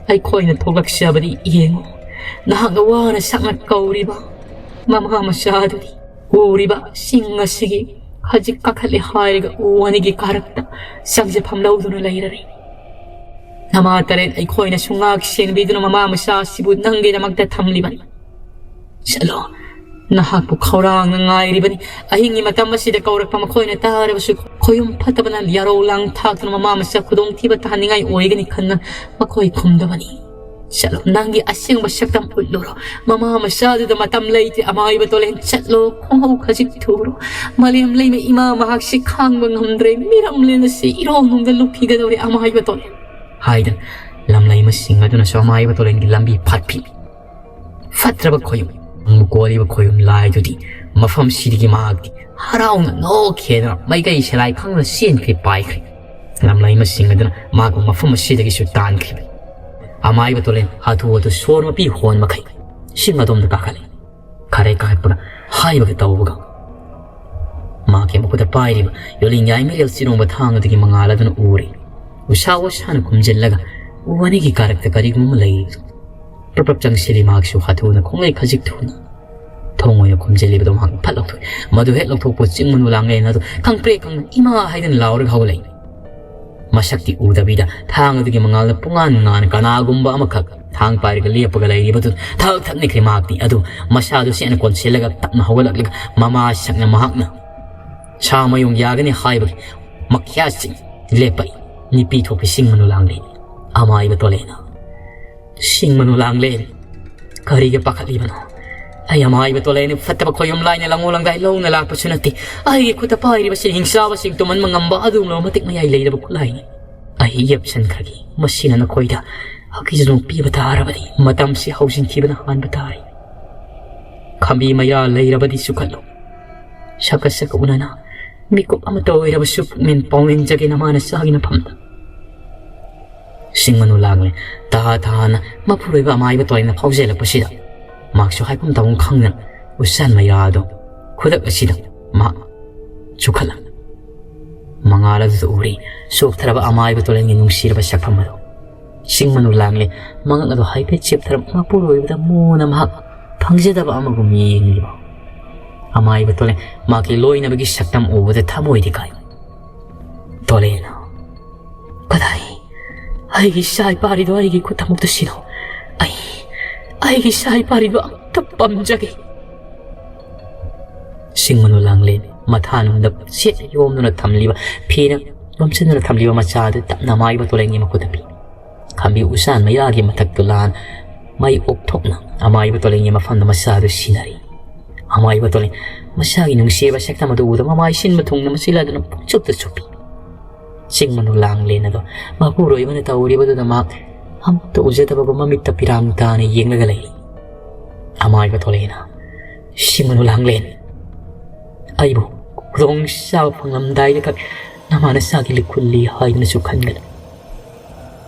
ꯑꯩꯈꯣꯏꯅ ꯊꯣꯛꯂꯛꯆꯕꯗꯤ ꯌꯦꯡꯉꯨ꯫ ꯅꯍꯥꯛꯅ ꯋꯥꯅ ꯁꯛꯅ ꯀꯧꯔꯤꯕ ꯃꯃꯥ ꯃꯆꯥꯗꯨꯗꯤ ꯎꯔꯤꯕ ꯆꯤꯡ ꯑꯁꯤꯒꯤ ꯈꯖꯤꯛ ꯀꯥꯈꯠꯂꯦ ꯍꯥꯏꯔꯒ ꯎ ꯑꯅꯤꯒꯤ ꯀꯥꯔꯛꯇ ꯆꯪꯖꯐꯝ ꯂꯧꯗꯨꯅ ꯂꯩꯔꯔꯦ꯫ ꯅꯃꯥ ꯇꯔꯦꯠ ꯑꯩꯈꯣꯏꯅꯁꯨ ꯉꯥꯛ ꯁꯦꯟꯕꯤꯗꯨꯅ ꯃꯃꯥ ꯃꯆꯥ ꯑꯁꯤꯕꯨ ꯅꯪꯒꯤꯗꯃꯛꯇ ꯊꯝꯂꯤꯕꯅꯤ꯫ ꯆꯠꯂꯣ, ꯅꯍꯥꯛꯄꯨ ꯈꯧꯔꯥꯡꯅ ꯉꯥꯏꯔꯤꯕꯅꯤ꯫ ꯑꯍꯤꯡꯒꯤ ꯃꯇꯝ ꯑꯁꯤꯗ ꯀꯧꯔꯛꯄ ꯃꯈꯣꯏꯅ ꯇꯥꯔꯕꯁꯨ, ꯈꯣꯌꯨꯝ ꯐꯠꯇꯕꯅ ꯌꯥꯔꯧ ꯂꯥꯡ ꯊꯥꯛꯇꯨꯅ ꯃꯃꯥ ꯃꯆꯥ ꯈꯨꯗꯣꯡꯊꯤꯕ ꯇꯥꯍꯟꯅꯤꯡꯉꯥꯏ ꯑꯣꯏꯒꯅꯤ ꯈꯟꯅ ꯃꯈꯣꯏ ꯈꯨꯝꯗꯕꯅꯤ꯫ ꯆꯠꯂꯣ, ꯅꯪꯒꯤ ꯑꯁꯦꯡꯕ ꯁꯛꯇꯝ ꯎꯠꯂꯨꯔꯣ꯫ ꯃꯃꯥ ꯃꯆꯥꯗꯨꯗ ꯃꯇꯝ ꯂꯩꯇꯦ꯫ ꯑꯃꯥꯏꯕ ꯇꯣꯂꯦꯟ, ꯆꯠꯂꯣ, ꯈꯣꯡꯍꯧ ꯈꯖꯤꯛ ꯊꯨꯔꯣ꯫ ꯃꯥꯂꯦꯝ ꯂꯩꯃ ꯏꯃꯥ ꯃꯍꯥꯛꯁꯤ ꯈꯥꯡꯕ ꯉꯝꯗ꯭ꯔꯦ꯫ ꯃꯤꯔꯝꯂꯦꯟ ꯑꯁꯤ ꯏꯔꯣꯜꯅꯨꯡꯗ ꯂꯨꯞꯈꯤꯒꯗꯧꯔꯦ, ꯑꯃꯥꯏꯕ ꯇꯣꯂꯦꯟ꯫ ꯍꯥꯏꯗꯅ ꯂꯝꯂꯩꯃꯁꯤꯡ ꯑꯗꯨꯅꯁꯨ ꯑꯃꯥꯏꯕ ꯇꯣꯂꯦꯟꯒꯤ ꯂꯝꯕꯤ ꯐꯥꯠꯄꯤ꯫ ꯐꯠꯇ꯭ꯔꯕ ꯈꯣꯌꯨꯝ, ꯅꯪꯕꯨ ꯀꯣꯜꯂꯤꯕ ꯈꯣꯌꯨꯝ ꯂꯥꯏꯗꯨꯗꯤ ꯃꯐꯝꯁꯤꯗꯒꯤ ꯃꯍꯥꯛꯇꯤ ꯍꯔꯥꯎꯅ ꯅꯣꯛꯈꯤꯗꯨꯅ ꯃꯥꯏꯀꯩ ꯁꯦꯂꯥꯏ ꯈꯪꯗꯅ ꯆꯦꯟꯈ꯭ꯔꯦ, ꯄꯥꯏꯈ꯭ꯔꯦ꯫ ꯂꯝꯂꯩꯃꯁꯤꯡ ꯑꯗꯨꯅ ꯃꯍꯥꯛꯄꯨ ꯃꯐꯝ ꯑꯁꯤꯗꯒꯤꯁꯨ ꯇꯥꯟꯈ꯭ꯔꯤꯕꯅꯤ꯫ ꯑꯃꯥꯏꯕ ꯇꯣꯂꯦꯟ ꯍꯥꯊꯨ ꯍꯥꯊꯨ ꯁꯣꯔ ꯃꯄꯤ ꯍꯣꯟ ꯃꯈꯩ ꯆꯤꯡ ꯑꯗꯣꯝꯗ ꯀꯥꯈꯠꯂꯦ꯫ ꯈꯔꯦ ꯀꯥꯈꯠꯄꯒ ꯍꯥꯏꯕꯒ ꯇꯧꯕꯒ ꯃꯍꯥꯛꯀꯤ ꯃꯈꯨꯠꯇ ꯄꯥꯏꯔꯤꯕ ꯌꯣꯜꯂꯤꯉꯥꯏ ꯃꯤꯔꯦꯜ ꯆꯤꯔꯣꯡꯕ ꯊꯥꯡ ꯑꯗꯨꯒꯤ ꯃꯉꯥꯜ ꯑꯗꯨꯅ ꯎꯔꯦ꯫ ꯎꯁꯥ ꯋꯥꯁꯥꯅ ꯈꯨꯝꯖꯤꯜꯂꯒ ꯎ ꯑꯅꯤꯒꯤ ꯀꯥꯔꯛꯇ ꯀꯔꯤꯒꯨꯝꯕ ꯑꯃ ꯂꯩ꯫ ꯄ꯭ꯔꯞ ꯄ꯭ꯔꯞ ꯆꯪꯁꯤꯜꯂꯤ꯫ ꯃꯍꯥꯛꯁꯨ ꯍꯥꯊꯨꯅ ꯈꯣꯡꯂꯩ ꯈꯖꯤꯛ ꯊꯨꯅ ꯊꯣꯡ ꯑꯣꯏꯅ ꯈꯨꯝꯖꯤꯜꯂꯤꯕꯗꯣ ꯃꯍꯥꯛꯅ ꯐꯠ ꯂꯧꯊꯣꯛꯏ꯫ ꯃꯗꯨ ꯍꯦꯛ ꯂꯧꯊꯣꯛꯄ ꯆꯤꯡ ꯃꯅꯨ ꯂꯥꯡꯂꯦꯟ ꯑꯗꯨ ꯈꯪꯄ꯭ꯔꯦꯛ ꯈꯪꯅ "ꯏꯃꯥ" ꯍꯥꯏꯗꯨꯅ ꯂꯥꯎꯔꯒ ꯍꯧꯒꯠꯂꯛꯏ꯫ ꯃꯁꯛꯇꯤ ꯎꯗꯕꯤꯗ ꯊꯥꯡ ꯑꯗꯨꯒꯤ ꯃꯉꯥꯜꯅ ꯄꯨꯡꯉꯥꯟ ꯉꯥꯟꯅ ꯀꯅꯥꯒꯨꯝꯕ ꯑꯃꯈꯛ ꯊꯥꯡ ꯄꯥꯏꯔꯒ ꯂꯦꯞꯄꯒ ꯂꯩꯔꯤꯕꯗꯨ ꯊꯛ ꯊꯛ ꯅꯤꯛꯈ꯭ꯔꯦ ꯃꯍꯥꯛꯇꯤ꯫ ꯑꯗꯨ ꯃꯁꯥꯗꯨ ꯁꯦꯡꯅ ꯀꯣꯟꯁꯤꯜꯂꯒ ꯇꯞꯅ ꯍꯧꯒꯠꯂꯛꯂꯒ ꯃꯃꯥ ꯁꯛꯅ ꯃꯍꯥꯛꯅ ꯁꯥ ꯃꯌꯨꯡ ꯌꯥꯒꯅꯤ ꯍꯥꯏꯕꯒꯤ ꯃꯈ꯭ꯌꯥꯠꯁꯤꯡ ꯂꯦꯞꯄꯛꯏ꯫ ꯅꯨꯄꯤ ꯊꯣꯛꯄꯤ ꯁꯤꯡꯃꯅꯨ ꯂꯥꯡꯂꯦꯟ꯫ ꯑꯃꯥꯏꯕ ꯇꯣꯂꯦꯅ, "ꯁꯤꯡꯃꯅꯨ ꯂꯥꯡꯂꯦꯟ, ꯀꯔꯤꯒꯤ ꯄꯥꯈꯠꯂꯤꯕꯅꯣ? ꯑꯩ ꯑꯃꯥꯏꯕ ꯇꯣꯂꯦꯅ ꯐꯠꯇꯕ ꯈꯣꯌꯨꯝ ꯂꯥꯏꯅ ꯂꯪꯉꯣ ꯂꯪꯗꯥꯏ ꯂꯧꯅ ꯂꯥꯛꯄꯁꯨ ꯅꯠꯇꯦ꯫ ꯑꯩꯒꯤ ꯈꯨꯠꯇ ꯄꯥꯏꯔꯤꯕꯁꯤ ꯍꯤꯡꯆꯥꯕꯁꯤꯡ ꯇꯨꯝꯍꯟꯕ ꯉꯝꯕ ꯑꯗꯨꯒꯨꯝꯂꯕ ꯃꯇꯤꯛ ꯃꯌꯥꯏ ꯂꯩꯔꯕ ꯈꯨꯠꯂꯥꯏꯅꯤ꯫ ꯑꯩ ꯌꯦꯞꯁꯟꯈ꯭ꯔꯒꯦ꯫ ꯃꯁꯤꯅ ꯅꯈꯣꯏꯗ ꯍꯛꯆꯥꯡ ꯄꯤꯕ ꯇꯥꯔꯕꯗꯤ ꯃꯇꯝꯁꯤ ꯍꯧꯖꯤꯟꯈꯤꯕꯅ ꯍꯥꯟꯕ ꯇꯥꯔꯦ꯫ ꯈꯥꯝꯕꯤ ꯃꯩꯔꯥ ꯂꯩꯔꯕꯗꯤ ꯆꯨꯈꯠꯂꯨ꯫ ꯁꯛꯀ ꯁꯛꯀ ꯎꯅꯅ ꯃꯤꯀꯨꯞ ꯑꯃꯇ ꯑꯣꯏꯔꯕꯁꯨ ꯄꯨꯛꯅꯤꯡ ꯄꯥꯎꯅꯤꯡꯖꯒꯦ ꯅꯃꯥ ꯅꯆꯥꯒꯤ ꯅꯐꯝꯗ꯫" ꯁꯤꯡꯃꯅꯨ ꯂꯥꯡꯂꯦ꯫ ꯇꯍꯥ ꯇꯍꯥꯅ ꯃꯄꯨꯔꯣꯏꯕ ꯑꯃꯥꯏꯕ ꯇꯣꯂꯦꯟꯅ ꯐꯥꯎꯖꯦꯜꯂꯛꯄꯁꯤꯗ ꯃꯍꯥꯛꯁꯨ ꯍꯥꯏꯐꯝ ꯇꯧꯐꯝ ꯈꯪꯗꯅ ꯎꯆꯥꯟ ꯃꯩꯔꯥ ꯑꯗꯨ ꯈꯨꯗꯛ ꯑꯁꯤꯗ ꯃꯍꯥꯛ ꯆꯨꯈꯠꯂꯝꯃꯤ꯫ ꯃꯉꯥꯜ ꯑꯗꯨꯗ ꯎꯔꯤ ꯆꯣꯛꯊꯔꯕ ꯑꯃꯥꯏꯕ ꯇꯣꯂꯦꯟꯒꯤ ꯅꯨꯡꯁꯤꯔꯕ ꯁꯛꯐꯝ ꯑꯗꯨ꯫ ꯁꯤꯡꯃꯅꯨ ꯂꯥꯡꯂꯦ꯫ ꯃꯉꯛ ꯑꯗꯨ ꯍꯥꯏꯐꯦꯠ ꯆꯦꯞꯊꯔꯝ ꯃꯄꯨꯔꯣꯏꯕꯗ ꯃꯨꯅ ꯃꯍꯥꯛ ꯐꯪꯖꯗꯕ ꯑꯃꯒꯨꯝ ꯌꯦꯡꯂꯤꯕ ꯑꯃꯥꯏꯕ ꯇꯣꯂꯦꯟ ꯃꯍꯥꯛꯀꯤ ꯂꯣꯏꯅꯕꯒꯤ ꯁꯛꯇꯝ ꯎꯕꯗ ꯊꯃꯣꯏꯗꯤ ꯀꯥꯏ꯫ ꯇꯣꯂꯦꯅ, "ꯀꯗꯥꯏ? ꯑꯩꯒꯤ ꯏꯆꯥ ꯏꯄꯥꯔꯤꯗꯣ ꯑꯩꯒꯤ ꯈꯨꯠ ꯊꯃꯛꯇ ꯁꯤꯅꯣ꯫ ꯑꯩ, ꯑꯩꯒꯤ ꯏꯆꯥ ꯏꯄꯥꯔꯤꯗꯣ ꯑꯝꯇ ꯄꯝꯖꯒꯦ꯫" ꯁꯤꯡꯃꯅꯨ ꯂꯥꯡꯂꯦꯟ ꯃꯊꯥꯅꯨꯡꯗ ꯆꯦꯠꯅ ꯌꯣꯝꯗꯨꯅ ꯊꯝꯂꯤꯕ ꯐꯤꯅ ꯌꯣꯝꯁꯤꯟꯗꯨꯅ ꯊꯝꯂꯤꯕ ꯃꯆꯥ ꯑꯗꯨ ꯇꯞꯅ ꯑꯃꯥꯏꯕ ꯇꯣꯂꯦꯟꯒꯤ ꯃꯈꯨꯠꯇ ꯄꯤ꯫ ꯈꯥꯝꯕꯤ ꯎꯆꯥꯟ ꯃꯩꯔꯥꯒꯤ ꯃꯊꯛꯇꯨ ꯂꯥꯟ ꯃꯩ ꯑꯣꯛꯊꯣꯛꯅ ꯑꯃꯥꯏꯕ ꯇꯣꯂꯦꯟꯒꯤ ꯃꯐꯝꯗ ꯃꯆꯥ ꯑꯗꯨ ꯁꯤꯟꯅꯔꯤ꯫ ꯑꯃꯥꯏꯕ ꯇꯣꯂꯦꯟ ꯃꯆꯥꯒꯤ ꯅꯨꯡꯁꯤꯔꯕ ꯁꯛꯇꯝ ꯑꯗꯨ ꯎꯕꯗ ꯃꯃꯥꯏ ꯁꯤꯟꯕ ꯊꯨꯡꯅ ꯃꯆꯤꯜ ꯑꯗꯨꯅ ꯄꯨꯡꯆꯨꯞꯇ ꯆꯨꯞꯄꯤ꯫ ꯁꯤꯡꯃꯅꯨ ꯂꯥꯡꯂꯦꯟ ꯑꯗꯣ ꯃꯄꯨꯔꯣꯏꯕꯅ ꯇꯧꯔꯤꯕꯗꯨꯗ ꯃꯍꯥꯛ ꯑꯃꯠꯇ ꯎꯖꯗꯕꯒꯨꯝ ꯃꯃꯤꯠꯇ ꯄꯤꯔꯥꯡ ꯇꯥꯅ ꯌꯦꯡꯂꯒ ꯂꯩꯔꯤ꯫ ꯑꯃꯥꯏꯕ ꯇꯣꯂꯦꯅ, "ꯁꯤꯡꯃꯅꯨ ꯂꯥꯡꯂꯦꯟ, ꯑꯩꯕꯨ ꯈꯨꯗꯣꯡ ꯆꯥꯕ ꯐꯪꯂꯝꯗꯥꯏꯗ ꯈꯛ ꯅꯃꯥ ꯅꯆꯥꯒꯤ ꯂꯤꯈꯨꯜꯂꯤ ꯍꯥꯏꯗꯨꯅꯁꯨ ꯈꯟꯒꯅꯨ꯫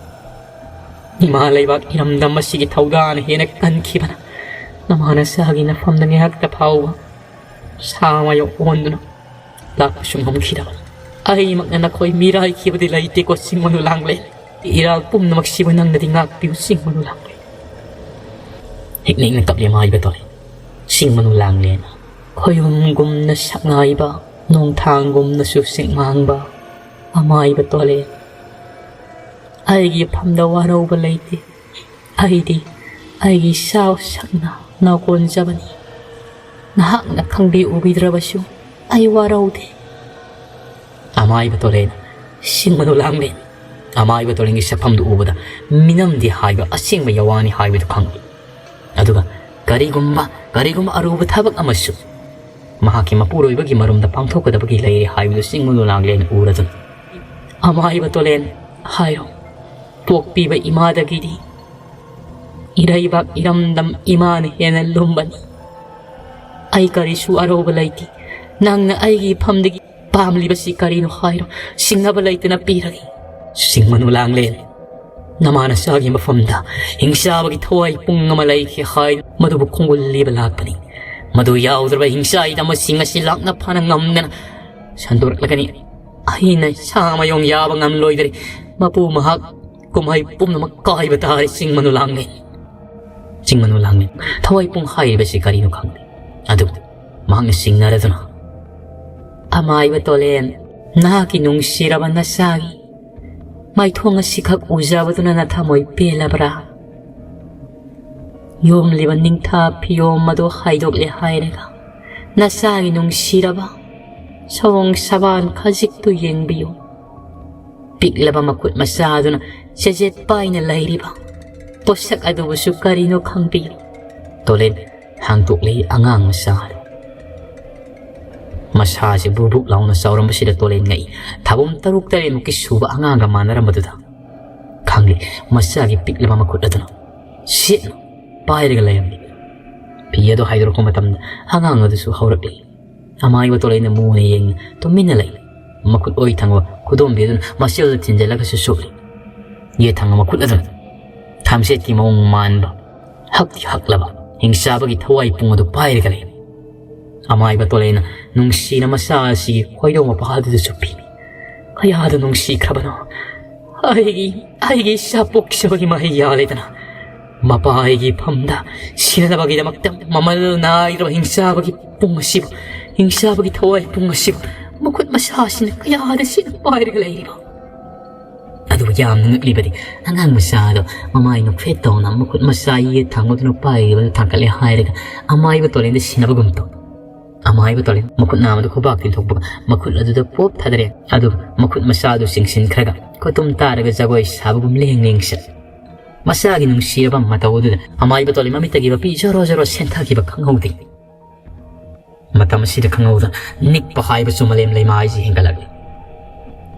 ꯏꯃꯥ ꯂꯩꯕꯥꯛ ꯏꯔꯝꯗꯝ ꯑꯁꯤꯒꯤ ꯊꯧꯗꯥꯅ ꯍꯦꯟꯅ ꯀꯟꯈꯤꯕꯅ ꯅꯃꯥ ꯅꯆꯥꯒꯤ ꯅꯐꯝꯗ ꯉꯥꯏꯍꯥꯛꯇ ꯐꯥꯎꯕ ꯁꯥ ꯃꯌꯣꯛ ꯑꯣꯟꯗꯨꯅ ꯂꯥꯛꯄꯁꯨ ꯉꯝꯈꯤꯗꯕ ꯑꯩꯃꯛꯅ ꯅꯈꯣꯏ ꯃꯤꯔꯥꯏꯈꯤꯕꯗꯤ ꯂꯩꯇꯦꯀꯣ ꯁꯤꯡꯃꯅꯨ ꯂꯥꯡꯂꯦꯟ꯫ ꯏꯔꯥꯜ ꯄꯨꯝꯅꯃꯛꯁꯤꯕꯨ ꯅꯪꯅꯗꯤ ꯉꯥꯛꯄꯤꯌꯨ ꯁꯤꯡꯃꯅꯨ ꯂꯥꯡꯂꯦꯟ꯫" ꯍꯤꯛꯅ ꯍꯤꯛꯅ ꯀꯞꯂꯤ ꯑꯃꯥꯏꯕ ꯇꯣꯂꯦꯟ꯫ ꯁꯤꯡꯃꯅꯨ ꯂꯥꯡꯂꯦꯟ ꯈꯣꯌꯨꯝꯒꯨꯝꯅ ꯁꯛꯉꯥꯏꯕ, ꯅꯣꯡꯊꯥꯡꯒꯨꯝꯅꯁꯨ ꯁꯤꯛꯃꯥꯡꯕ ꯑꯃꯥꯏꯕ ꯇꯣꯂꯦꯟ꯫ ꯑꯩꯒꯤ ꯐꯝꯗ ꯋꯥꯔꯧꯕ ꯂꯩꯇꯦ꯫ ꯑꯩꯗꯤ ꯑꯩꯒꯤ ꯏꯆꯥ ꯁꯛꯅ ꯅꯥꯎꯀꯣꯟꯖꯕꯅꯤ꯫ ꯅꯍꯥꯛꯅ ꯈꯪꯕꯤ ꯎꯕꯤꯗ꯭ꯔꯕꯁꯨ ꯑꯩ ꯋꯥꯔꯧꯗꯦ꯫ ꯑꯃꯥꯏꯕ ꯇꯣꯂꯦꯟ, ꯁꯤꯡꯃꯅꯨ ꯂꯥꯡꯂꯦꯟ꯫ ꯑꯃꯥꯏꯕ ꯇꯣꯂꯦꯟꯒꯤ ꯁꯛꯐꯝꯗꯨ ꯎꯕꯗ ꯃꯤꯅꯝꯗꯦ ꯍꯥꯏꯕ ꯑꯁꯦꯡꯕ ꯌꯥꯋꯥꯅꯤ ꯍꯥꯏꯕꯗꯨ ꯈꯪꯂꯦ꯫ ꯑꯗꯨꯒ ꯀꯔꯤꯒꯨꯝꯕ, ꯀꯔꯤꯒꯨꯝꯕ ꯑꯔꯨꯕ ꯊꯕꯛ ꯑꯃꯁꯨ ꯃꯍꯥꯛꯀꯤ ꯃꯄꯨꯔꯣꯏꯕꯒꯤ ꯃꯔꯨꯝꯗ ꯄꯥꯡꯊꯣꯛꯀꯗꯕꯒꯤ ꯂꯩꯔꯦ ꯍꯥꯏꯕꯗꯨ ꯁꯤꯡꯃꯅꯨ ꯂꯥꯡꯂꯦꯟ ꯎꯔꯗꯨꯅ, "ꯑꯃꯥꯏꯕ ꯇꯣꯂꯦꯟ ꯍꯥꯏꯔꯣ, ꯄꯣꯛꯄꯤꯕ ꯏꯃꯥꯗꯒꯤꯗꯤ ꯏꯔꯩꯕꯥꯛ ꯏꯔꯝꯗꯝ ꯏꯃꯥꯅ ꯍꯦꯟꯅ ꯂꯨꯝꯕꯅꯤ꯫ ꯑꯩ ꯀꯔꯤꯁꯨ ꯑꯔꯧꯕ ꯂꯩꯇꯦ꯫ ꯅꯪꯅ ꯑꯩꯒꯤ ꯏꯐꯝꯗꯒꯤ ꯄꯥꯝꯂꯤꯕꯁꯤ ꯀꯔꯤꯅꯣ ꯍꯥꯏꯔꯣ, ꯁꯤꯡꯅꯕ ꯂꯩꯇꯅ ꯄꯤꯔꯒꯦ꯫" ꯁꯤꯡꯃꯅꯨ ꯂꯥꯡꯂꯦꯟ, ꯅꯃꯥ ꯅꯆꯥꯒꯤ ꯃꯐꯝꯗ ꯍꯤꯡꯆꯥꯕꯒꯤ ꯊꯋꯥꯏ ꯄꯨꯡ ꯑꯃ ꯂꯩꯈꯤ ꯍꯥꯏ, ꯃꯗꯨꯕꯨ ꯈꯣꯡꯒꯨꯜ ꯂꯤꯕ ꯂꯥꯛꯄꯅꯤ꯫ ꯃꯗꯨ ꯌꯥꯎꯗ꯭ꯔꯕ ꯍꯤꯡꯆꯥꯏꯗ ꯃꯁꯤꯡ ꯑꯁꯤ ꯂꯥꯛꯅ ꯐꯥꯅ ꯉꯝꯗꯅ ꯁꯟꯗꯣꯔꯛꯂꯒꯅꯤ꯫ ꯑꯩꯅ ꯁꯥ ꯃꯌꯣꯡ ꯌꯥꯕ ꯉꯝꯂꯣꯏꯗ꯭ꯔꯦ꯫ ꯃꯄꯨ ꯃꯍꯥꯛ ꯀꯨꯝꯍꯩ ꯄꯨꯝꯅꯃꯛ ꯀꯥꯏꯕ ꯇꯥꯔꯦ, ꯁꯤꯡꯃꯅꯨ ꯂꯥꯡꯂꯦꯟ꯫ ꯁꯤꯡꯃꯅꯨ ꯂꯥꯡꯂꯦꯟ ꯊꯋꯥꯏ ꯄꯨꯡ ꯍꯥꯏꯔꯤꯕꯁꯤ ꯀꯔꯤꯅꯣ ꯈꯪꯗꯦ꯫ ꯑꯗꯨꯕꯨ ꯃꯍꯥꯛꯅ ꯁꯤꯡꯅꯔꯗꯨꯅ, "ꯑꯃꯥꯏꯕ ꯇꯣꯂꯦꯟ, ꯅꯍꯥꯛꯀꯤ ꯅꯨꯡꯁꯤꯔꯕ ꯅꯆꯥꯒꯤ ꯃꯥꯏꯊꯣꯡ ꯑꯁꯤꯈꯛ ꯎꯖꯕꯗꯨꯅ ꯅꯊꯃꯣꯏ ꯄꯦꯜꯂꯕ꯭ꯔꯥ? ꯌꯣꯝꯂꯤꯕ ꯅꯤꯡꯊꯥ ꯐꯤꯌꯣꯝ ꯑꯗꯨ ꯍꯥꯏꯗꯣꯛꯂꯦ ꯍꯥꯏꯔꯒ ꯅꯆꯥꯒꯤ ꯅꯨꯡꯁꯤꯔꯕ ꯁꯑꯣꯡ ꯁꯕꯥꯟ ꯈꯖꯤꯛꯇꯨ ꯌꯦꯡꯕꯤꯌꯨ꯫ ꯄꯤꯛꯂꯕ ꯃꯈꯨꯠ ꯃꯆꯥꯗꯨꯅ ꯆꯦꯖꯦꯠ ꯄꯥꯏꯅ ꯂꯩꯔꯤꯕ ꯄꯣꯠꯁꯛ ꯑꯗꯨꯕꯨꯁꯨ ꯀꯔꯤꯅꯣ ꯈꯪꯕꯤꯌꯨ꯫" ꯇꯣꯂꯦꯟ ꯍꯥꯡꯗꯣꯛꯂꯤ ꯑꯉꯥꯡ ꯃꯆꯥ ꯑꯗꯨ꯫ ꯃꯁꯥꯁꯤ ꯕꯨꯛ ꯕꯨꯛ ꯂꯥꯎꯅ ꯆꯥꯎꯔꯝꯕꯁꯤꯗ ꯇꯣꯂꯦꯟ ꯉꯛꯏ꯫ ꯊꯥꯕꯨꯝ ꯇꯔꯨꯛ ꯇꯔꯦꯠꯃꯨꯛꯀꯤ ꯁꯨꯕ ꯑꯉꯥꯡꯒ ꯃꯥꯟꯅꯔꯝꯕꯗꯨꯗ ꯈꯪꯂꯤ ꯃꯆꯥꯒꯤ ꯄꯤꯛꯂꯕ ꯃꯈꯨꯠ ꯑꯗꯨꯅ ꯁꯦꯠꯅ ꯄꯥꯏꯔꯒ ꯂꯩꯔꯝꯃꯤ꯫ ꯐꯤ ꯑꯗꯨ ꯍꯥꯏꯗꯣꯔꯛꯄ ꯃꯇꯝꯗ ꯑꯉꯥꯡ ꯑꯗꯨꯁꯨ ꯍꯧꯔꯛꯂꯤ꯫ ꯑꯃꯥꯏꯕ ꯇꯣꯂꯦꯟꯅ ꯃꯨꯅ ꯌꯦꯡꯅ ꯇꯨꯃꯤꯟꯅ ꯂꯩ꯫ ꯃꯈꯨꯠ ꯑꯣꯏ ꯊꯪꯕ ꯈꯨꯗꯣꯝꯕꯤ ꯑꯗꯨꯅ ꯃꯆꯦꯜꯗ ꯊꯤꯟꯖꯤꯜꯂꯒꯁꯨ ꯁꯣꯛꯂꯤ꯫ ꯌꯦꯠ ꯊꯪꯕ ꯃꯈꯨꯠ ꯑꯗꯨꯅ ꯊꯝꯆꯦꯠꯀꯤ ꯃꯑꯣꯡ ꯃꯥꯟꯕ, ꯍꯛꯇꯤ ꯍꯛꯂꯕ, ꯍꯤꯡꯆꯥꯕꯒꯤ ꯊꯋꯥꯏ ꯄꯨꯡ ꯑꯗꯨ ꯄꯥꯏꯔꯒ ꯂꯩ꯫ ꯑꯃꯥꯏꯕ ꯇꯣꯂꯦꯟꯅ ꯅꯨꯡꯁꯤꯅ ꯃꯆꯥ ꯑꯁꯤꯒꯤ ꯈꯣꯏꯗꯧ ꯃꯄꯥ ꯑꯗꯨꯗꯁꯨ ꯄꯤꯕꯤ꯫ ꯀꯌꯥꯗ ꯅꯨꯡꯁꯤꯈ꯭ꯔꯕꯅꯣ꯫ ꯑꯩꯒꯤ, ꯑꯩꯒꯤ ꯏꯆꯥ ꯄꯣꯛꯆꯕꯒꯤ ꯃꯍꯩ ꯌꯥꯜꯂꯦꯗꯅ꯫ ꯃꯄꯥ ꯑꯩꯒꯤ ꯐꯝꯗ ꯁꯤꯅꯅꯕꯒꯤꯗꯃꯛꯇ ꯃꯃꯜ ꯅꯥꯏꯗ꯭ꯔꯕ ꯍꯤꯡꯆꯥꯕꯒꯤ ꯄꯨꯡ ꯑꯁꯤꯕꯨ, ꯍꯤꯡꯆꯥꯕꯒꯤ ꯊꯋꯥꯏ ꯄꯨꯡ ꯑꯁꯤꯕꯨ ꯃꯈꯨꯠ ꯃꯁꯥꯁꯤꯅ ꯀꯌꯥꯗ ꯁꯤꯅ ꯄꯥꯏꯔꯒ ꯂꯩꯔꯤꯕ꯫ ꯑꯗꯨꯒ ꯌꯥꯝꯅ ꯉꯛꯂꯤꯕꯗꯤ, ꯑꯉꯥꯡ ꯃꯆꯥꯗꯣ ꯃꯃꯥꯏ ꯅꯣꯛꯐꯦꯠ ꯇꯧꯅ ꯃꯈꯨꯠ ꯃꯆꯥ ꯌꯦꯠ ꯊꯥꯡꯕꯗꯨꯅ ꯄꯥꯏꯔꯤꯕꯗꯨ ꯊꯥꯡꯒꯠꯂꯦ ꯍꯥꯏꯔꯒ ꯑꯃꯥꯏꯕ ꯇꯣꯂꯦꯟꯗ ꯁꯤꯟꯅꯕꯒꯨꯝ ꯇꯧ꯫ ꯑꯃꯥꯏꯕ ꯇꯣꯂꯦꯟ ꯃꯈꯨꯠ ꯅꯥꯝꯃꯗꯨ ꯈꯨꯕꯥꯛ ꯇꯤꯡꯊꯣꯛꯄꯒ ꯃꯈꯨꯠ ꯑꯗꯨꯗ ꯄꯣꯞ ꯊꯥꯗꯔꯦ꯫ ꯑꯗꯨꯒ ꯃꯈꯨꯠ ꯃꯆꯥꯗꯨ ꯆꯤꯡꯁꯤꯟꯈ꯭ꯔꯒ ꯈꯨꯇꯨꯝ ꯇꯥꯔꯒ ꯖꯒꯣꯏ ꯁꯥꯕꯒꯨꯝ ꯂꯦꯡ ꯂꯦꯡ ꯆꯠ꯫ ꯃꯆꯥꯒꯤ ꯅꯨꯡꯁꯤꯔꯕ ꯃꯇꯧ ꯑꯗꯨꯗ ꯑꯃꯥꯏꯕ ꯇꯣꯂꯦꯟ ꯃꯃꯤꯠꯇꯒꯤ ꯃꯄꯤ ꯖꯣꯔꯣ ꯖꯣꯔꯣ ꯁꯦꯟꯊꯈꯤꯕ ꯈꯪꯍꯧꯗꯦ꯫ ꯃꯇꯝ ꯑꯁꯤꯗ ꯈꯪꯍꯧꯗ ꯅꯤꯛꯄ ꯍꯥꯏꯕꯁꯨ ꯃꯥꯂꯦꯝ ꯂꯩꯃꯥꯏꯁꯤ ꯍꯦꯟꯒꯠꯂꯛꯂꯤ꯫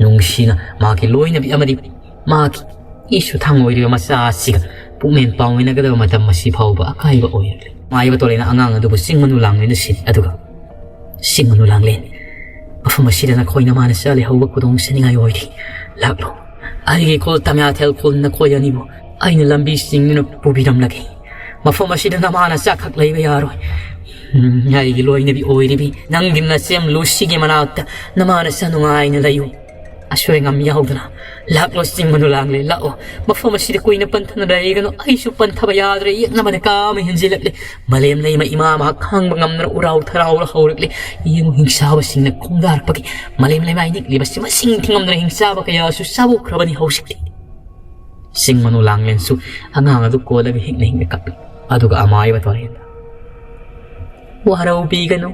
ꯅꯨꯡꯁꯤꯅ ꯃꯍꯥꯛꯀꯤ ꯂꯣꯏꯅꯕꯤ ꯑꯃꯗꯤ ꯃꯍꯥꯛꯀꯤ ꯏꯁꯨ ꯊꯥꯡ ꯑꯣꯏꯔꯤꯕ ꯃꯆꯥ ꯑꯁꯤꯒ ꯄꯨꯛꯃꯦꯟ ꯄꯥꯎꯃꯤꯟꯅꯒꯗꯕ ꯃꯇꯝ ꯑꯁꯤ ꯐꯥꯎꯕ ꯑꯀꯥꯏꯕ ꯑꯣꯏꯔꯛꯂꯤ꯫ ꯃꯥꯏꯕ ꯇꯣꯂꯦꯅ ꯑꯉꯥꯡ ꯑꯗꯨꯕꯨ ꯆꯤꯡ ꯃꯅꯨ ꯂꯥꯡꯂꯦꯟꯗ ꯁꯤꯠ ꯑꯗꯨꯒ, "ꯆꯤꯡ ꯃꯅꯨ ꯂꯥꯡꯂꯦꯟ, ꯃꯐꯝ ꯑꯁꯤꯗ ꯅꯈꯣꯏ ꯅꯃꯥꯅ ꯆꯥ ꯂꯩꯍꯧꯕ ꯈꯨꯗꯣꯡ ꯆꯥꯅꯤꯡꯉꯥꯏ ꯑꯣꯏꯔꯤ꯫ ꯂꯥꯛꯂꯣ, ꯑꯩꯒꯤ ꯏꯈꯣꯜ ꯇꯃ꯭ꯌꯥꯊꯦꯜ ꯈꯨꯜ ꯅꯈꯣꯏ ꯑꯅꯤꯕꯨ ꯑꯩꯅ ꯂꯝꯕꯤ ꯆꯤꯡꯗꯨꯅ ꯄꯨꯕꯤꯔꯝꯂꯒꯦ꯫ ꯃꯐꯝ ꯑꯁꯤꯗ ꯅꯃꯥꯅ ꯆꯥꯈꯛ ꯂꯩꯕ ꯌꯥꯔꯣꯏ꯫ ꯎꯝ, ꯑꯩꯒꯤ ꯂꯣꯏꯅꯕꯤ ꯑꯣꯏꯔꯤꯕꯤ ꯅꯪꯒꯤ ꯅꯆꯦꯝ ꯂꯨꯁꯤꯒꯤ ꯃꯅꯥꯛꯇ ꯅꯃꯥꯅ ꯆꯥ ꯅꯨꯡꯉꯥꯏꯅ ꯂꯩꯌꯨ꯫ ꯑꯁꯣꯏ ꯑꯉꯥꯝ ꯌꯥꯎꯗꯅ ꯂꯥꯛꯂꯣ, ꯆꯤꯡ ꯃꯅꯨ ꯂꯥꯡꯂꯦ, ꯂꯥꯛꯑꯣ꯫ ꯃꯐꯝ ꯑꯁꯤꯗ ꯀꯨꯏꯅ ꯄꯟꯊꯅ ꯂꯩꯒꯅꯨ, ꯑꯩꯁꯨ ꯄꯟꯊꯕ ꯌꯥꯗ꯭ꯔꯦ, ꯌꯦꯛꯅꯕꯅ ꯀꯥ ꯑꯃ ꯍꯦꯟꯖꯤꯜꯂꯛꯂꯦ꯫ ꯃꯥꯂꯦꯝ ꯂꯩꯃ ꯏꯃꯥ ꯃꯍꯥꯛ ꯈꯥꯡꯕ ꯉꯝꯗꯅ ꯎꯔꯥꯎ ꯊꯔꯥꯎꯔ ꯍꯧꯔꯛꯂꯦ꯫ ꯌꯦꯡꯉꯨ, ꯍꯤꯡꯆꯥꯕꯁꯤꯡꯅ ꯈꯣꯡꯗꯥꯔꯛꯄꯒꯤ ꯃꯥꯂꯦꯝ ꯂꯩꯃꯥꯏ ꯅꯤꯛꯂꯤꯕꯁꯤ ꯃꯁꯤꯡ ꯊꯤꯉꯝꯗꯅ ꯍꯤꯡꯆꯥꯕ ꯀꯌꯥꯁꯨ ꯆꯥꯕꯣꯛꯈ꯭ꯔꯕꯅꯤ ꯍꯧꯖꯤꯛꯇꯤ꯫ ꯆꯤꯡ ꯃꯅꯨ ꯂꯥꯡꯂꯦꯟꯁꯨ ꯑꯉꯥꯡ ꯑꯗꯨ ꯀꯣꯜꯂꯒ ꯍꯤꯛꯅ ꯍꯤꯛꯅ ꯀꯞꯄꯤ꯫ ꯑꯗꯨꯒ ꯑꯃꯥꯏꯕ ꯇꯣꯂꯦꯟꯗ, "ꯋꯥꯔꯧꯕꯤꯒꯅꯨ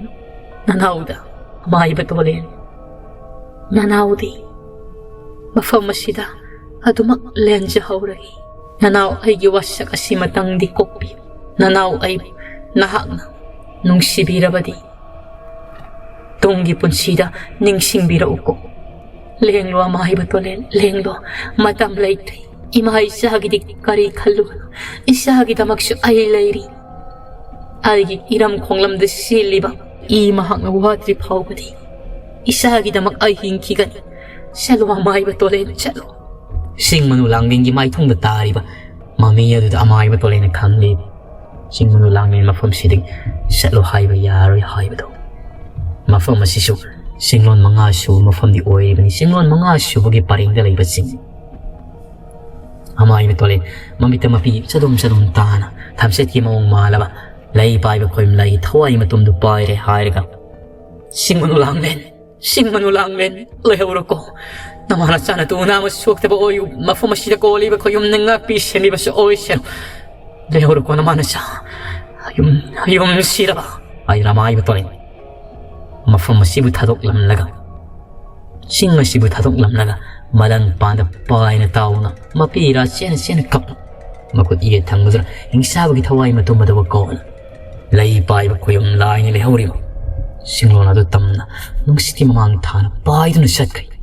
ꯅꯅꯥꯎꯗ, ꯑꯃꯥꯏꯕ ꯇꯣꯂꯦꯟ꯫ ꯅꯅꯥꯎꯗꯤ ꯃꯐꯝ ꯑꯁꯤꯗ ꯑꯗꯨꯃꯛ ꯂꯦꯟꯖꯍꯧꯔꯒꯦ꯫ ꯅꯅꯥꯎ ꯑꯩꯒꯤ ꯋꯥꯁꯛ ꯑꯁꯤ ꯃꯇꯪꯗꯤ ꯀꯣꯛꯄꯤꯌꯨ꯫ ꯅꯅꯥꯎ ꯑꯩꯕꯨ ꯅꯍꯥꯛꯅ ꯅꯨꯡꯁꯤꯕꯤꯔꯕꯗꯤ ꯇꯨꯡꯒꯤ ꯄꯨꯟꯁꯤꯗ ꯅꯤꯡꯁꯤꯡꯕꯤꯔꯛꯎꯀꯣ꯫ ꯂꯦꯡꯂꯣ ꯑꯃꯥꯏꯕ ꯇꯣꯂꯦꯟ, ꯂꯦꯡꯂꯣ꯫ ꯃꯇꯝ ꯂꯩꯇ꯭ꯔꯦ꯫ ꯏꯃꯥ ꯏꯆꯥꯒꯤꯗꯤ ꯀꯔꯤ ꯈꯜꯂꯨꯒꯅꯨ꯫ ꯏꯆꯥꯒꯤꯗꯃꯛꯁꯨ ꯑꯩ ꯂꯩꯔꯤ꯫ ꯑꯩꯒꯤ ꯏꯔꯝ ꯈꯣꯡꯂꯝꯗ ꯆꯦꯜꯂꯤꯕ ꯏ ꯃꯍꯥꯛꯅ ꯋꯥꯗ꯭ꯔꯤ ꯐꯥꯎꯕꯗꯤ ꯏꯆꯥꯒꯤꯗꯃꯛ ꯑꯩ ꯍꯤꯡꯈꯤꯒꯅꯤ꯫ ꯆꯠꯂꯣ ꯑꯃꯥꯏꯕ ꯇꯣꯂꯦꯟ, ꯆꯠꯂꯣ꯫" ꯆꯤꯡ ꯃꯅꯨ ꯂꯥꯡꯂꯦꯟꯒꯤ ꯃꯥꯏꯊꯣꯡꯗ ꯇꯥꯔꯤꯕ ꯃꯃꯤ ꯑꯗꯨꯗ ꯑꯃꯥꯏꯕ ꯇꯣꯂꯦꯟꯅ ꯈꯪꯂꯤ꯫ ꯆꯤꯡ ꯃꯅꯨ ꯂꯥꯡꯂꯦꯟ ꯃꯐꯝꯁꯤꯗꯒꯤ ꯆꯠꯂꯣ ꯍꯥꯏꯕ ꯌꯥꯔꯣꯏ ꯍꯥꯏꯕꯗꯣ꯫ ꯃꯐꯝ ꯑꯁꯤꯁꯨ ꯆꯤꯡꯂꯣꯟ ꯃꯉꯥ ꯁꯨꯕ ꯃꯐꯝꯗꯤ ꯑꯣꯏꯔꯤꯕꯅꯤ꯫ ꯆꯤꯡꯂꯣꯟ ꯃꯉꯥ ꯁꯨꯕꯒꯤ ꯄꯔꯦꯡꯗ ꯂꯩꯕ ꯆꯤꯡ꯫ ꯑꯃꯥꯏꯕ ꯇꯣꯂꯦꯟ ꯃꯃꯤꯠꯇ ꯃꯄꯤ ꯆꯗꯨꯝ ꯆꯗꯨꯝ ꯇꯥꯅ ꯊꯝꯆꯦꯠꯀꯤ ꯃꯑꯣꯡ ꯃꯥꯜꯂꯕ ꯂꯩ ꯄꯥꯏꯕ ꯈꯣꯏꯃꯂꯥꯏꯒꯤ ꯊꯋꯥꯏ ꯃꯇꯨꯝꯗꯨ ꯄꯥꯏꯔꯦ ꯍꯥꯏꯔꯒ, ꯆꯤꯡ ꯃꯅꯨ ꯂꯥꯡꯂꯦꯟ, "ꯁꯤꯡ ꯃꯅꯨ ꯂꯥꯡꯂꯦꯟ, ꯂꯩꯍꯧꯔꯣꯀꯣ꯫ ꯅꯃꯥ ꯅꯆꯥ ꯅꯇꯨ ꯅꯥꯝꯃ ꯁꯣꯛꯇꯕ ꯑꯣꯏꯌꯨ꯫ ꯃꯐꯝ ꯑꯁꯤꯗ ꯀꯣꯜꯂꯤꯕ ꯈꯨꯌꯨꯝꯅ ꯉꯥꯛꯄꯤ ꯁꯦꯟꯕꯤꯕꯁꯨ ꯑꯣꯏꯁꯅꯨ꯫ ꯂꯩꯍꯧꯔꯣꯀꯣ ꯅꯃꯥ ꯅꯆꯥ꯫ ꯌꯨꯝ, ꯌꯨꯝ ꯁꯤꯔꯕ?" ꯍꯥꯏꯗꯨꯅ ꯃꯥꯏꯕ ꯇꯣꯔꯦꯟ ꯃꯐꯝ ꯑꯁꯤꯕꯨ ꯊꯥꯗꯣꯛꯂꯝꯂꯒ, ꯆꯤꯡ ꯑꯁꯤꯕꯨ ꯊꯥꯗꯣꯛꯂꯝꯂꯒ, ꯃꯂꯪ ꯄꯥꯟꯗ ꯄꯥꯏꯅ ꯇꯥꯎꯅ ꯃꯄꯤ ꯏꯔꯥ ꯆꯦꯟꯅ ꯆꯦꯟꯅ ꯀꯞ, ꯃꯈꯨꯠ ꯌꯦꯠ ꯊꯪꯕꯗꯨꯅ ꯍꯤꯡꯁꯥꯕꯒꯤ ꯊꯋꯥꯏ ꯃꯇꯨꯝ ꯑꯗꯨꯕꯨ ꯀꯣꯟꯅ ꯂꯩ ꯄꯥꯏꯕ ꯈꯨꯌꯨꯝ ꯂꯥꯏꯅ ꯂꯩꯍꯧꯔꯤꯕ ꯁꯤꯡꯂꯣꯟ ꯑꯗꯨ ꯇꯝꯅ ꯅꯨꯡꯁꯤꯠꯀꯤ ꯃꯃꯥꯡ ꯊꯥꯅ ꯄꯥꯏꯗꯨꯅ ꯆꯠꯈ꯭ꯔꯦ꯫